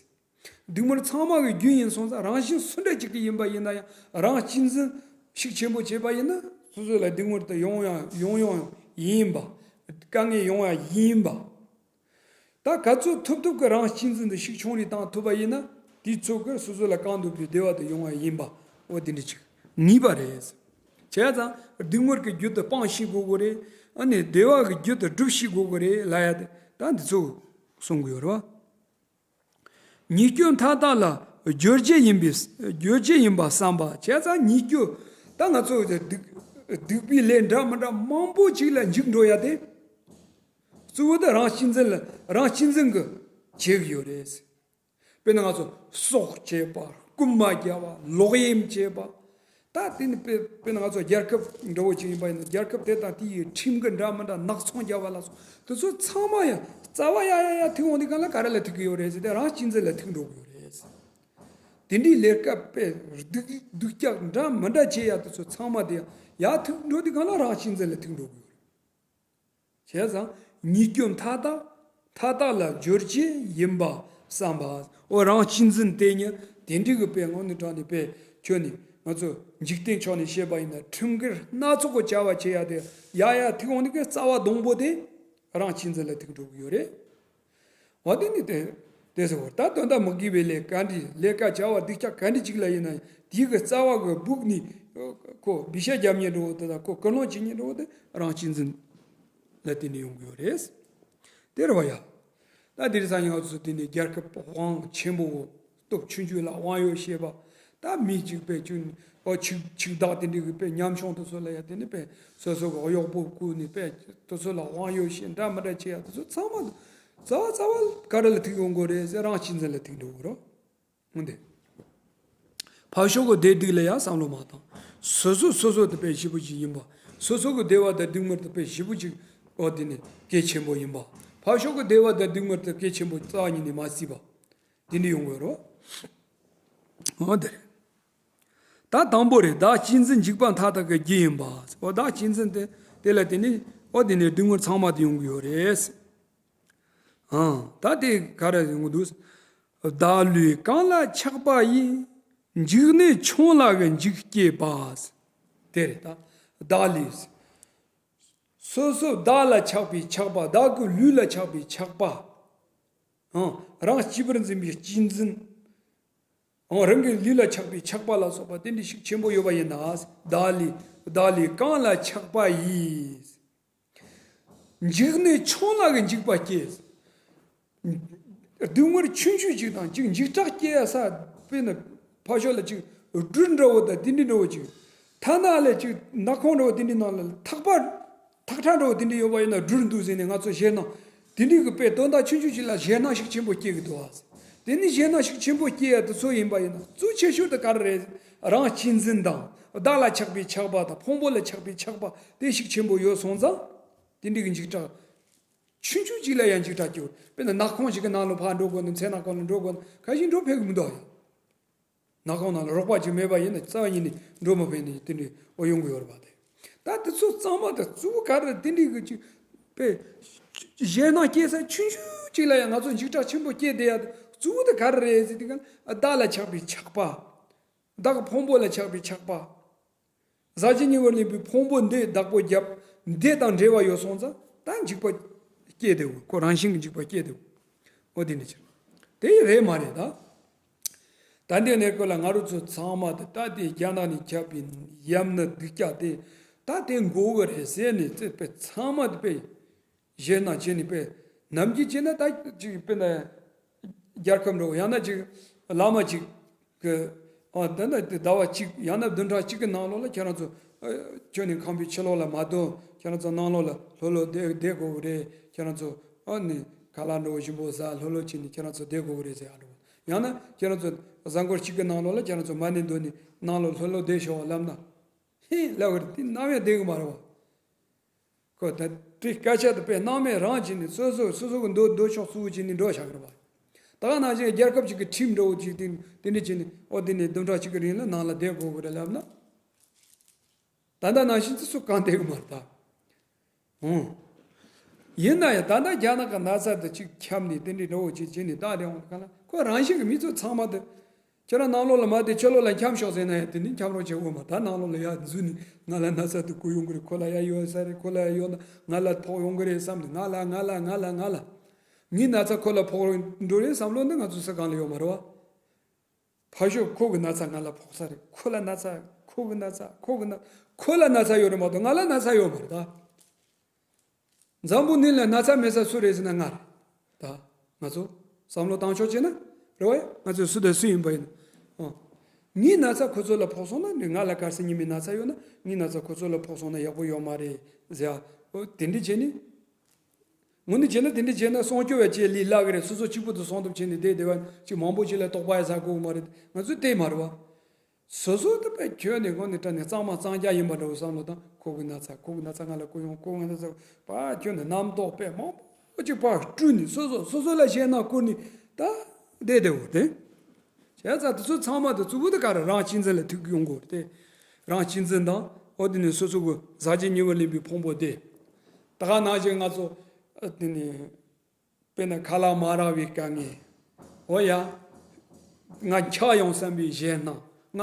སྡུག་བསྔལ་ཚང་མ་གི་རྒྱུ་ཡིན་སོང་ཙང་རང་གཞན་སུ་འདྲ་གཅིག་གི་ཡིན་པ་ཡིན་ན་ཡང་རང་གཅེས་འཛིན་ཤུགས་ཆེན་པོ་བྱས་པ་ཡིན་ན་སོ་སོ་ལ་སྡུག་བསྔལ་དེ་ཡོང་ཡང་ཡོང་ཡོང་ཡིན་པ། དཀའ་ངལ་ཡོང་ཡང་ཡིན་པ། ད་ག་ཚོད་ཐུབ་ཐུབ་ཀྱི་རང་གཅེས་འཛིན་དེ་ཤུགས་ཆུང་རུ་བཏང་ཐུབ་པ་ཡིན་ན་དེའི་ཚོད་ཀྱིས་སོ་སོ་ལ་གང་འདོད་པའི་བདེ་བ་དེ་ཡོང་བ་ཡིན་པ་འོ་དེ་འདྲ་ཅིག་ངེས་པ་རེད། བྱས་ཙང་སྡུག་བསྔལ་གྱི་རྒྱུ་དེ་སྤང་ཤེས་དགོས་ཀྱི་རེད། ཨ་ནི་བདེ་བ་གི་རྒྱུ་དེ་སྒྲུབ་ཤེས་དགོས་ཀྱི་རེད་ལབ་ཡ་དེ་ད་འདི་ཚོ་གསུང་གི་ཡོད་རེད་བ། ཉེས་སྐྱོན་མཐའ་དག་ལ་བརྗོད་བྱེད་ཡིན་པས་བརྗོད་བྱེད་ཡིན་པ་བསམ་པ་བྱས་ཙང་ཉེས་སྐྱོན་ད་ང་ཚོ་སྡིག་སྡིག་པའི་ལས་འདྲ་མི་འདྲ་མང་པོ་ཅིག་ལ་འཇིགས་འགྲོ་ཡ་དེ། གཙོ་བོ་དེ་རང་གཅེས་འཛིན་ལ་རང་གཅེས་འཛིན་གྱིས་བྱེད་ཀྱི་ཡོད་རེད། དཔེར་ན་ང་ཚོ་སྲོག་བཅད་པ་རྐུན་མ་རྒྱག་པ་ལོག་གཡེམ་བྱེད་པ། ད་དེ་ནི་དཔེ་དཔེར་ན་ང་ཚོ་རྒྱལ་ཁབ་འདྲ་བོ་ཅིག་ཡིན་པ་ཡིན་ན། རྒྱལ་ཁབ་དེ་དང་དེ་ཡི་ཁྲིམས་ཀྱི་འདྲ་མི་འདྲ་ནག་ཚོང་རྒྱག་པ་ལ་སོགས་དེ་ཚོ་ཚང་མ་ཡང་རྩ་བ་ཡ་ཡ་ཡ་ཐུག་འོང་དུས་སྒང་ལ་ག་རེ་ལ་ཐུག་གི་ཡོད་རེད་ཟེར་ཏེ། རང་གཅེས་འཛིན་ལ་ཐུག་འགྲོ་གི་ཡོད་རེད། དེ་འདྲའི་ལས་ཀ་དཔེ་སྡུག་སྡུག་ཅག་འདྲ་མི་འདྲ་བྱེད་ཡ་དེ་ཚོ་ཚང་མ་དེ་ཡང་ཡ་ཐུག་འགྲོ་དུས་སྒང་ལ་རང་གཅེས་འཛིན་ལ་ཐུག་འགྲོ་གི་ཡོད་རེད། བྱས་ཙང་ཉེས་སྐྱོན་མཐའ་དག་མཐའ་དག་ལ་སྦྱོར་བྱེད་ཡིན་པ་བསམ་པ། འོ་རང་གཅེས་འཛིན་དེ་ཉིད་དེ་འདྲའི་གི་དཔེ་དངོས་གནས་དྲང་གནས་དཔེ་ཁྱོད་ནི་ང་ཚོ་འཇིག་རྟེན་ཕྱོགས་ནས་བཤད་པ་ཡིན་ན་ཁྲིམས་འགལ་སྣ་ཚོགས་ཀྱི་བྱ་བ་བྱེད་ཡ་དེ་ཡ་ཡ་ཐུག་འོང་ནི་གི་རྩ་བ་དང་པོ་དེ་རང་གཅེས་འཛིན་ལ་ཐུག་འགྲོ་གི་ཡོད་རེད། འོ་དེ་ནི་དེ་དེ་ཟེར་བ། ད་དོན་དག་མི་དགེ་བའི་ལས་ག་འདྲ་ལས་ཀ་བྱ་བ་སྡུག་ཅག་ག་འདྲ་ཅིག་ལ་ཡིན་ན་ཡང་དེའི་གི་རྩ་བ་གི་སྦུག་ནས་ཁོ་སྦས་ཤ་རྒྱབ་མཁན་འདྲ་བོ་དེ་དང་ཁོ་སྐུལ་སློང་བྱེད་མཁན་འདྲ་བོ་དེ་རང་གཅེས་འཛིན་ལ་བརྟེན་ནས་ཡོང་གི་ཡོད་རེད། དེ་རེད་བ་ཡ། ད་དེ་རིང་སང་ཉིན་ང་ཚོ་དེ་ནས་རྒྱལ་ཁབ་དབང་ཆེན་པོ་སྟོབས་ཆུང་ཆུང་ལ་དབང་ཡོད་ཞེས་པ། ད་མི་གཅིག་པས་ཀྱང་ཨོ་ཆིག་ཆིག་བདག་དེ་འདྲའི་གི་དཔེ་ཉམ་ཆུང་དེ་ཚོ་ལ་ཡ་དེ་ནས་དཔེ་སོ་སོ་གི་གཡོག་པོ་བཀུག་ནས་དཔེ་དེ་ཚོ་ལ་དབང་ཡོད་ཞེས་འདྲ་མི་འདྲ་བྱེད་ཡ་དེ་ཚོ་ཚང་མ་རྩ་བ་རྩ་བ་ག་རེ་ལ་ཐུག་ཡོང་དགོས་རེད་ཟེར། རང་གཅེས་འཛིན་ལ་ཐུག་འགྲོ་དགོས་རོ། འོན་ཏེ། ཕར་ཕྱོགས་ཀྱི་བདེ་སྡུག་ལ་ཡང་བསམ་བློ་མ་བཏང་། སོ་སོ་སོ་སོ་དེ་དཔེ་ཞེ་པོ་ཅིག་ཡིན་པ། སོ་སོ་གི་བདེ་བ་དང་སྡུག་བསྔལ་དེ་དཔེ་ཞེ་པོ་ཅིག་ཨོ་དེ་ནི་གལ་ཆེན་པོ་ཡིན་པ། ཕར་ཕྱོགས་ཀྱི་བདེ་བ་དང་སྡུག་བསྔལ་དེ་གལ་ཆེན་པོ་རྩ་བ་ཉིད་ནས་མ་བརྩིས་པ། དེ་འདྲ་ཡོང་དགོས་རོ། འོ་དེ་རེད། ད་དང་པོ་རེད། བདག་གཅེས་འཛིན་འཇིགས་པ་མཐའ་དག་གི་རྒྱུ་ཡིན་པ། འོ་བདག་གཅེས་འཛིན་དེ་དེ་ལ་བརྟེན་ནས་འོ་དེ་ནས་སྡུག་བསྔལ་ཚང་མ་དེ་ཡོང་གི་ཡོད་རེད། ཨང་། ད་དེ་ག་རེ་ཡོང་གི་འདུག། བདག་ལུས་གང་ལ་ཆགས་པ་ཡིས། འཇིགས་ནི་ཆུང་ལ་གི་འཇིགས་སྐྱེས་པ། དེ་རེད་ད། བདག་ལུས། སོ་སོ་བདག་ལ་ཆགས་པའི་ཆགས་པ། བདག་གི་ལུས་ལ་ཆགས་པའི་ཆགས་པ། ཨང་། རང་གཅེས་པར་འཛིན་པའི་གཅེས་འཛིན། ཨང་། རང་གི་ལུས་ལ་ཆགས་པའི་ཆགས་པ་ལ་སོགས་པ་དེ་འདྲའི་ཤུགས་ཆེན་པོ་ཡོད་པ་ཡིན་ན། བདག་ལུས་བདག་ལུས་གང་ལ་ཆགས་པ་ཡིས། འཇིགས་ནི་ཆུང་ལ་གི་འཇིགས་པ་སྐྱེས། སྡུག་བསྔལ་ཆུང་ཆུང་ཅིག་དང་ཅིག་འཇིགས་སྐྲག་སྐྱེ་ཡ་ས། དཔེར་ན་ཕར་ཕྱོགས་ལ་ཅིག་སྦྲུལ་འདྲ་བོ་དང་དེ་འདྲ་འདྲ་བོ་ཅིག་ཐ་ན་ལས་ཅིག་ནག་ཁུང་འདྲ་བོ་དེ་འདྲའི་ནང་ལ་ཐག་པ་ཐག་ཁྲ་འདྲ་བོ་དེ་འདྲ་ཡོད་པ་ཡིན་ན། སྦྲུལ་འདུག་ཟེར་ནས་ང་ཚོ་ཞེད་སྣང་། དེ་འདྲའི་གི་དཔེ་དོན་དག་ཆུང་ཆུང་ཅིག་ལ་ཞེད་སྣང་ཤུགས་ཆེན་པོ་སྐྱེ་གི་འདུག་ཨ། དེ་ནི་ཞེད་སྣང་ཤུགས་ཆེན་པོ་སྐྱེ་ཡ་དེ་ཚོ་ཡིན་པ་ཡིན་ན། གཙོ་ཆེ་ཤོས་དེ་ག་རེ་རེད། རང་གཅེས་འཛིན་དང་བདག་ལ་ཆགས་པའི་ཆགས་པ་དང་ཕུང་པོ་ལ་ཆགས་པའི་ཆགས་པ་དེ་ཤུགས་ཆེན་པོ་ཡོད་སོང་ཙང་། དེ་འདྲའི་གི་འཇིགས་སྐྲག་ཆུང་ཆུང་ཅིག་ལ་ཡང་འཇིགས་སྐྲག་སྐྱེ་བ། དཔེར་ན་ནག་ཁུང་ཞིག་གི་ནང་ལ་ཕར་འགྲོ་དགོས་ན། མཚན་ནག་ཁུང་ལ་འགྲོ་དགོས་ན་ཁ་ཤས་འགྲོ་ཕོད་ཀྱི་མི་འདུག་ཡ། ནག་ཁུང་ནང་ལ་རོགས་པ་ཅིག་མེད་པ་ཡིན་ན་རྩ་བ་ཉིད་ནས་འགྲོ་མི་ཕོད་ནས་དེ་འདྲའི་འོ་ཡོང་གི་ཡོད་རེད་པ། དེ་ད་དེ་ཚོ་གཙང་མ་དང་གཙོ་བོ་ག་རེ་རེད། དེ་འདྲའི་གི་ཅིག་དཔེ་ཞེད་སྣང་སྐྱེ་ས་ཆུང་ཆུང་ཅིག་ལ་ཡང་ང་ཚོ་འཇིགས་སྐྲག་ཆེན་པོ་སྐྱེ་བསྡད་ཡ་དེ་གཙོ་བོ་དེ་ག་རེ་རེད་ཟེར་དུས་སྒང་ལ། བདག་ལ་ཆགས་པའི་ཆགས་པ། བདག་གི་ཕུང་པོ་ལ་ཆགས་པའི་ཆགས་པ། ཟག་བཅས་ཉེ་བར་གནས་པའི་ཕུང་པོ་འདི་བདག་པོ་རྒྱབ་འདི་དང་འབྲེལ་བ་ཡོད་སོང་ཙང་། ད་འཇིགས་པ་སྐྱེས་བསྡད་ཡོད། ཁོ་རང་བཞིན་གྱི་འཇིགས་པ་སྐྱེས་བསྡད་ཡོད། འོ་དེ་འདྲ་ཅིག་དེ་རེད་མ་རེད་ད། ད་འདི་ནས་ཁོ་ལ་ང་རང་ཚོ་ཚང་མ་དེ་ད་དེ་རྒྱ་ནག་ནས་ཁྱབ་པའི་ཡམས་ནད་སྡུག་ཅག་དེ་ད་དེ་འགོ་གི་རེད་ཟེར་ནས་རྩད་པས་ཚང་མ་དེ་དཔེ་ཞེད་སྣང་བྱས་ནས་དཔེ་ནམ་རྒྱུན་བྱས་ན་ད་ཅིག་དཔེར་ན་རྒྱལ་ཁབ་འདྲ་བོ། ཡང་ན་ཅིག་བླ་མ་ཅིག་གི་ཨ་ད་ད་ཟླ་བ་གཅིག་ཡང་ན་བདུན་ཕྲག་གཅིག་གི་ནང་ལོགས་ལ་ཁྱེད་རང་ཚོ་ཨ་ཁྱོན་ནས་ཁང་པའི་ཕྱི་ལོགས་ལ་མ་སྡོད། ཁྱེད་རང་ཚོ་ནང་ལོགས་ལ་ལྷོད་ལྷོད་བསྡད་བསྡད་དགོས་ཀྱི་རེད། ཁྱེད་རང་ཚོ་ཨ་ནི་ཁ་ལག་འདྲ་བོ་ཞིམ་པོ་ཟ། ལྷོད་ལྷོད་བྱས་ནས་ཁྱེད་རང་ཚོ་བསྡད་དགོས་ཀྱི་རེད་ཟེར་ཡ་འདྲ་བོ། ཡང་ན་ཁྱེད་རང་ཚོ་གཟའ་འཁོར་གཅིག་གི་ནང་ལོགས་ལ་ཁྱེད་རང་ཚོ་མ་ཎི་འདོན་ནས་ནང་ལོགས་ལྷོད་ལྷོད་བསྡད་ཤོག་ལབ་ན། ཧེ་ལབ་ཀྱི་རེད། དེ་ནམ་ཡང་བསྡད་ཀྱི་མ་རེད་བ། ཁོ་ད་དེ་སྐད་ཆ་དེ་དཔེ་སྣང་མེད་རང་བྱས་ནས་སོ་སོ་སོ་སོ་གི་འདོད་འདོད་ཕྱོགས་གཙོ་བོ་བྱས་ནས་འགྲོ་བཞག་གི་རེད་བ། ད་ག་ནང་བཞིན་རྒྱལ་ཁབ་ཅིག་གི་ཁྲིམས་འདྲ་བོ་ཅིག་དེ་དེ་འདྲ་བྱས་ནས། ཨོ་དེ་ནས་བདུན་ཕྲག་གཅིག་གི་རིང་ལ་ནང་ལ་བསྡད་དགོས་ཀྱི་རེད་ལབ་ན། ད་ལྟ་ནང་བཞིན་དེ་སུ་གང་བསྡད་ཀྱི་མ་རེད་ད། ཨང་། ཡིན་ན་ཡང་ད་ལྟ་རྒྱ་ནག་གི་ན་ཚ་དེ་གཅིག་ཁྱབ་ནས་དེ་འདྲའི་འདྲ་བོ་ཅིག་བྱས་ནས་ད་རེད་འོང་ག་ལ། ཁོ་རང་བཞིན་གྱི་མི་ཚོ་ཚང་མ་དེ། ཁྱེད་རང་ནང་ལོགས་ལ་མ་བསྡད་ཕྱི་ལོགས་ལ་འཁྱམ་ཤོག་ཟེར་ན་ཡང་དེ་ནི་འཁྱམ་རོགས་བྱེད་དགོས་མ། ད་ནང་ལོགས་ལ་ཡར་འཛུལ་ནས་ང་ལ་ན་ཚ་དེ་འགོས་ཡོང་གི་རེད། ཁོ་ལ་ཡར་ཡོད་ས་རེད། ཁོ་ལ་ཡར་ཡོད་ན་ང་ལ་ཕོག་ཡོང་གི་རེད་བསམ་ནས། ང་ལ་ང་ལ་ང་ལ་ང་ལ། ངའི་ན་ཚ་ཁོ་ལ་ཕོག་འགྲོ་རེད་བསམ་བློ་འདི་ང་ཚོ་སུ་གང་ལ་ཡོད་མ་རེད་བ། ཕར་ཞོག་ཁོ་གི་ན་ཚ་ང་ལ་ཕོག་ས་རེད། ཁོ་ལ་ན་ཚ་ཁོ་གི་ན་ཚ་ཁོ་གི་ན་ཁོ་ལ་ན་ཚ་ཡོད་རེད་མ་གཏོགས་ང་ལ་ན་ཚ་ཡོད་མ་རེད་ད། འཛམ་བུ་གླིང་ལ་ན་ཚ་མེད་ས་སུ་རེད་ཟེར་ན་ང་རེད། ད་ང་ཚོ་བསམ་བློ་བཏང་ཕྱོགས་བྱས་ན་རེད་བ། ང་ཚོ་སུ་དང་སུ་ཡིན་པ་ཡིན་ན། ཨོ། ངའི་ན་ཚ་ཁོ་ཚོ་ལ་ཕོག་སོང་ན་ནི། ང་ལ་གལ་སྲིད་ཉི་མའི་ན་ཚ་ཡོད་ན་ངའི་ན་ཚ་ཁོ་ཚོ་ལ་ཕོག་སོང་ན་ཡག་པོ་ཡོད་མ་རེད་ཟེར་ཡ། ཨོ་དེ་འདྲ་བྱས་ནི། དངོས་གནས་བྱས་ན་དེ་འདྲ་བྱས་ན་སྲུང་སྐྱོབ་བྱས་ལས་སླ་གི་རེད། སོ་སོ་གཅིག་པུ་དུ་སྲུང་ཐབས་བྱས་ནས་བསྡད་བསྡད་པ་ཅིག་མང་པོ་ཅིག་ལ་དོགས་པ་ཡ་ཟ་དགོས་མ་རེད། ང་ཚོས་བལྟས་མ་རེད་བ། སོ་སོ་དེ་པས་ཁྱོད་ནི་ངོ་ནི་དྲ་ནི་གཙང་མ་གཙང་རྐྱང་ཡིན་པ་འདྲ་བོ་བསམ་བློ་དང་ཁོ་གི་ན་ཚ་ཁོ་གི་ན་ཚ་ང་ལ་ཁོ་ཡོང་ཁོ་གི་ན་ཚ་པ་ཁྱོད་ནི་རྣམ་རྟོག་པས་མང་པོ་ཅིག་པ་སྤྲུལ་ནས་སོ་སོ་སོ་སོ་ལ་ཞེད་སྣང་བསྐུར་ནས་ད་བསྡད་བསྡད་འོ་དེ། བྱས་ཙང་དེ་ཚོ་ཚང་མ་དེ་གཙོ་བོ་དེ་ག་རེ་རང་གཅེས་འཛིན་ལ་ཐུག་ཡོང་དགོས་ཏེ། རང་གཅེས་འཛིན་དང་འོ་དེ་ནས་སོ་སོ་གི་ཟག་བཅས་ཉེ་བར་ལེན་པའི་ཕུང་པོ་དེ། ད་ག་ནང་བཞིན་ང་ཚོ་དེ་ནས་དཔེར་ན་ཁ་ལག་མ་རག་པའི་དཀའ་ངལ། འོ་ཡ། ང་འཁྱག་ཡོང་བསམ་པའི་ཞེད་སྣང་། ང་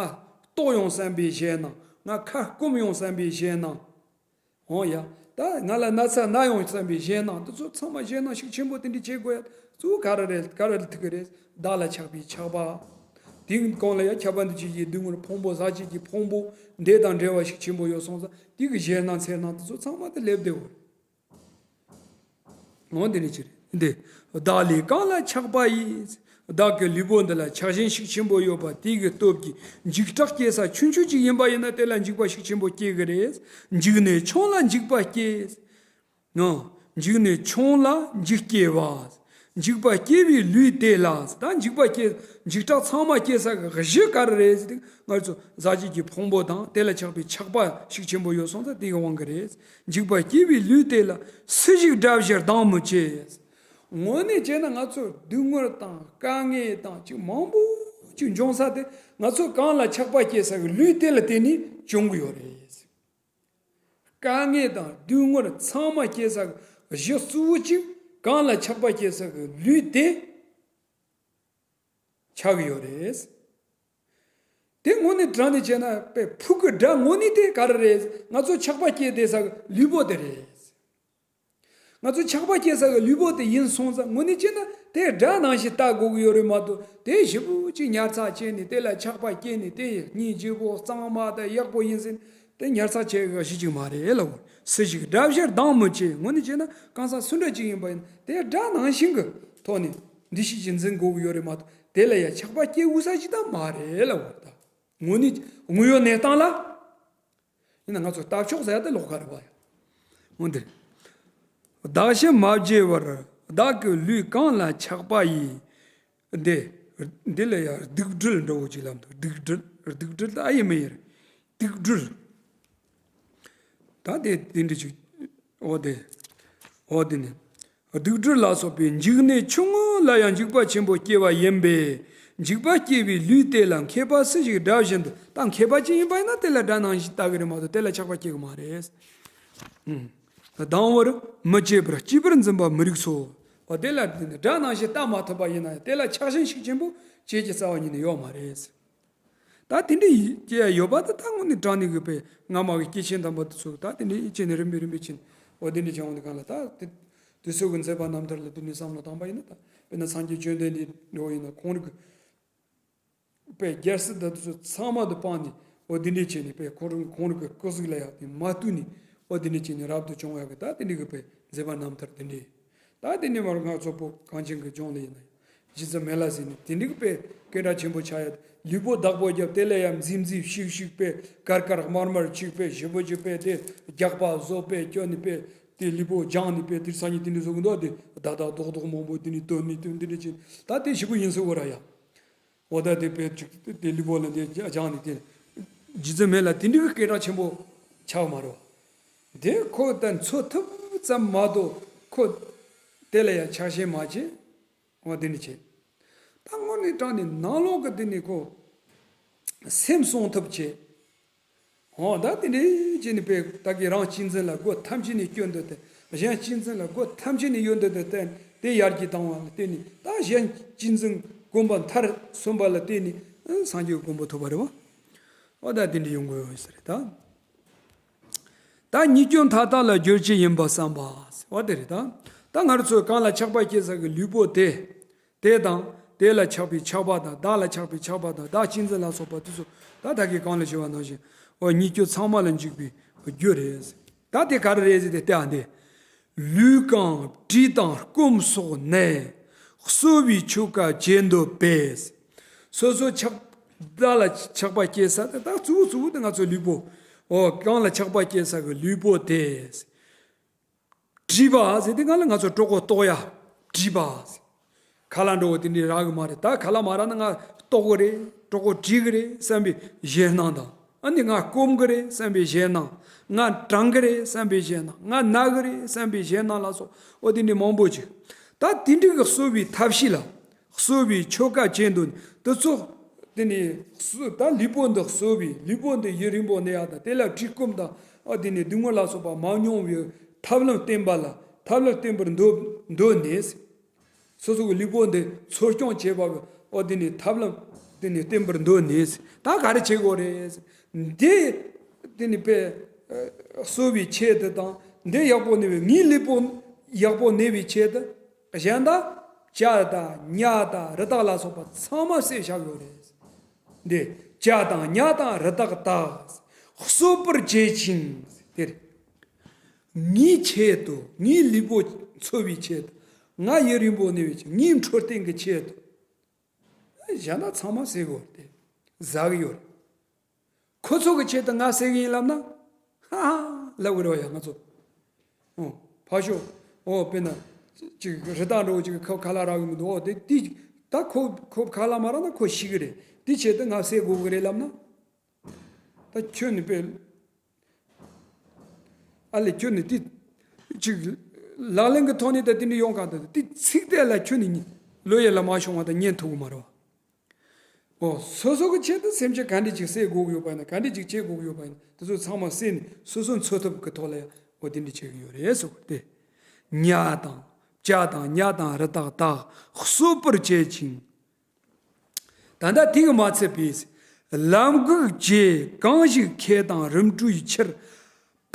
ལྟོགས་ཡོང་བསམ་པའི་ཞེད་སྣང་། ང་ཁ་སྐོམ་ཡོང་བསམ་པའི་ཞེད་སྣང་། འོ་ཡ། ད་ང་ལ་ན་ཚ་ན་ཡོང་བསམ་པའི་ཞེད་སྣང་། འདི་ཚོ་ཚང་མ་ཞེད་སྣང་ཤུགས་ཆེན་པོ་དེ་འདྲ་བྱེད་དགོས་ཡ། གཙོ་བོ་ག་རེ་རེད་ག་རེ་ལ་ཐུག་གི་རེད། བདག་ལ་ཆགས་པའི་ཆགས་པ། དེའི་སྒང་ལ་ཡ་ཁྱབ་པ་འདུ་བྱེད་ཀྱི་སྡུག་བསྔལ་ཕུང་པོ་ཟག་བཅས་ཀྱི་ཕུང་པོ་འདི་དང་འབྲེལ་བ་ཤུགས་ཆེན་པོ་ཡོད་སོང་ཙང་དེ་གི་ཞེད་སྣང་འཚེར་སྣང་དེ་ཚོ་ཚང་མ་དེ་སླེབས་བསྡད་ཡོད། འོ་འདི་ནི་ཅི་རེད་འདི། བདག་ལུས་གང་ལ་ཆགས་པ་ཡིས། བདག་གི་ལུས་པོ་འདི་ལ་ཆགས་ཞེན་ཤུགས་ཆེན་པོ་ཡོད་པ་དེ་གི་སྟོབས་ཀྱིས་འཇིགས་སྐྲག་སྐྱེ་ས་ཆུང་ཆུང་ཅིག་ཡིན་པ་ཡིན་ན་དེ་ལ་འཇིགས་པ་ཤུགས་ཆེན་པོ་སྐྱེ་གི་རེད། འཇིགས་ནས་ཆུང་ལ་འཇིགས་པ་སྐྱེ། ངང་། འཇིགས་ནས་ཆུང་ལ་འཇིགས་སྐྱེ་བ། འཇིགས་པ་སྐྱེ་བའི་ལུས་དེ་ལ། ད་འཇིགས་པ་སྐྱེ། འཇིགས་སྐྲག་ཚང་མ་སྐྱེ་ས་གི་གཞི་ག་རེ་རེད་ཟེར་ཏེ་ང་ཚོ་ཟག་བཅས་ཀྱི་ཕུང་པོ་དང་དེ་ལ་ཆགས་པའི་ཆགས་པ་ཤུགས་ཆེན་པོ་ཡོད་སོང་ཙང་དེ་གི་དབང་གིས་རེད། འཇིགས་པ་སྐྱེ་བའི་ལུས་དེ་ལ་སུ་ཞིག་དགྲ་བཞིན་སྡང་མི་བྱེད། དངོས་གནས་བྱས་ན་ང་ཚོ་སྡུག་བསྔལ་དང་དཀའ་ངལ་དང་ཅིག་མང་པོ་ཅིག་འབྱུང་ས་དེ་ང་ཚོ་གང་ལ་ཆགས་པ་སྐྱེ་ས་གི་ལུས་དེ་ལ་བརྟེན་ནས་བྱུང་གི་ཡོད་རེད། དཀའ་ངལ་དང་སྡུག་བསྔལ་ཚང་མ་སྐྱེ་ས་གི་གཞི་གཙོ་བོ་གཅིག་གང་ལ་ཆགས་པ་སྐྱེ་ས་གི་ལུས་དེ་ཆགས་ཀྱི་ཡོད་རེད། དེ་དངོས་གནས་དྲང་གནས་བྱས་ན་དཔེ་ཕུགས་ཀྱི་དགྲ་དངོས་གནས་དེ་ག་རེ་རེད། ང་ཚོ་ཆགས་པ་སྐྱེ་བསྡད་ས་གི་ལུས་པོ་དེ་རེད། ང་ཚོ་ཆགས་པ་སྐྱེ་ས་གི་ལུས་པོ་དེ་ཡིན་སོང་ཙང་དངོས་གནས་བྱས་ན་དེ་དགྲ་ནང་བཞིན་ལྟ་དགོས་ཀྱི་ཡོད་རེད་མ་གཏོགས་དེ་ཞེ་པོ་ཅིག་ཉར་ཚགས་བྱས་ནས་དེ་ལ་ཆགས་པ་སྐྱེས་ནས་དེ་སྙིང་རྗེ་པོ་གཙང་མ་དང་ཡག་པོ་ཡིན་ཟེར་ནས་དེ་ཉར་ཚགས་བྱེད་གི་གཞི་ཅིག་མ་རེད་ལབ། སུ་ཞིག་དགྲ་བཞིན་སྡང་མི་བྱེད། དངོས་གནས་བྱས་ན་གང་ཟག་སུ་འདྲ་ཅིག་ཡིན་པ་ཡིན་དེ་དགྲ་ནང་བཞིན་གི་ཐོག་ནས་འདུ་ཤེས་ཅིག་འཛིན་དགོས་ཀྱི་ཡོད་རེད་མ་གཏོགས་དེ་ལ་ཡ་ཆགས་པ་སྐྱེ་དགོས་ས་ཅིག་ད་མ་རེད་ལབ། ད་དངོས་གནས་དངོས་ཡོད་གནས་སྟངས་ལ། ཡིན་ན་ང་ཚོ་ལྟ་ཕྱོགས་ཟེར་ཡ་དེ་ལོགས་ཀ་རེད་བ་ཡ། འོན་ཏེ། བདག་གཞན་མ་བརྗེ་བར་བདག་གི་ལུས་གང་ལ་ཆགས་པ་ཡིས། འདི། འདི་ལ་ཡ་སྡིག་སྒྲིལ་འདྲ་བོ་ཅིག་ལབ་འདུག་སྡིག་སྒྲིལ་སྡིག་སྒྲིལ་ད་ཨ་ཡེ་མ་ཡེ་རེད། སྡིག་སྒྲིལ། ད་དེ་དེ་འདྲ་ཅིག་འོ་དེ། འོ་དེ་ནི། སྡིག་སྒྲིལ་ལ་སོགས་པའི་འཇིགས་གནས་ཆུང་ངུ་ལ་ཡང་འཇིགས་པ་ཆེན་པོ་སྐྱེ་བ་ཡིན་པས། འཇིགས་པ་སྐྱེ་བའི་ལུས་དེ་ལ་མཁས་པ་སུ་ཞིག་དགྲ་བཞིན་དུ། ད་མཁས་པ་ཅིག་ཡིན་པ་ཡིན་ན་དེ་ལ་དགྲ་ནང་བཞིན་ལྟ་གི་རེད་མ་གཏོགས་དེ་ལ་ཆགས་པ་སྐྱེ་གི་མ་རེད། ཨུམ། སྡང་བར་མི་བྱེད་པར་སྐྱིད་པར་འཛིན་པ་མི་རིགས་སོ། འོ་དེ་ལ་དགྲ་ནང་བཞིན་ལྟ་མ་ཐུབ་པ་ཡིན་ན་ཡང་དེ་ལ་ཆགས་ཞེན་ཤུགས་ཆེན་པོ་བྱེད་ཀྱི་རྩ་བ་ཉིད་ནས་ཡོད་མ་རེད། ད་དེ་འདྲ་ཡི་སྐྱེ་ཡ་ཡོད་པ་ད་ད་དངོས་གནས་དྲང་གནས་གི་པའི་སྔ་མ་གི་སྐྱེས་ཆེན་དམ་པ་དེ་ཚོ་ད་དེ་འདྲ་ཡི་སྐྱེས་ནས་རིམ་པས་རིམ་པས་ཕྱིན་འོ་དེ་འདྲ་བྱུང་བ་འདི་གང་ལ་ད་དེ་དེ་ཚོ་གི་མཛད་པ་རྣམ་ཐར་ལ་དེ་འདྲའི་བསམ་བློ་བཏང་པ་ཡིན་ན་ད་དཔེར་ན་སངས་རྒྱས་བཅོམ་ལྡན་འདས་འདྲ་བོ་ཡིན་ན་ཁོང་རིག་གི་པའི་རྒྱལ་སྲིད་ད་དེ་ཚོ་ཚང་མ་དུ་སྤངས་ནས་འོ་དེ་འདྲ་བྱས་ནས་པའི་ཁོང་རིག་ཁོང་རིག་གི་སྐུ་གཟུགས་ལ་ཡག་དེ་མ་བཏུལ་ནས་འོ་དེ་འདྲ་བྱས་ནས་རབ་ཏུ་བྱུང་ཡག་གི་ད་དེ་འདྲ་གི་པའི་མཛད་པ་རྣམ་ཐར་དེ་འདྲ། ད་དེ་ནས་མར་ང་ཚོ་བོད་གངས་ཅན་གྱི་ལྗོངས་ལ་ཡིན་ན་རྗེ་བཙུན་མི་ལ་ཟེར་ནས་དེ་འདྲའི་དཔེ་སྐད་གྲགས་ཆེན་པོ་ཆགས་ཡ། ལུས་པོ་བདག་པོ་རྒྱབ་དེ་ལ་ཡ་མཛེས་མཛེས་ཤིག་ཤིག་དཔེ་དཀར་དཀར་དམར་དམར་ཅིག་དཔེ་ཞེ་པོ་ཅིག་དཔེ་དེ་རྒྱགས་པ་བཟོ་དཔེ་སྐྱོན་ནས་དཔེ་དེ་ལུས་པོ་སྦྱངས་ནས་དཔེ་དེ་སང་ཉིན་དེ་འདྲ་བཟོ་གི་འདུག་དེ་བདག་བདག་རྡོག་རྡོག་མང་པོ་དེ་ནས་བཏོན་ནས་དེ་འདྲ་བྱས་ད་དེ་ཞེ་པོ་ཡིན་ས་གོ་ར་ཡ། འོ་ད་དེ་དཔེ་ཅིག་དེ་ལུས་པོ་ལ་དེ་སྦྱངས་ནས་དེ་རྗེ་བཙུན་མི་ལ་དེ་འདྲའི་སྐད་གྲགས་ཆེན་པོ་ཆགས་མ་རེད་བ། དེ་ཁོ་ད་འཚོ་ཐུབ་ཙམ་མ་གཏོགས་ཁོ་དེ་ལ་ཡང་ཆགས་ཞེན་མ་བྱེད། འོ་དེ་ནི་བྱེད། ད་དངོས་གནས་དྲང་ནས་ནང་ལོགས་ཀྱི་དེ་ནི་ཁོ་སེམས་སྲུང་ཐུབ་བྱེད། འོ་ད་དེ་འདྲའི་བྱས་ནས་དཔེ་ད་གི་རང་གཅེས་འཛིན་ལ་སྒོ་ཐམས་ཅད་ནས་སྐྱོན་འདོད་དེ་གཞན་གཅེས་འཛིན་ལ་སྒོ་ཐམས་ཅད་ནས་གཡོལ་འདོད་དེ་བསྟན་དེ་ཡར་རྒྱས་བཏང་བ་ལ་བརྟེན་ནས་ད་གཞན་གཅེས་འཛིན་གོམ་པ་མཐར་སོན་པ་ལ་བརྟེན་ནས་སངས་རྒྱས་ཀྱི་གོ་འཕང་ཐོབ་པ་རེད་བ། འོ་ད་དེ་འདྲའི་ཡོང་དགོས་ཡོད་ས་རེད་ད། ད་ཉེས་སྐྱོན་མཐའ་དག་ལ་སྦྱོར་བྱེད་ཡིན་པར་བསམ་པ། འོ་དེ་རེད་ད། ད་ང་རང་ཚོས་གང་ལ་ཆགས་པ་སྐྱེ་ས་གི་ལུས་པོ་དེ། དེ་དང་། དེ་ལ་ཆགས་པའི་ཆགས་པ་དང་བདག་ལ་ཆགས་པའི་ཆགས་པ་དང་བདག་གཅེས་འཛིན་ལ་སོགས་པ་དེ་ཚོ་ད་ད་གིན་གོང་ལ་ཞུས་པ་ནང་བཞིན་འོ་ཉེས་སྐྱོན་ཚང་མ་ལ་འཇུག་པའི་རྒྱུ་རེད། ད་དེ་ག་རེ་རེད་ཟེར་ཏེ་བལྟས་ཨ་འདི། ལུས་གང་དྲི་དང་སྐོམ་སོགས་ནད་གསོ་བའི་ཆོ་ག་བྱེད་འདོད་པས། སོ་སོ་ཆགས་བདག་ལ་ཆགས་པ་སྐྱེ་ས་དེ་ད་གཙོ་བོ་གཙོ་བོ་དེ་ང་ཚོ་ལུས་པོ། འོ་གང་ལ་ཆགས་པ་སྐྱེ་ས་གི་ལུས་པོ་དེ། དྲི་བ་ཟེར་དེ་གང་ལ་ང་ཚོ་གྲོད་ཁོག་ལྟོགས་ཡ། དྲི་བ་ཟེར། ཁ་ལག་འགྲོ་བ་དེ་འདྲའི་རག་གི་མ་རེད། ད་ཁ་ལག་མ་རག་ན་ང་ལྟོགས་གི་རེད། གྲོད་ཁོག་བྲེག་གི་རེད་བསམ་པའི་ཞེད་སྣང་དང་། ཨ་ནི་ང་སྐོམ་གི་རེད་བསམ་པའི་ཞེད་སྣང་། ང་གྲང་གི་རེད་བསམ་པའི་ཞེད་སྣང་། ང་ན་གི་རེད་བསམ་པའི་ཞེད་སྣང་ལ་སོགས་འོ་དེ་འདྲའི་མང་པོ་ཅིག་ད་དེ་འདྲའི་གི་གསོ་བའི་ཐབས་ཤེས་ལ། གསོ་བའི་ཆོ་ག་བྱེད་འདོད་དེ་ཚོ། དེ་ནས་གསོ་ད་ལུས་པོ་འདི་གསོ་བའི་ལུས་པོ་འདི་ཡུན་རིང་པོ་གནས་ཡག་དང་དེ་ལ་བྲིས་སྐོམ་དང་ཨ་དེ་ནས་སྡུག་བསྔལ་ལ་སོགས་པ་མ་མྱོང་བའི་ཐབས་ལམ་བསྟེན་པ་ལ་ཐབས་ལམ་བསྟེན་པར་འདོད་འདོད་ནས། སོ་སོ་གི་ལུས་པོ་འདི་འཚོ་སྐྱོང་བྱེད་པ་གི་ཨོ་དེ་ནས་ཐབས་ལམ་དེ་ནས་བསྟེན་པར་འདོད་ནས་ད་ག་རེ་བྱེད་དགོས་རེད། འདི་དེ་ནས་དཔེ་གསོ་བའི་ཆེད་དུ་དང་འདི་ཡག་པོ་གནས་པའི་ངའི་ལུས་པོ་ཡག་པོ་གནས་པའི་ཆེད་དུ། གཞན་དག་བྱ་དང་ཉ་དང་རི་དྭགས་ལ་སོགས་པ་ཚང་མ་བསད་བཞག་ཡོད་རེད། འདི་བྱ་དང་ཉ་དང་རི་དྭགས་དག་གསོད་པར་བྱེད་ཅིང་དེ་རེད། ངའི་ཆེད་དུ་ངའི་ལུས་པོ་འཚོ་བའི་ཆེད་དུ་ང་ཡུན་རིང་པོ་གནས་པའི་ཆེད་ངའི་འཕྲོད་བསྟེན་གྱི་ཆེད་དུ་གཞན་དག་ཚང་མ་བསད་དགོས་ཏེ་ཟ་གི་ཡོད་རེད། ཁོ་ཚོ་གི་ཆེད་དུ་ང་བསད་གི་ཡིན་ལབ་ན། ཧ་ཧ་ལབ་གི་རེད་བ་ཡ་ང་ཚོ། ཨོ་ཕར་ཞོག་ཨོ་དཔེར་ན་ཅིག་རི་དྭགས་འདྲ་བོ་ཅིག་ཁོ་ཁ་ལག་རག་གི་མི་འདུག་ཨོ་དེ་དེ་ད་ཁོ་ཁོ་ཁ་ལག་མ་རག་ན་ཁོ་ཤི་གི་རེད། དེ་ཆེད་དུ་ང་བསད་དགོས་གི་རེད་ལབ་ན། ད་ཁྱོད་ནི་དཔེ་ཨ་ལས་ཁྱོད་ནི་དེ་ཅིག་ལག་ལེན་གི་ཐོག་ནས་ད་དེ་འདྲ་ཡོང་གང་ད་དེ་ཚིག་དེ་ལ་ཁྱོད་ནི་ལོ་ཡ་ལ་མ་བྱུང་བ་ད་ཉན་ཐུབ་གི་མ་རེད་བ། འོ་སོ་སོ་གི་ཆེད་དུ་སེམས་ཅན་ག་འདྲ་ཅིག་བསད་དགོས་ཀྱི་ཡོད་པ་ཡིན་ན་ག་འདྲ་ཅིག་བྱེད་དགོས་ཀྱི་ཡོད་པ་ཡིན་ན་དེ་ཚོ་ཚང་མ་བསད་ནས་སོ་སོ་འཚོ་ཐབས་ཀྱི་ཐོག་ལ་ཡང་འོ་དེ་འདྲ་བྱེད་ཀྱི་ཡོད་རེད་གསུངས་ཏེ། ཉ་དང་བྱ་དང་ཉ་དང་རི་དྭགས་དག་གསོད་པར་བྱེད་ཅིང་། ད་ལྟ་དེ་གི་མ་ཚད་པའི་ལམ་འགུགས་བྱེད་གང་ཞིག་ཁེ་དང་རིམ་གྲོའི་ཕྱིར།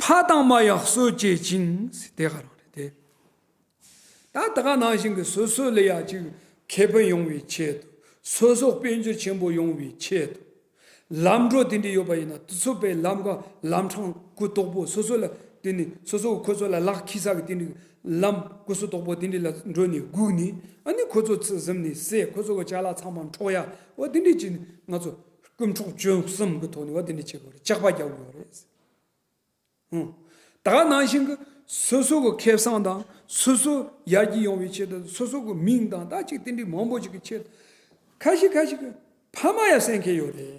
ཕ་དང་མ་ཡང་གསོད་བྱེད་ཅིང་དེ་ག་རང་རེད་དེ། ད་ད་ག་ནང་བཞིན་གྱི་སོ་སོ་ལ་ཡ་ཅིག་ཁེ་ཕན་ཡོང་བའི་ཆེད་དུ། སོ་སོ་དཔལ་འབྱོར་ཆེན་པོ་ཡོང་བའི་ཆེད་དུ། ལམ་འགྲོ་དེ་འདྲ་ཡོད་པ་ཡིན་ན་དེ་ཚོ་པའི་ལམ་ཀ་ལམ་འཕྲང་གུ་དོག་པོ་སོ་སོ་ལ་དེ་ནི་སོ་སོ་ཁོ་ཚོ་ལ་ལག་ཁྱི་ས་གི་དེ་འདྲ་ལམ་གུ་སོ་དོག་པོ་དེ་འདྲ་ལ་འགྲོ་ནས་སྒུག་ནས་ཨ་ནི་ཁོ་ཚོ་ཚུར་གཟིམ་ནས་བསད་ཁོ་ཚོ་གི་ཅ་ལག་ཚང་མ་འཕྲོག་ཡ་འོ་དེ་འདྲ་བྱས་ནས་ང་ཚོ་རྐུ་འཕྲོག་བཅོམ་གསུམ་གི་ཐོག་ནས་འོ་དེ་འདྲ་བྱེད་དགོས་རེད། ཇག་པ་རྒྱག་དགོས་རེད། ཧུང་། ད་ག་ནང་བཞིན་གྱི་སོ་སོ་གི་ཁེ་བཟང་དང་སོ་སོ་ཡར་རྒྱས་ཡོང་བའི་ཆེད་དུ་སོ་སོ་གི་མིང་དང་ད་ཅིག་དེ་འདྲའི་མང་པོ་ཅིག་གི་ཆེད་དུ་ཁ་ཤས་ཁ་ཤས་ཀྱི་ཕ་མ་ཡང་བསད་མཁན་ཡོད་རེད།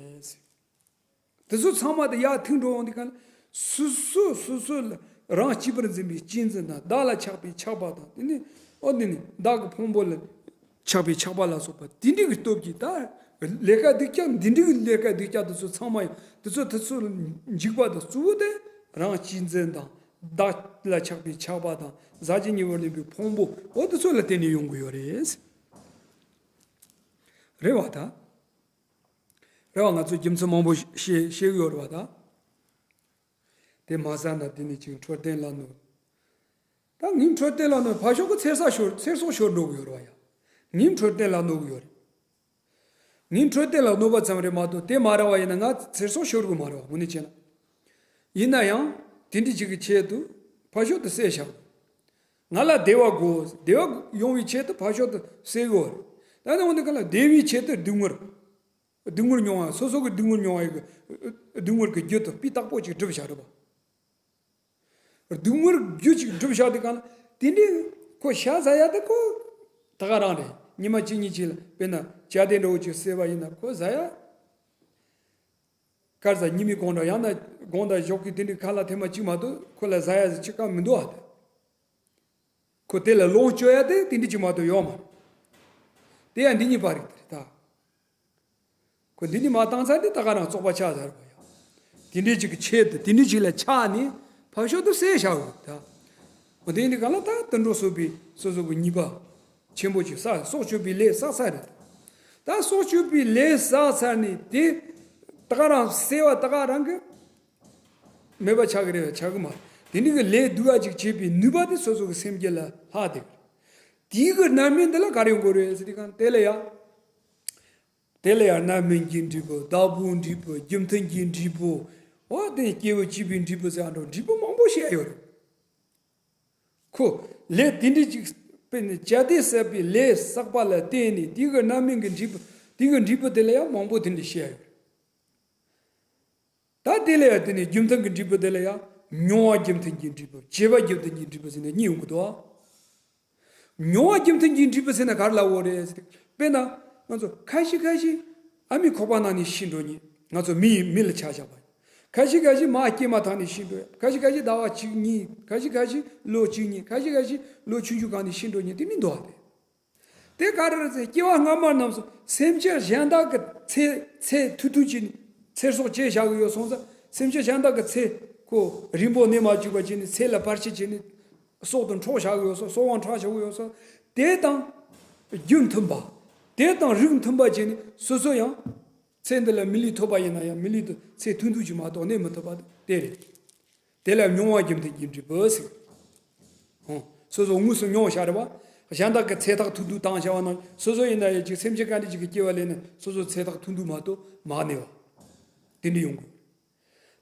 དེ་ཚོ་ཚང་མ་དེ་ཡར་ཐུག་འགྲོ་འོང་དུས་གང་ལ་སོ་སོ་སོ་སོ་ལ་རང་གཅེས་པར་འཛིན་པའི་གཅེས་འཛིན་དང་བདག་ལ་ཆགས་པའི་ཆགས་པ་དང་དེ་ནི་ཨོ་དེ་ནི་བདག་གི་ཕུང་པོ་ལ་ཆགས་པའི་ཆགས་པ་ལ་སོགས་པ་དེ་འདྲའི་གི་སྟོབས་ཀྱིས་ད་ལས་ཀ་སྡུག་ཅག་འདི་འདྲའི་གི་ལས་ཀ་སྡུག་ཅག་དེ་ཚོ་ཚང་མ་ཡང་དེ་ཚོ་དེ་ཚོ་འཇིགས་པ་དང་གཙོ་བོ་དེ་རང་གཅེས་འཛིན་དང་བདག་ལ་ཆགས་པའི་ཆགས་པ་དང་ཟག་བཅས་ཉེ་བར་ལེན་པའི་ཕུང་པོ་ཨོ་དེ་ཚོ་ལ་བརྟེན་ནས་ཡོང་གི་ཡོད་རེད། རེད་བ་ད། རེད་བ། ང་ཚོས་རྒྱུ་མཚན་མང་པོ་བཤད་བཤད་ཀྱི་ཡོད་རེད་བ་ད། དེ་མ་ཟ་ན་དེ་ནི་ཅིག་འཕྲོད་བསྟེན་ལ་གནོད། ད་ངའི་འཕྲོད་བསྟེན་ལ་གནོད་ཕར་ཕྱོགས་ཀྱི་ཚེ་ས་ཤོར་ཚེ་སྲོག་ཤོར་འགྲོ་གི་ཡོད་རེད་བ་ཡ། ངའི་འཕྲོད་བསྟེན་ལ་གནོད་གི་ཡོད་རེད། ངའི་འཕྲོད་བསྟེན་ལ་གནོད་པ་ཙམ་རེད་མ་གཏོགས་དེ་མ་རེད་བ་ཡིན་ན་ང་ཚེ་སྲོག་ཤོར་གི་མ་རེད་བ་དངོས་གནས་བྱས་ན། ཡིན་ན་ཡང་དེ་འདྲ་ཅིག་གི་ཆེད་དུ་ཕར་ཕྱོགས་དུ་བསད་བཞག་ང་ལ་བདེ་བ་དགོས། བདེ་བ་ཡོང་བའི་ཆེད་དུ་ཕར་ཕྱོགས་དུ་བསད་གི་ཡོད་རེད། ད་ནི་འོན་ཏེ་ག་ལ་བདེ་བའི་ཆེད་དུ་སྡུག་བསྔལ། སྡུག་བསྔལ་མྱོང་བ་སོ་སོ་གི་སྡུག་བསྔལ་མྱོང་བ་ཡི་གི་སྡུག་བསྔལ་གྱི་རྒྱུ་དང་སྤུས་དག་པོ་ཅིག་སྒྲུབ་བཞག་རེད་པ། སྡུག་བསྔལ་རྒྱུ་ཅིག་སྒྲུབ་བཞག་དུས་གང་ལ་དེ་འདྲའི་ཁོ་ཤ་ཟ་ཡ་དེ་ཁོ་ད་ག་རང་རེད། ཉི་མ་གཅིག་གཉིས་ཅིག་ལ་དཔེར་ན་བྱ་དེ་འདྲ་བོ་ཅིག་བསད་པ་ཡིན་ན་ཁོ་ཟ་ཡ། དཀར་ཟ་ཉི་མའི་གང་འདྲ་ཡང་ན་དགོང་དག་ཞོགས་ཀྱི་དེ་འདྲའི་ཁ་ལག་ཐེངས་མ་གཅིག་མ་གཏོགས་ཁོ་ལ་ཟ་ཡ་ཅིག་གང་མི་འདུག་ཨ། ཁོ་དེ་ལ་ལོངས་སྤྱོད་ཡ་དེ་དེ་འདྲ་ཅིག་མ་གཏོགས་ཡོད་མ་རེད། དེ་ཡང་འདི་གཉིས་པ་རེད་དེ་རེད་ད། ཁོ་འདི་ནི་མ་བཏང་ཚར་དེ་ད་ག་རང་བཙོག་པ་ཆགས་ཚར་བ་ཡ། དེ་འདྲའི་ཅིག་གི་ཆེད་དུ་དེ་འདྲའི་ཅིག་ལ་ཆགས་ནས་ཕར་ཕྱོགས་དུ་བསད་བཞག་འོ་ད། འོ་དེ་འདི་ག་ལ་ད་དུད་འགྲོ་གསོད་པའི་སོ་སོ་གི་ཉེས་པ་ཆེན་པོ་ཅིག་བསགས་སྲོག་གཅོད་པའི་ལས་བསགས་ཚར་རེད། ད་སྲོག་གཅོད་པའི་ལས་བསགས་ཚར་ནས་དེ་ད་ག་རང་བསད་པ་ད་ག་རང་གི་མེད་པ་ཆགས་ཀྱི་རེད་ཆགས་ཀྱི་མ་རེད། དེ་འདྲའི་གི་ལས་སྡུག་པ་ཅིག་བྱེད་པའི་ནུས་པ་དེ་སོ་སོ་གི་སེམས་རྒྱུད་ལ་ལྷག་བསྡད་ཀྱི་རེད། དེའི་གི་རྣམ་སྨིན་འདི་ལ་ག་རེ་ཡོང་དགོས་རེད་ཟེར་དུས་གང་དེ་ལ་ཡ། དེ་ལ་ཡང་རྣམ་སྨིན་གྱི་འབྲས་བུ་བདག་པོའི་འབྲས་བུ་རྒྱུ་མཐུན་གྱི་འབྲས་བུ། འོ་དེ་སྐྱེས་བུ་གཅིག་པའི་འབྲས་བུ་ཟེར་ཡ་འགྲོ་འབྲས་བུ་མང་པོ་བཤད་ཡོད་རེད། ཁོ་ལས་དེ་འདྲ་ཅིག་དཔེར་ན་བྱ་དེ་བསད་པའི་ལས་བསགས་པ་ལ་བརྟེན་ནས་དེའི་གི་རྣམ་སྨིན་གྱི་འབྲས་བུ་དེའི་གི་འབྲས་བུ་དེ་ལ་ཡང་མང་པོ་དེ་འདྲ་བཤད་ཡོད་རེད། ད་དེ་ལ་ཡང་དེ་ནས་རྒྱུ་མཐུན་གྱི་འབྲས་བུ་དེ་ལ་ཡང་མྱོང་བ་རྒྱུ་མཐུན་གྱི་འབྲས་བུ་བྱེད་པ་རྒྱུ་མཐུན་གྱི་འབྲས་བུ་ཟེར་ནས་གཉིས་ཡོང་གི་འདུག་མྱོང་བ་རྒྱུ་མཐུན་གྱི་འབྲས་བུ་ཟེར་ན་ག་རེ་ལབ་དགོས་རེད་ཟེར། དཔེར་ན་ང་ཚོ་ཁ་ཤས་ཁ་ཤས་ཨ་མའི་ཁོག་པ་ནང་ནས་ཤི་འགྲོ་མཁན། ང་ཚོ་མི་ཡི་མི་ལ་ཆ་བཞག་པ་ཡིན། ཁ་ཤས་ཁ་ཤས་མ་སྐྱེས་མ་ཐག་ནས་ཤི་འགྲོ་ཡ། ཁ་ཤས་ཁ་ཤས་ཟླ་བ་གཅིག་གཉིས། ཁ་ཤས་ཁ་ཤས་ལོ་གཅིག་གཉིས། ཁ་ཤས་ཁ་ཤས་ལོ་ཆུང་ཆུང་སྒང་ནས་ཤི་འགྲོ་མཁན་དེ་མི་འདུག་བ། དེ་དེ་ག་རེ་རེད་ཟེར། སྐྱེ་བ་སྔ་མ་རྣམས་སུ་སེམས་ཅན་གཞན་དག་གི་ཚེ་ཚེ་ཐུང་ཐུང་བྱས་ནས་ཚེ་སྲོག་བཅད་བཞག་གི་ཡོད་སོང་ཙང་། སེམས་ཅན་གཞན་དག་གི་ཚེ་ཁོ་རིང་པོ་གནས་མ་བཅུག་པ་བྱས་ནས་ཚེ་ལ་བར་ཆད་བྱས་ནས་སྲོག་དང་འཕྲོག་བཞག་གི་ཡོད་སོང་། སྲོག་དབང་འཕྲོག་བཞག་གི་ཡོད་སོང་། དེ་དང་རྒྱུ་མཐུན་པ། དེ་དང་རིགས་མཐུན་པ་བྱས་ནས་སོ་སོ་ཡང་ཚེ་འདི་ལ་མི་ལུས་ཐོབ་པ་ཡིན་ན་ཡང་མི་ལུས་དུ་ཚེ་ཐུང་ཐུང་ཅིག་མ་གཏོགས་གནས་མི་ཐུབ་པ་དེ་རེད། དེ་ལ་མྱོང་བ་རྒྱུ་མཐུན་གྱི་འབྲས་བུ་ཟེར། ཧོ། སོ་སོ་དངོས་སུ་མྱོང་བཞག་རེད་བ། གཞན་དག་གི་ཚེ་ཐག་ཐུང་ཐུང་བཏང་བཞག་པ་ན། སོ་སོ་ཡིན་ན་ཡང་ཅིག་སེམས་ཅན་ག་འདྲ་ཅིག་གི་སྐྱེ་བ་ལེན་ན་སོ་སོ་ཚེ་ཐག་ཐུང་ཐུང་མ་གཏོགས་མ་གནས་པ། དེ་འདྲ་ཡོང་དགོས།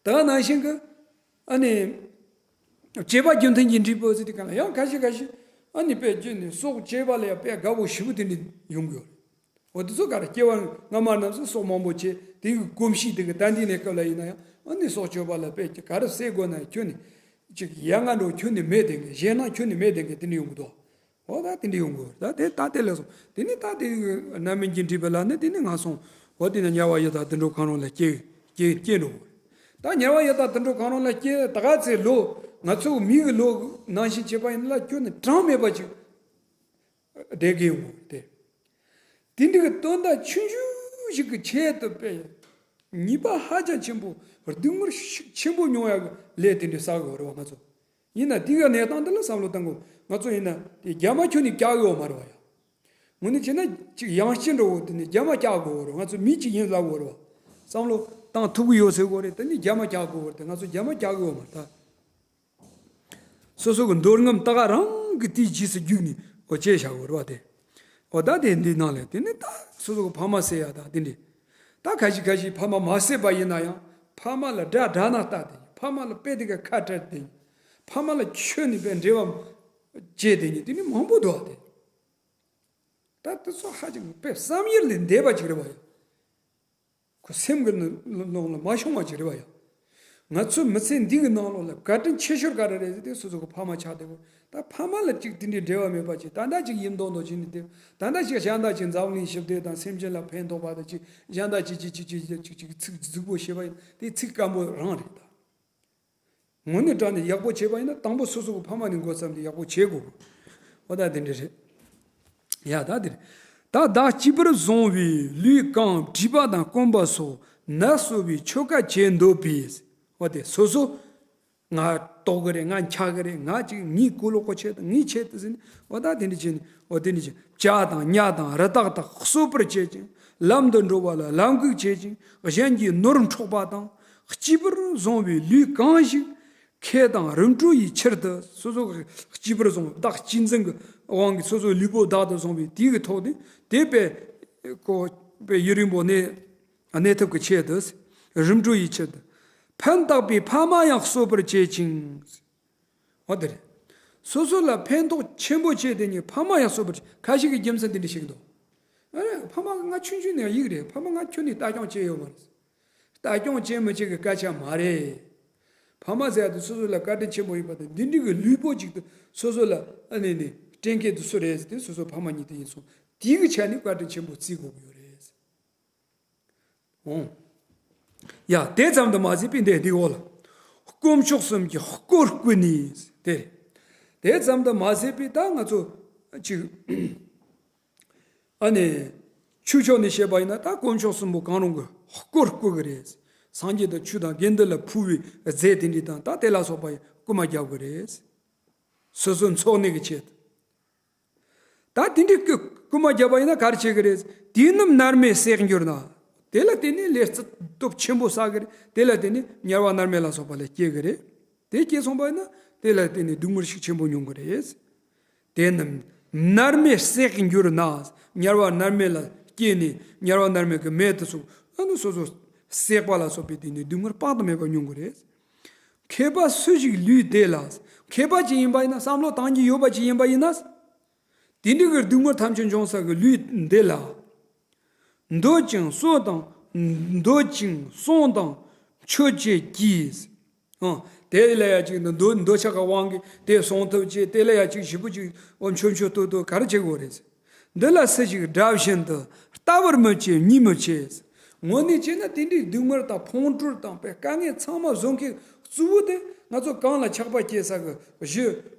ད་ནང་བཞིན་གྱི་ཨ་ནི་བྱེད་པ་རྒྱུ་མཐུན་གྱི་འབྲས་བུ་ཟེར་དུས་གང་ལ་ཡང་ཁ་ཤས་ཁ་ཤས་ཨ་ནི་དཔེ་བརྗོད་ནས་སྲོག་བཅད་པ་ལ་ཡང་དཔེ་དགའ་པོ་ཞེ་པོ་དེ་འདྲ་ཡོང་གི་ཡོད་རེད། འོ་དེ་ཚོ་ག་རེ། སྐྱེ་བ་སྔ་མ་རྣམས་སུ་སྲོག་མང་པོ་བཅད། དེ་གི་གོམས་གཤིས་དེ་གི་ད་ལྟའི་གནས་སྐབས་ལ་ཡིན་ན་ཡང་ཨ་ནི་སྲོག་གཅོད་པ་ལ་དཔེ་ག་རེ་བསད་དགོས་ན་ཁྱོན་ནས་ཅིག་ཡ་ང་འགྲོ་ཁྱོན་ནས་མེད་དེ་གི། གཞན་ན་ཁྱོན་ནས་མེད་དེ་གི་དེ་འདྲ་ཡོང་གི་འདུག་འོ་ད་དེ་འདྲ་ཡོང་གི་ད་དེ་ད་དེ་ལས་སོང་། དེ་ནི་ད་དེ་རྣམ་སྨིན་གྱི་འབྲས་བུ་ལ་ནི་དེ་ནི་ང་སོང་། འོ་དེ་ནི་དམྱལ་བ་ཡི་དྭགས་དུད་འགྲོ་གང་རུང་ལ་སྐྱེ་སྐྱེ་སྐྱེ་འགྲོ་གི་རེད། ད་དམྱལ་བ་ཡི་དྭགས་དུད་འགྲོ་གང་རུང་ལ་སྐྱེ་ད་ག་ཚེ་ལོ་ང་ཚོ་མི་གི་ལོ་ནང་བཞིན་བྱས་པ་ཡིན་ན་ཁྱོན་ནས་གྲངས་མེད་པ་ཅིག་བསྡད་ཀྱི་ཡོང་གི་རེད། དེ་འདྲ་གི་དོན་དག་ཆུང་ཆུང་ཞིག་གི་ཆེད་དུ་དཔེ་ཉེས་པ་ཧ་ཅང་ཆེན་པོ་སྡུག་བསྔལ་ཤུགས་ཆེན་པོ་མྱོང་ཡག་གི་ལས་དེ་འདྲ་བསགས་ཡོད་རེད་བ་ང་ཚོ། ཡིན་ན་དེ་ག་གནས་སྟངས་འདི་ལ་བསམ་བློ་གཏང་དགོས། ང་ཚོ་ཡིན་ན་དེ་རྒྱ་མ་ཁྱོན་ནས་བཀྱག་ཡོད་མ་རེད་བ་ཡ། དངོས་གནས་བྱས་ན་ཅིག་ཡང་ཅི་འགྲོ་འོ་དེ་ནས་རྒྱ་མ་བཀྱག་དགོས་རེད། ང་ཚོ་མི་གཅིག་ཡིན་ལབ་དགོས་རེད་བ། བསམ་བློ་བཏང་ཐུབ་ཀྱི་ཡོད་ཟེར་དགོས་རེད། དེ་ནས་རྒྱ་མ་བཀྱག་དགོས་རེད། དེ་ང་ཚོ་རྒྱ་མ་བཀྱག་གི་ཡོད་མ་རེད་ད། སོ་སོ་གི་འདོད་རྔམ་ད་ག་རང་གི་དེའི་རྗེས་སུ་རྒྱུགས་ནས་འོ་བྱས་བཞག་གི་རེད་བ་དེ། འོ་ད་དེ་འདི་ནང་ལས་དེ་ནི་ད་སོ་སོ་གི་ཕ་མ་བསད་ཡ་ད་དེ་འདྲས། ད་ཁ་ཤས་ཁ་ཤས་ཕ་མ་མ་བསད་པ་ཡིན་ན་ཡང་ཕ་མ་ལ་དགྲ་དགྲ་ན་ལྟ་དེ། ཕ་མ་ལ་དཔེ་དེ་ག་ཁ་བྲལ་དེ། ཕ་མ་ལ་ཁྱོན་ནས་དཔེ་འབྲེལ་བ་བཅད་དེ་ནི་དེ་ནི་མང་པོ་འདུག་བ་དེ། ད་དེ་ཚོ་ཧ་ཅང་དཔེ་བསམ་ཡུལ་ལས་འདས་པ་ཅིག་རེད་བ་ཡ། ཁོ་སེམས་ཀྱི་ནང་ལ་མ་ཤོང་བ་ཅིག་རེད་བ་ཡ། ང་ཚོའི་མི་ཚེ་འདི་གི་ནང་ལོགས་ལ་བཀའ་དྲིན་ཆེ་ཤོས་ག་རེ་རེད་ཟེར་དུས་སོ་སོ་གི་ཕ་མ་ཆགས་བསྡད་དགོས། ད་ཕ་མ་ལ་ཅིག་དེ་འདྲའི་འབྲེལ་བ་མེད་པ་ཅིག་ད་ལྟ་ཅིག་ཡིན་མདོག་མདོག་བྱས་ནས་བསྡད། ད་ལྟ་ཅིག་གཞན་དག་ཅིག་འཛམ་གླིང་ཞི་བདེ་དང་སེམས་ཅན་ལ་ཕན་ཐོགས་པ་དང་ཅིག་གཞན་དག་ཅིག་ཅིག་ཅིག་ཅིག་ཅིག་ཅིག་ཅིག་ཚིག་རྫིག་པོ་བཤད་པ་ཡིན་དེ་ཚིག་སྐམ་པོ་རང་རེད་ད། དངོས་གནས་དྲང་ནས་ཡག་པོ་བྱས་པ་ཡིན་ན་དང་པོ་སོ་སོ་གི་ཕ་མ་ནས་འགོ་བརྩམས་ཏེ་ཡག་པོ་བྱེད་དགོས། འོ་ད་དེ་འདྲ་རེད། ཡ་ད་དེ་རེད། ད་བདག་གཅིག་པུར་བཟུང་བའི་ལུས་གང་བྲིས་པ་དང་སྐོམ་པ་སོགས་ནད་གསོ་བའི་ཆོ་ག་བྱེད་འདོད་པས། འོ་དེ་སོ་སོ་ང་ལྟོགས་གི་རེད། ང་འཁྱག་གི་རེད། ང་ཅིག་ངའི་གོ་ལོག་གོ་ཆེད་དུ་ངའི་ཆེད་དུ་ཟིན། འོ་ད་དེ་འདྲ་བྱས་ནས་འོ་དེ་འདྲ་བྱས་བྱ་དང་ཉ་དང་རི་དྭགས་དག་གསོད་པར་བྱེད་ཅིང་ལམ་དུ་འགྲོ་བ་ལ་ལམ་ཁུག་བྱེད་ཅིང་གཞན་གྱི་ནོར་འཕྲོག་པ་དང་། གཅིག་པུར་བཟུང་བའི་ལུས་གང་ཞིག་མཁས་དང་རིམ་གྲོ་ཡི་ཕྱིར་དུ། སོ་སོ་གཅིག་པུར་བཟུང་བདག་གཅེས་འཛིན་གྱི་དབང་གིས་སོ་སོའི་ལུས་པོ་བདག་ཏུ་བཟུང་བའི་དེ་གི་ཐོག་ནས་དེ་དཔེ་ཁོ་དཔེ་ཡུན་རིང་པོ་གནས་གནས་ཐབས་ཀྱི་ཆེད་དུ། རིམ་གྲོ་ཡི་ཕྱིར་དུ། ཕན་བཏགས་པའི་ཕ་མ་ཡང་གསོད་པར་བྱེད་ཅིང་། འོ་དེ་རེད། སོ་སོ་ལ་ཕན་ཐོགས་ཆེན་པོ་བྱེད་དེ་ཉིད་ཕ་མ་ཡང་གསོད་པར་བྱེད། ཁ་ཤས་ཀྱི་རྒྱུ་མཚན་དེ་འདྲ་ཞིག་འདུག་ཨ་རེ་ཕ་མ་ང་ཆུང་ཆུང་ནས་ཡིག་རེད། ཕ་མ་ང་ཁྱོན་ནས་ལྟ་སྐྱོང་བྱས་ཡོད་མ་རེད། ལྟ་སྐྱོང་བྱེད་མི་བྱེད་ཀྱི་སྐད་ཆ་མ་རེད། ཕ་མ་ཟེར་ཡ་དེ་སོ་སོ་ལ་བཀའ་དྲིན་ཆེན་པོ་ཡིན་པ་དང་འདི་འདྲ་གི་ལུས་པོ་གཅིག་ཏུ་སོ་སོ་ལ་ཨ་ནི་ནི་སྐྲན་མཁན་དེ་སུ་རེད་ཟེར་དུས་སོ་སོ་ཕ་མ་ཉིད་དེ་ཡིན་སོང་། དེའི་གི་ཆ་ནས་བཀའ་དྲིན་ཆེན་པོ་བརྩི་དགོས་ཀྱི་ཡོད་རེད། འོང་། ཡ་དེ་ཙམ་དུ་མ་ཟད་པའི་འདི་འདི་འོག་ལ། དཀོན་མཆོག་གསུམ་གྱི་དཀོར་བརྐུས་ནས་དེ་རེད། དེ་ཙམ་དུ་མ་ཟད་པའི་ད་ང་ཚོ་ཅིག་ཨ་ནི། ཆོས་ཕྱོགས་ནས་བཤད་པ་ཡིན་ན་ད་དཀོན་མཆོག་གསུམ་པོ་གང་རུང་གི་དཀོར་བརྐུ་གི་རེད། སངས་རྒྱས་དང་ཆོས་དང་དགེ་འདུན་ལ་ཕུལ་བའི་རྫས་དེ་འདྲ་དང་ད་དེ་ལ་སོགས་པ་ཡི་རྐུ་མ་རྒྱབ་གི་རེད། སོ་སོའི་འཚོ་གནས་ཀྱི་ཆེད་དུ། ད་དེ་འདྲའི་རྐུ་རྐུ་མ་རྒྱབ་པ་ཡིན་ན་ག་རེ་བྱེད་གི་རེད། དུས་ནམ་མནར་མེད་བསྲེགས་གྱུར་ན། དེ་ལ་བརྟེན་ནས་ལས་རྩུབ་སྟོབས་ཆེན་པོ་བསགས་གི་རེད། དེ་ལ་བརྟེན་ནས་དམྱལ་བ་མནར་མེད་ལ་སོགས་པ་ལ་སྐྱེ་གི་རེད། དེ་སྐྱེས་སོང་པ་ཡིན་ན་དེ་ལ་བརྟེན་ནས་སྡུག་བསྔལ་ཤུགས་ཆེན་པོ་མྱོང་གི་རེད། དེ་ནི་མནར་མེད་བསྲེགས་གྱུར་ན། དམྱལ་བ་མནར་མེད་ལ་སྐྱེས་ནས་དམྱལ་བ་མནར་མེད་ཀྱི་མེ་དེ་ཚོ་ཨ་ནི་སོ་སོ་བསྲེགས་པ་ལ་སོགས་པའི་དེ་ནི་སྡུག་བསྔལ་དཔག་ཏུ་མེད་པ་མྱོང་གི་རེད། མཁས་པ་སུ་ཞིག་ལུས་དེ་ལ། མཁས་པ་ཅིག་ཡིན་པ་ཡིན་ན་བསམ་བློ་བཏང་རྒྱུ་ཡོད་པ་ཅིག་ཡིན་པ་ཡིན་ན། དེ་འདྲ་གི་སྡུག་བསྔལ་ཐམས་ཅད་འབྱུང་ས་གི་ལུས་འདི་ལ། འདོད་ཅིང་གསོ་དང་། འདོད་ཅིང་གསོ་དང་མཆོད་བྱེད་ཀྱིས། ཨང་། དེ་ལ་ཡ་ཅིག་འདོད་འདོད་ཆགས་ཀྱི་དབང་གིས་དེ་སོང་ཐུབ་ཅེས། དེ་ལ་ཡ་ཅིག་ཞིབ་པོ་ཅིག་འོ་མཆོད་མཆོད་བསྟོད་བསྟོད་ག་རེ་བྱེད་དགོས་རེད། འདི་ལ་སུ་ཞིག་དགྲ་བཞིན་དུ། ལྟ་བར་མི་བྱེད་གཉིད་མི་བྱེད། དངོས་གནས་བྱས་ན་དེ་འདྲའི་སྡུག་བསྔལ་དང་ཕུང་དཀྲོལ་དང་པའི་དཀའ་ངལ་ཚང་མ་བཟོ་མཁན་གཙོ་བོ་དེ་ང་ཚོ་གང་ལ་ཆགས་པ་སྐྱེ་ས་གི་གཞི།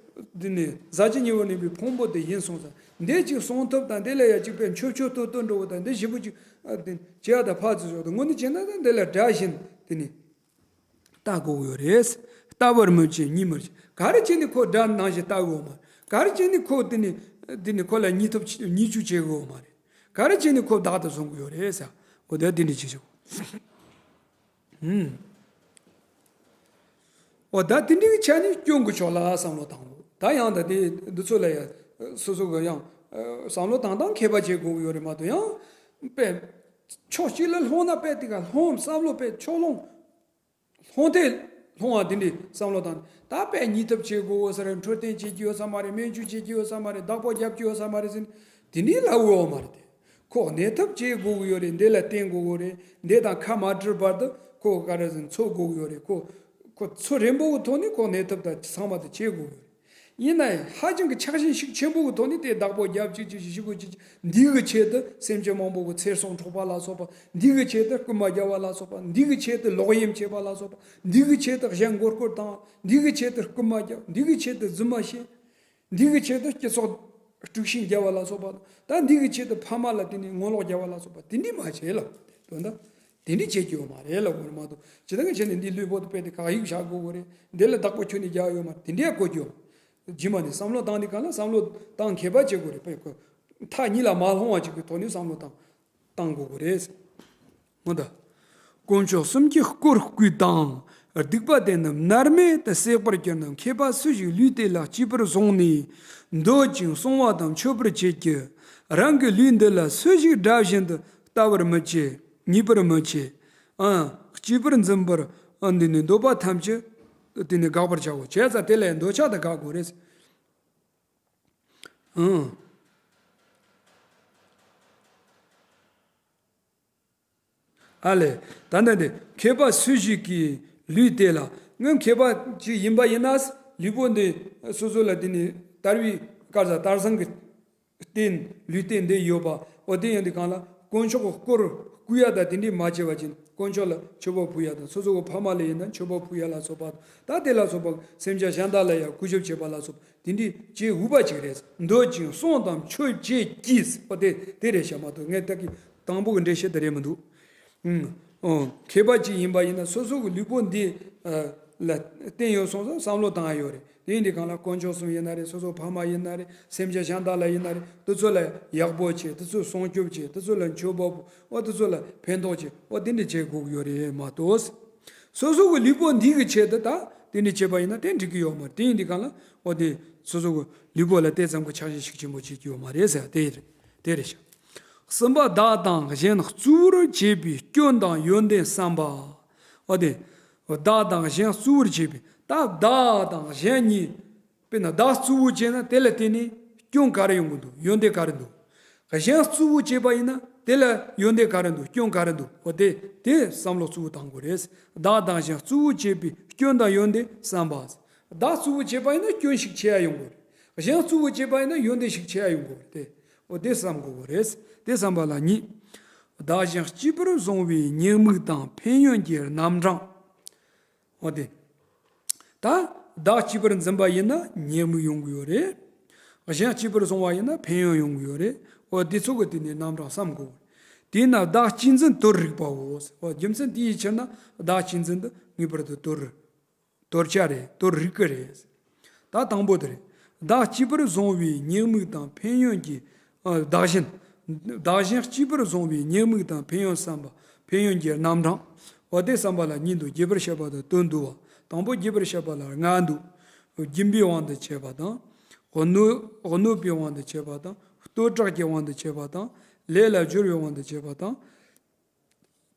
འདི་ནི་ཟ་བྱེད་ཉལ་བར་ནུས་པའི་ཕུང་པོ་དེ་ཡིན་སོང་ཙང་། འདི་ཅིག་སོང་ཐུབ་དང་། འདི་ལ་ཡ་ཅིག་པའི་མཆོད་མཆོད་བསྟོད་བསྟོད་འགྲོ་བ་དང་། འདི་ཞིབ་པོ་ཅིག་ཨ་དེ་བྱེད་ཡ་དང་ཕར་ཚུར་ཞོག་དང་། དངོས་གནས་བྱས་ན་ད་འདི་ལ་དགྲ་བཞིན་དེ་ནི་ལྟ་དགོས་ཀྱི་ཡོད་རེད། ལྟ་བར་མི་བྱེད་གཉིད་མི་བྱེད། ག་རེ་བྱས་ནས་ཁོ་དགྲ་ནང་བཞིན་ལྟ་དགོས་མ་རེད། ག་རེ་བྱས་ནས་ཁོ་དེ་ནི་དེ་ནི་ཁོ་ལ་གཉིད་ཐུབ་གཉིད་བཅུག་བྱེད་དགོས་མ་རེད། ག་རེ་བྱས་ནས་ཁོ་བདག་ཏུ་བཟུང་གི་ཡོད་རེད་ཟེར། འོ་ད་དེ་འདྲ་བྱེད་ཆོག་ཨུམ། འོ་ད་དེ་འདྲའི་ཆ་ནས་སྐྱོན་གྱི་ཕྱོགས་ལ་བསམ་བློ་བཏང་དགོས། ད་ཡང་ད་དེ་འདི་ཚོ་ལ་ཡང་སོ་སོ་གི་ཡང་བསམ་བློ་བཏང་སྟངས་ཁྱད་པར་བྱེད་དགོས་ཀྱི་ཡོད་རེད་མ་གཏོགས། ཡང་དཔེ་ཕྱོགས་གཅིག་ལ་ལྷུང་ན་དཔེ་དེ་ག་ལྷུང་བསམ་བློ་དཔེ་ཕྱོགས་ལྷུང་། ལྷུང་དེ་ལྷུང་བ་དེ་འདྲའི་བསམ་བློ་བཏང་། ད་དཔེ་གཉིད་ཐུབ་བྱེད་དགོས་ས་རེད། འཕྲོད་བསྟེན་བྱེད་ཀྱི་ཡོད་ས་མ་རེད། སྨན་བཅོས་བྱེད་ཀྱི་ཡོད་ས་མ་རེད། བདག་པོ་རྒྱབ་ཀྱི་ཡོད་ས་མ་རེད་ཟེར་ནས་དེ་འདྲའི་ལབ་དགོས་པ་མ་རེད་དེ། ཁོ་གནས་ཐབས་བྱེད་དགོས་ཀྱི་ཡོད་རེད། འདི་ལ་བརྟེན་དགོས་ཀྱི་ཡོད་རེད། འདི་དང་ཁ་མ་བྲལ་བར་དུ་ཁོ་ག་རེ་ཟེར་འཚོ་དགོས་ཀྱི་ཡོད་རེད། ཁོ་ཁོ་ཚོ་རན་པོ་གི་ཐོག་ནས་ཁོ་གནས་ཐབས་དང་ཚང་མ་དེ་བྱེད་དགོས་ཀྱི་ཡོད་རེད། ཡིན་ན་ཡང་ཧ་ཅང་གི་ཆགས་ཞེན་ཤུགས་ཆེན་པོ་གི་ཐོག་ནས་དེ་བདག་པོ་རྒྱབ་ཅིག་ཅིག་ཞིག་ཞིག་གོ་ཅིག་ཅིག་འདི་གི་ཆེད་དུ་སེམས་ཅན་མང་པོ་གི་ཚེ་སྲོག་འཕྲོག་པ་ལ་སོགས་པ། འདི་གི་ཆེད་དུ་རྐུན་མ་རྒྱག་པ་ལ་སོགས་པ། འདི་གི་ཆེད་དུ་ལོག་གཡེམ་བྱེད་པ་ལ་སོགས་པ། འདི་གི་ཆེད་དུ་གཞན་མགོ་སྐོར་བཏང་། འདི་གི་ཆེད་དུ་རྐུན་མ་རྒྱག་འདི་གི་ཆེད་དུ་རྫུན་མ་བཤད། འདི་གི་ཆེད་དུ་སྤྱི་ཚོགས་དཀྲུག་ཤིང་རྒྱག་པ་ལ་སོགས་པ། ད་འདི་གི་ཆེད་དུ་ཕ་མ་ལ་དེ་ནས་ངོ་ལོག་རྒྱག་པ་ལ་སོགས་པ་དེ་འདྲས་མ་བྱེད་ལ། དོན་དག་དེ་འདྲས་བྱེད་ཀྱི་ཡོད་མ་རེད་ལབ་དགོས་རེད་མ་གཏོགས། ཇི་ལྟར་བྱས་ནས་འདི་ལུས་པོ་དེ་དཔེ་དེ་བཀག་ཡིག་བཞག་དགོས་ཀྱི་རེད། འདི་ལ་བདག་པོ་ཁྱོན་ནས་རྒྱག་ཡོད་མ་རེད། དེ་འདྲས་གོ་རྒྱུ་ཡོད། རྗེས་མ་ནས་བསམ་བློ་བཏང་དུས་གང་ལ་བསམ་བློ་བཏང་མཁས་པ་བྱེད་དགོས་རེད། དཔེ་ཁོ་མཐའ་གཉིས་ལ་མ་ལྷུང་བ་ཅིག་གི་ཐོག་ནས་བསམ་བློ་བཏང་བཏང་དགོས་ཀྱི་རེད། འོ་ད། དཀོན་མཆོག་གསུམ་གྱི་དཀོར་བརྐུས་དང་། སྡིག་པ་དེ་རྣམས་མནར་མེད་དུ་བསྲེག་པར་གྱུར་ན། མཁས་པ་སུ་ཞིག་ལུས་དེ་ལ་གཅིག་པུར་བཟུང་ནས། འདོད་ཅིང་སྲུང་བ་དང་མཆོད་པར་བྱེད་ཀྱི། རང་གི་ལུས་འདི་ལ་སུ་ཞིག་དགྲ་བཞིན་དུ། ལྟ་བར་མི་བྱེད། གཉིད་པར་མི་བྱེད། ཨ། གཅིག་པུར་འཛིན་པར། ཨ། འདི་ནི་འདོད་པ་ཐམས་ཅད་དེ་ནི་དགག་པར་བྱའོ། བྱས་ཙང་དེ་ལས་འདོད་ཆགས་དེ་དགག་དགོས་རེད། ཨང་། ཨ་ལས། ད་ལྟ་འདི་མཁས་པ་སུ་ཞིག་གིས་ལུས་དེ་ལ། ངས་མཁས་པ་ཅིག་ཡིན་པ་ཡིན་ན། ལུས་པོ་འདི་སོ་སོ་ལ་དེ་ནི་དར་བའི་དཀར་ས་དར་ཟང་གི་རྟེན། ལུས་རྟེན་འདི་ཡོད་པ། འོ་དེ་ཡིན་དུས་གང་ལ་དཀོན་མཆོག་གི་དཀོར་བརྐུ་ཡ་དང་དེ་འདྲས་མ་བྱས་པ་ཅིན། དཀོན་མཆོག་ལ་མཆོད་པ་ཕུལ་ཡ་དང་། སོ་སོ་གི་ཕ་མ་ལ་ཡིན་ན་མཆོད་པ་ཕུལ་ཡ་ལ་སོགས་པ། ད་དེ་ལ་སོགས་པ་སེམས་ཅན་གཞན་དག་ལ་ཡང་བརྐུ་ཞབས་བྱེད་པ་ལ་སོགས་པ་དེ་འདྲས་བྱེད་འོས་པ་ཅིག་རེད། འདོད་ཅིང་སྲུང་དང་མཆོད་བྱེད་ཀྱི། འོ་དེ་དེ་རེད་ཤག་མ་གཏོགས་ངས་ད་གི་དང་པོ་གི་འགྲེལ་བཤད་དེ་རེད་མི་འདུག་ཨང་། ཨོ། མཁས་པ་ཅིག་ཡིན་པ་ཡིན་ན་སོ་སོ་གི་ལུས་པོ་འདི། ཨ། ལ་བརྟེན་ཡོད་སོང་ཙང་བསམ་བློ་བཏང་ཡ་ཡོད་རེད། དེ་ཡིན་དུས་གང་ལ་དཀོན་མཆོག་གསུམ་ཡིན་ན་རེད། སོ་སོ་ཕ་མ་ཡིན་ན་རེད། སེམས་ཅན་གཞན་དག་ལ་ཡིན་ན་རེད། དེ་ཚོ་ལ་ཡག་པོ་བྱེད། དེ་ཚོ་སྲུང་སྐྱོབ་བྱེད། དེ་ཚོ་ལ་མཆོད་པ་ཕུལ། འོ་དེ་ཚོ་ལ་ཕན་ཐོགས་བྱེད། འོ་དེ་འདྲ་བྱེད་དགོས་ཀྱི་ཡོད་རེད་མ་གཏོགས། སོ་སོ་གི་ལུས་པོ་འདི་གི་ཆེད་དུ་ད་དེ་འདྲ་བྱེད་པ་ཡིན་ན་དེ་འགྲིག་གི་ཡོད་མ་རེད། དེ་ཡིན་དུས་གང་ལ་འོ་དེ་སོ་སོ་གི་ལུས་པོ་ལ་དེ་ཙམ་གྱི་ཆགས་ཞེན་ཤུགས་ཆེན་པོ་བྱེད་ཀྱི་ཡོད་མ་རེད་ཟེར་དེ་རེད། དེ་རེད་ཤག་གསུམ་པ། བདག་དང་གཞན་གཙོ་བོར་བྱེད་པའི་སྐྱོན་དང་ཡོན་ཏན་བསམ་པ། འོ་དེ། བདག་དང་གཞན་གཙོ་བོར་བྱེད་པའི། ད་བདག་དང་གཞན་གཉིས། དཔེར་ན་བདག་གཙོ་བོ་བྱས་ན་དེ་ལ་བརྟེན་ནས་སྐྱོན་ག་རེ་ཡོང་གི་འདུག་ཡོན་ཏན་ག་རེ་འདུག་གཞན་གཙོ་བོ་བྱས་པ་ཡིན་ན་དེ་ལ་ཡོན་ཏན་ག་རེ་འདུག་སྐྱོན་ག་རེ་འདུག་འོ་དེ་དེ་བསམ་བློ་གཙོ་བོ་བཏང་དགོས་རེད། བདག་དང་གཞན་གཙོ་བོ་བྱེད་པའི་སྐྱོན་དང་ཡོན་ཏན་བསམ་པ། བདག་གཙོ་བོ་བྱས་པ་ཡིན་ན་སྐྱོན་ཞིག་ཆེ་ཡ་ཡོང་དགོས་རེད། གཞན་གཙོ་བོ་བྱས་པ་ཡིན་ན་ཡོན་ཏན་ཞིག་ཆེ་ཡ་ཡོང་དགོས་རེད་དེ། འོ་དེ་བསམ་དགོས་རེད། དེ་བསམ་པ་ལ་གཉིས། བདག་གཞན་གཅིག་པུར་བཟུང་བའི་ཉེས་དམིགས་དང་ཕན་ཡོན་གྱི་རྣམ་གྲངས། འོ་དེ། ད་བདག་གཅིག་པུར་འཛིན་པ་ཡིན་ན་ཉེས་དམིགས་ཡོང་གི་ཡོད་རེད། གཞན་གཅིག་པུར་བཟུང་བ་ཡིན་ན་ཕན་ཡོན་ཡོང་གི་ཡོད་རེད། འོ་དེ་ཚོ་གི་དེ་ནས་རྣམ་གྲངས་བསམ་དགོས། དེས་ན་བདག་གཅེས་འཛིན་དོར་རིགས་པའོ། འོ་རྒྱུ་མཚན་དེའི་ཕྱིར་ན་བདག་གཅེས་འཛིན་དེ་ངེས་པར་དུ་དོར། དོར་བྱ་རེད། དོར་རིགས་ཀྱི་རེད། ད་དང་པོ་དེ་རེད། བདག་གཅིག་པུར་བཟུང་བའི་ཉེས་དམིགས་དང་ཕན་ཡོན་གྱི། ཨ། བདག་གཞན། བདག་གཞན་གཅིག་པུར་བཟུང་བའི་ཉེས་དམིགས་དང་ཕན་ཡོན་བསམ་པ། ཕན་ཡོན་གྱི་རྣམ་གྲངས། འོ་དེ་བསམ་པ་ལ་གཉིས་འདུག་རྒྱས་པར་བཤད་པ་དང་དོན་བསྡུ་བ། དང་པོ་རྒྱས་པར་བཤད་པ་ལ་ལྔ་འདུག་སྦྱིན་པའི་དབང་དུ་བྱས་པ་དང་། གནོད་གནོད་པའི་དབང་དུ་བྱས་པ་དང་། བསྟོད་གྲགས་ཀྱི་དབང་དུ་བྱས་པ་དང་། ལས་ལ་སྦྱོར་བའི་དབང་དུ་བྱས་པ་དང་།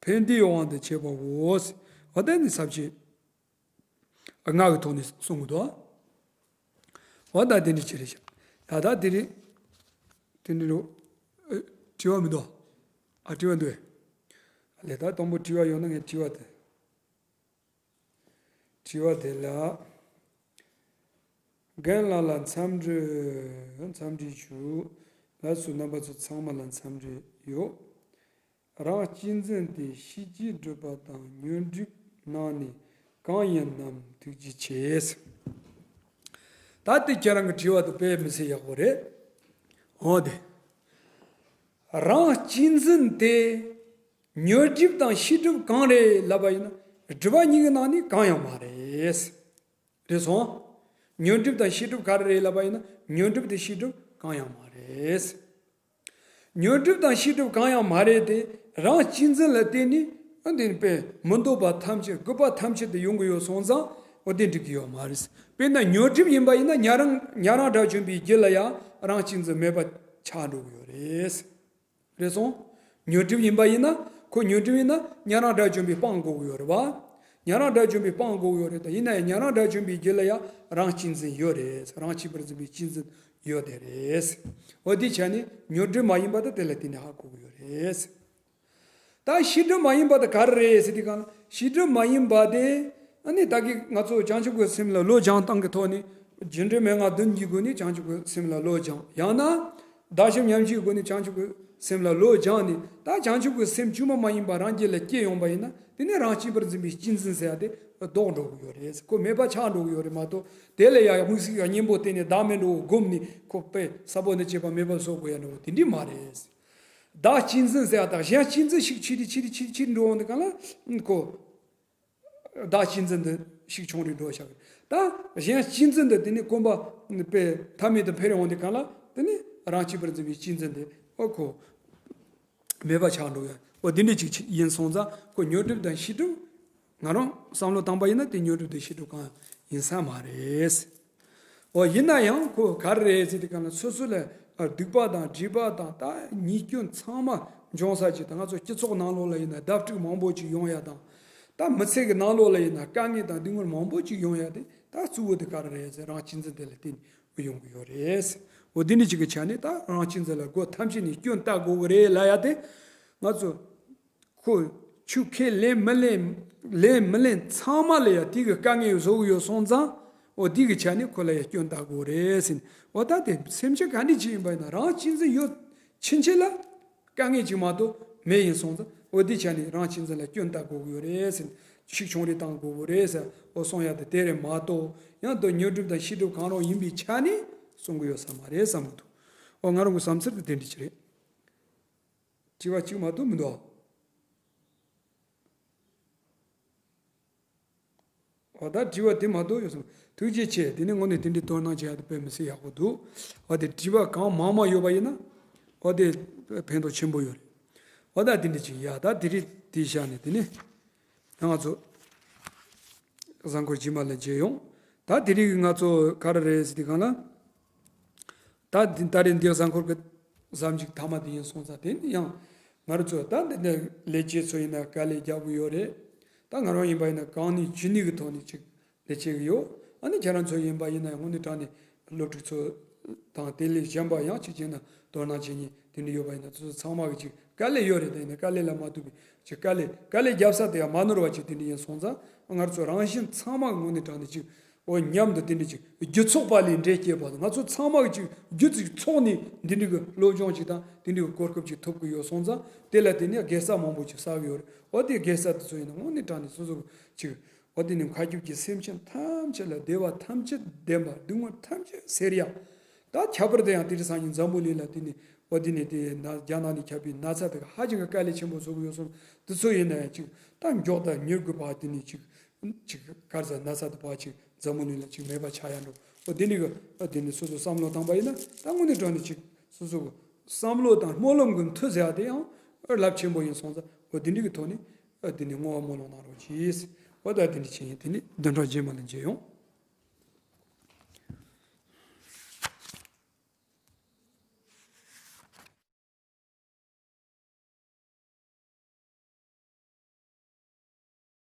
ཕན་བདེའི་དབང་དུ་བྱས་པའོ། འོ་དེ་ནི་ས་བཅད། ལྔ་གི་ཐོག་ནས་གསུང་གི་འདུག་འོ་ད་དེ་འདྲ་ཅིག་རེད་ཤག་ད་ད་དེ་རེད། དེ་འདྲ་རེད། ཨེ། དྲི་བ་མི་འདུག་ཨ། དྲི་བ་འདུག་ཨེ། ལས་ད་དང་པོ་དྲི་བ་ཡོང་ན་ངས་དྲི་བ་དེ། དྲི་བ་དེ་ལ། རྒན་ལགས་ལ་འཚམས་འདྲི། འཚམས་འདྲི་ཞུ། ལགས་སོ། རྣམ་པ་ཚོ་ཚང་མ་ལ་འཚམས་འདྲི་ཡོད། རང་གཅེས་འཛིན་དེ་ཤེས་བྱའི་སྒྲུབ་པ་དང་ཉོན་སྒྲིབ་ནང་ནས་གང་ཡིན་ནམ། ཐུགས་རྗེ་ཆེ། ད་དེ་ཁྱེད་རང་གི་དྲི་བ་དེ་དཔེ་མི་སྲིད་ཡག་པོ་རེད། འོ་དེ། རང་གཅེས་འཛིན་དེ་ཉོན་སྒྲིབ་དང་ཤེས་སྒྲིབ་གང་རེད་ལབ་པ་ཡིན་ན། སྒྲིབ་པ་གཉིས་ཀྱི་ནང་ནས་གང་ཡང་མ་རེད། རེད་སོང་། ཉོན་སྒྲིབ་དང་ཤེས་སྒྲིབ་ག་རེ་རེད་ལབ་པ་ཡིན་ན། ཉོན་སྒྲིབ་དེ་ཤེས་སྒྲིབ་གང་ཡང་མ་རེད། ཉོན་སྒྲིབ་དང་ཤེས་སྒྲིབ་གང་ཡང་མ་རེད་དེ། རང་གཅེས་འཛིན་ལ་བརྟེན་ནས་ཨ་འདི་དཔེ་མི་འདོད་པ་ཐམས་ཅད། རྒུད་པ་ཐམས་ཅད་དེ་ཡོང་གི་ཡོད་སོང་ཙང་། འོ་དེ་འགྲིག་གི་ཡོད་མ་རེད། དཔེར་ན་ཉོན་སྒྲིབ་ཡིན་པ་ཡིན་ན། ཉན་རང་ཉན་རང་དགྲ་བཅོམ་པའི་རྒྱུད་ལ་ཡང་རང་གཅེས་འཛིན་མེད་པ་ཆགས་འགྲོ་གི་ཡོད་རེད། རེད་སོང་། ཉོན་སྒྲིབ་ཡིན་པ་ཡིན་ན། ཁོ་ཉོན་སྒྲིབ་ཡིན་ན་ཉན་རང་དགྲ་བཅོམ་པས་སྤང་དགོས་ཀྱི་ཡོད་རེད་བ། ཉན་རང་དགྲ་བཅོམ་པས་སྤང་དགོས་ཀྱི་ཡོད་རེད། ད་ཡིན་ན་ཡང་ཉན་རང་དགྲ་བཅོམ་པའི་རྒྱུད་ལ་ཡང་རང་གཅེས་འཛིན་ཡོད་རེད། རང་གཅེས་པར་འཛིན་པའི་གཅེས་འཛིན་ཡོད་དེ་རེད། འོ་དེ་ཆ་ནས་ཉོན་སྒྲིབ་མ་ཡིན་པ་དེ་དེ་ལ་བརྟེན་ནས་ཧ་གོ་གི་ཡོད་རེད། ད་ཤེས་སྒྲིབ་མ་ཡིན་པ་དེ་ག་རེ་རེད་ཟེར་དུས་སྒང་ལ། ཤེས་སྒྲིབ་མ་ཡིན་པ་དེ་ཨ་ནི་ད་གིན་ང་ཚོ་བྱང་ཆུབ་ཀྱི་སེམས་ལ་བློ་སྦྱང་སྟངས་ཀྱི་ཐོག་ནས། རྒྱུ་འབྲས་མན་ངག་བདུན་གྱི་སྒོ་ནས་བྱང་ཆུབ་ཀྱི་སེམས་ལ་བློ་སྦྱང་། ཡང་ན་བདག་ཞི་ཉམས་བཞེས་ཀྱི་སྒོ་ནས་བྱང་ཆུབ་ཀྱི་སེམས་ལ་བློ་སྦྱངས་ནས། ད་བྱང་ཆུབ་ཀྱི་སེམས་བཅོས་མ་མ་ཡིན་པ་རང་རྒྱུད་ལ་སྐྱེ་ཡོང་པ་ཡིན་ན། དེ་ནས་རང་གཅེས་པར་འཛིན་པའི་གཅེས་འཛིན་ཟེར་ཡ་དེ་ལྡོག་འགྲོ་གི་ཡོད་རེད། ཁོ་མེད་པ་ཆགས་འགྲོ་གི་ཡོད་རེད་མ་གཏོགས། དེ་ལ་ཡང་དམིགས་བསལ་གྱི་གཉེན་པོ་བསྟེན་ནས་བདག་མེད་འགྲོ་བསྒོམས་ནས། ཁོ་དཔེ་ས་བོན་ནི་བཅད་པ་མེད་པར་བཟོ་དགོས་ཡ་འདྲ་བོ་དེ་འདྲ་མ་རེད། བདག་གཅེས་འཛིན་ཟེར་ཡ་དང་གཞན་གཅེས་འཛིན་ཞིག་ཕྱིར་ཕྱིར་ཕྱིར་ཕྱིར་འགྲོ་འོང་དུས་སྒང་ལ། ཁོ་བདག་གཅེས་འཛིན་དེ་ཞིག་ཆུང་རུ་འགྲོ་བཞག་གི། ད་གཞན་གཅེས་འཛིན་དེ་དེ་ནི་གོམས་པ་དཔེ་ཐ་མལ་དུ་འཕེལ་འོང་དུས་སྒང་ལ། དེ་ནི་རང་གཅེས་པར་འཛིན་པའི་གཅེས་འཛིན་དེ། འོ་ཁོ་མེད་པ་ཆགས་འགྲོ་ཡ། འོ་དེ་འདྲ་ཅིག་ཡིན་སོང་ཙང་། ཁོ་ཉོན་སྒྲིབ་དང་ཤེས་སྒྲིབ། ང་རང་བསམ་བློ་བཏང་པ་ཡིན་ན་དེ་ཉོན་སྒྲིབ་དང་ཤེས་སྒྲིབ་གང་ཡིན་ས་མ་རེད། འོ་ཡིན་ན་ཡང་ཁོ་ག་རེ་རེད་ཟེར་དུས་སྒང་ལ། སོ་སོ་ལ་སྡིག་པ་དང་སྒྲིབ་པ་དང་། ད་ཉེས་སྐྱོན་ཚང་མ་འབྱུང་ས་ཅིག་དང་། ང་ཚོ་སྤྱི་ཚོགས་ནང་ལོགས་ལ་ཡིན་ན་བརྡབ་འཁྲུག་མང་པོ་ཅིག་ཡོང་ཡ་དང་། ད་མི་ཚེ་གི་ནང་ལོགས་ལ་ཡིན་ན་དཀའ་ངལ་དང་སྡུག་བསྔལ་མང་པོ་ཅིག་ཡོང་ཡ་དེ། ད་གཙོ་བོ་དེ་ག་རེ་རེད་ཟེར། རང་གཅེས་འཛིན་དེ་ལ་བརྟེན་ནས་ཡོང་གི་ཡོད་རེད། འོ་དེ་འདྲ་ཅིག་གི་ཆ་ནས། ད་རང་གཅེས་འཛིན་ལ་སྒོ་ཐམས་ཅད་ནས་སྐྱོན་བལྟ་དགོས་གི་རེད་ལབ་ཡ་དེ། ང་ཚོ་ཁོ་ཆོས་ཁས་ལེན་མི་ལེན། ལེན་མི་ལེན་ཚང་མ་ལ་ཡ་དེ་གི་དཀའ་ངལ་བཟོ་གི་ཡོད་སོང་ཙང་། འོ་དེ་གི་ཆ་ནས་ཁོ་ལ་ཡ་སྐྱོན་བལྟ་དགོས་རེད་ཟེར་ནས། འོ་ད་དེ་སེམས་ཅན་ག་འདྲ་ཅིག་ཡིན་པ་ཡིན་ན། རང་གཅེས་འཛིན་ཡོད་ཕྱིན་ཆད་ལ་དཀའ་ངལ་ཅིག་མ་གཏོགས་མེད་ཡིན་སོང་ཙང་། འོ་དེ་ཆ་ནས་རང་གཅེས་འཛིན་ལ་སྐྱོན་བལྟ་དགོས་ཀྱི་ཡོད་རེད་ཟེར་ནས། ཤུགས་ཆུང་རུ་བཏང་དགོས་ཀྱི་རེད་ཟེར། འོ་གསུང་ཡ་དེ་དེ་རེད་མ་གཏོགས། ཡང་དོ་ཉོན་སྒྲིབ་དང་ཤེས་སྒྲིབ་གང་རུང་ཡིན་པའི་ཆ་ནས་གསུང་གི་ཡོད་ས་མ་རེད་བསམ་གི་འདུག་འོ་ང་རང་གི་བསམ་ཚུལ་དེ་དེ་འདྲ་ཅིག་རེད། དྲི་བ་གཅིག་མ་གཏོགས་མི་འདུག་འོ་ད་དྲི་བ་དེ་མ་གཏོགས་ཡོད་སོང་། ཐུགས་རྗེ་ཆེ། དེ་ནི་དངོས་གནས་དེ་འདྲའི་དོ་སྣང་བྱེད་ཡ་དེ་དཔེ་མི་སྲིད་ཡག་པོ་འདུག་འོ་དེ་དྲི་བ་གང་མང་མང་ཡོད་པ་ཡིན་ན། འོ་དེ་ཕན་ཐོགས་ཆེན་པོ་ཡོད་རེད། འོ་ད་དེ་འདྲ་ཅིག་ཡ། ད་དེ་རིང་དེ་བཞག་ནས་དེ་ནི་ང་ཚོ་གཟའ་འཁོར་རྗེས་མ་ལ་མཇལ་ཡོང་། ད་དེ་རིང་གི་ང་ཚོ་ག་རེ་རེད་ཟེར་དུས་སྒང་ལ། ད་འདི་ད་རེས་འདི་གཟའ་འཁོར་གྱི་གཟའ་མཇུག་མཐའ་མ་དེ་ཡིན་སོང་ཙང་། དེ་ནི་ཡང་ང་རང་ཚོ་ད་འདི་ནས་ལས་བྱེད་ཚོ་ཡིན་ན་དཀའ་ལས་རྒྱག་གི་ཡོད་རེད། ད་ང་རང་ཡིན་པ་ཡིན་ན་གང་ནུས་ཅི་ནུས་ཀྱི་ཐོག་ནས་ཅིག་ལས་བྱེད་ཀྱི་ཡོད། ཨ་ནི་ཁྱེད་རང་ཚོ་ཡིན་པ་ཡིན་ན་དངོས་གནས་དྲང་གནས་སློབ་ཕྲུག་ཚོ་དང་དེ་ལས་གཞན་པ་ཡང་ཅིག་བྱས་ན་དོ་སྣང་བྱེད་མཁན་དེ་འདྲ་ཡོད་པ་ཡིན་ན། ཚོ་ཚང་མ་གི་ཅིག་དཀའ་ལས་ཡོད་རེད། དེ་ཡིན་ན་དཀའ་ལས་ལ་མ་ཐུག་པའི་ཅིག་དཀའ་ལས་དཀའ་ལས་རྒྱབ་ས་དེ་ཡང་མ་ནོར་བ་ཅིག་དེ་འདྲ་ཡིན་སོང་ཙང་། ང་རང་ཚོ་རང་བཞིན་ཚང་མ་གི་དངོས་གནས་དྲང་གནས་ཅིག་འོ་མཉམ་དུ་དེ་འདྲ་ཅིག་རྒྱུ་ཚོགས་པ་ལས་འབྲས་སྐྱེས་པ། ང་ཚོ་ཚང་མ་གི་ཅིག་རྒྱུ་ཅིག་ཚོགས་ནས་འདི་འདྲ་གི་སློབ་སྦྱོང་ཅིག་དང་དེ་འདྲ་གི་གོ་སྐབས་ཅིག་ཐོབ་གི་ཡོད་སོང་ཙང་། དེ་ལ་བརྟེན་ནས་དགེ་རྩ་མང་པོ་ཅིག་བསགས་གི་ཡོད་རེད། འོ་དེ་དགེ་རྩ་དེ་ཚོ་ཡིན་ན་དངོས་གནས་དྲང་གནས་སོ་སོ་ཅིག་འོ་དེ་ནི་མཁའ་ཁྱབ་ཀྱི་སེམས་ཅན་ཐམས་ཅད་ལ་བདེ་བ་ཐམས་ཅད་ལྡན་པ། སྡུག་བསྔལ་ཐམས་ཅད་སེལ་ཡ། ད་ཁྱད་པར་དུ་ཡང་དེ་རིང་སང་ཉིན་འཛམ་བུ་གླིང་ལ་དེ་ནི་འོ་དེ་ནི་དེ་ན་རྒྱ་ནག་ནས་ཁྱབ་པའི་ན་ཚ་དེ་ག་ཧ་ཅང་གི་དཀའ་ལས་ཆེན་པོ་བཟོ་གི་ཡོད་སོང་། དེ་ཚོ་ཡིན་ན་ཡང་ཅིག་ད་མགྱོགས་དང་མྱུར་གི་བར་དེ་ནི་ཅིག་ཅིག་ག་རེ་ཟེར། ན་ཚ་དེ་བར་ཅིག་འཛམ་བུ་གླིང་ལ་ཅིག་མེད་པ་ཆགས་ཡ་འགྲོ། འོ་དེ་ནི་གི་འོ་དེ་ནི་སོ་སོ་བསམ་བློ་བཏང་པ་ཡིན་ན། ད་དངོས་གནས་དྲང་གནས་ཅིག་སོ་སོ་གི་བསམ་བློ་དང་སྨོན་ལམ་གྱི་མཐུ་ཟེར་ཡ་དེ་ཡང་རླབས་ཆེན་པོ་ཡིན་སོང་ཙང་། འོ་དེ་འདྲ་གི་ཐོག་ནས་འོ་དེ་ནས་བསྔོ་བ་སྨོན་ལམ་གནང་རོགས་གྱིས། འོ་ད་དེ་འདྲ་བྱས་ཡིན། དེ་ནས་བདུན་ཕྲག་རྗེས་མ་ལ་མཇལ་ཡོང་།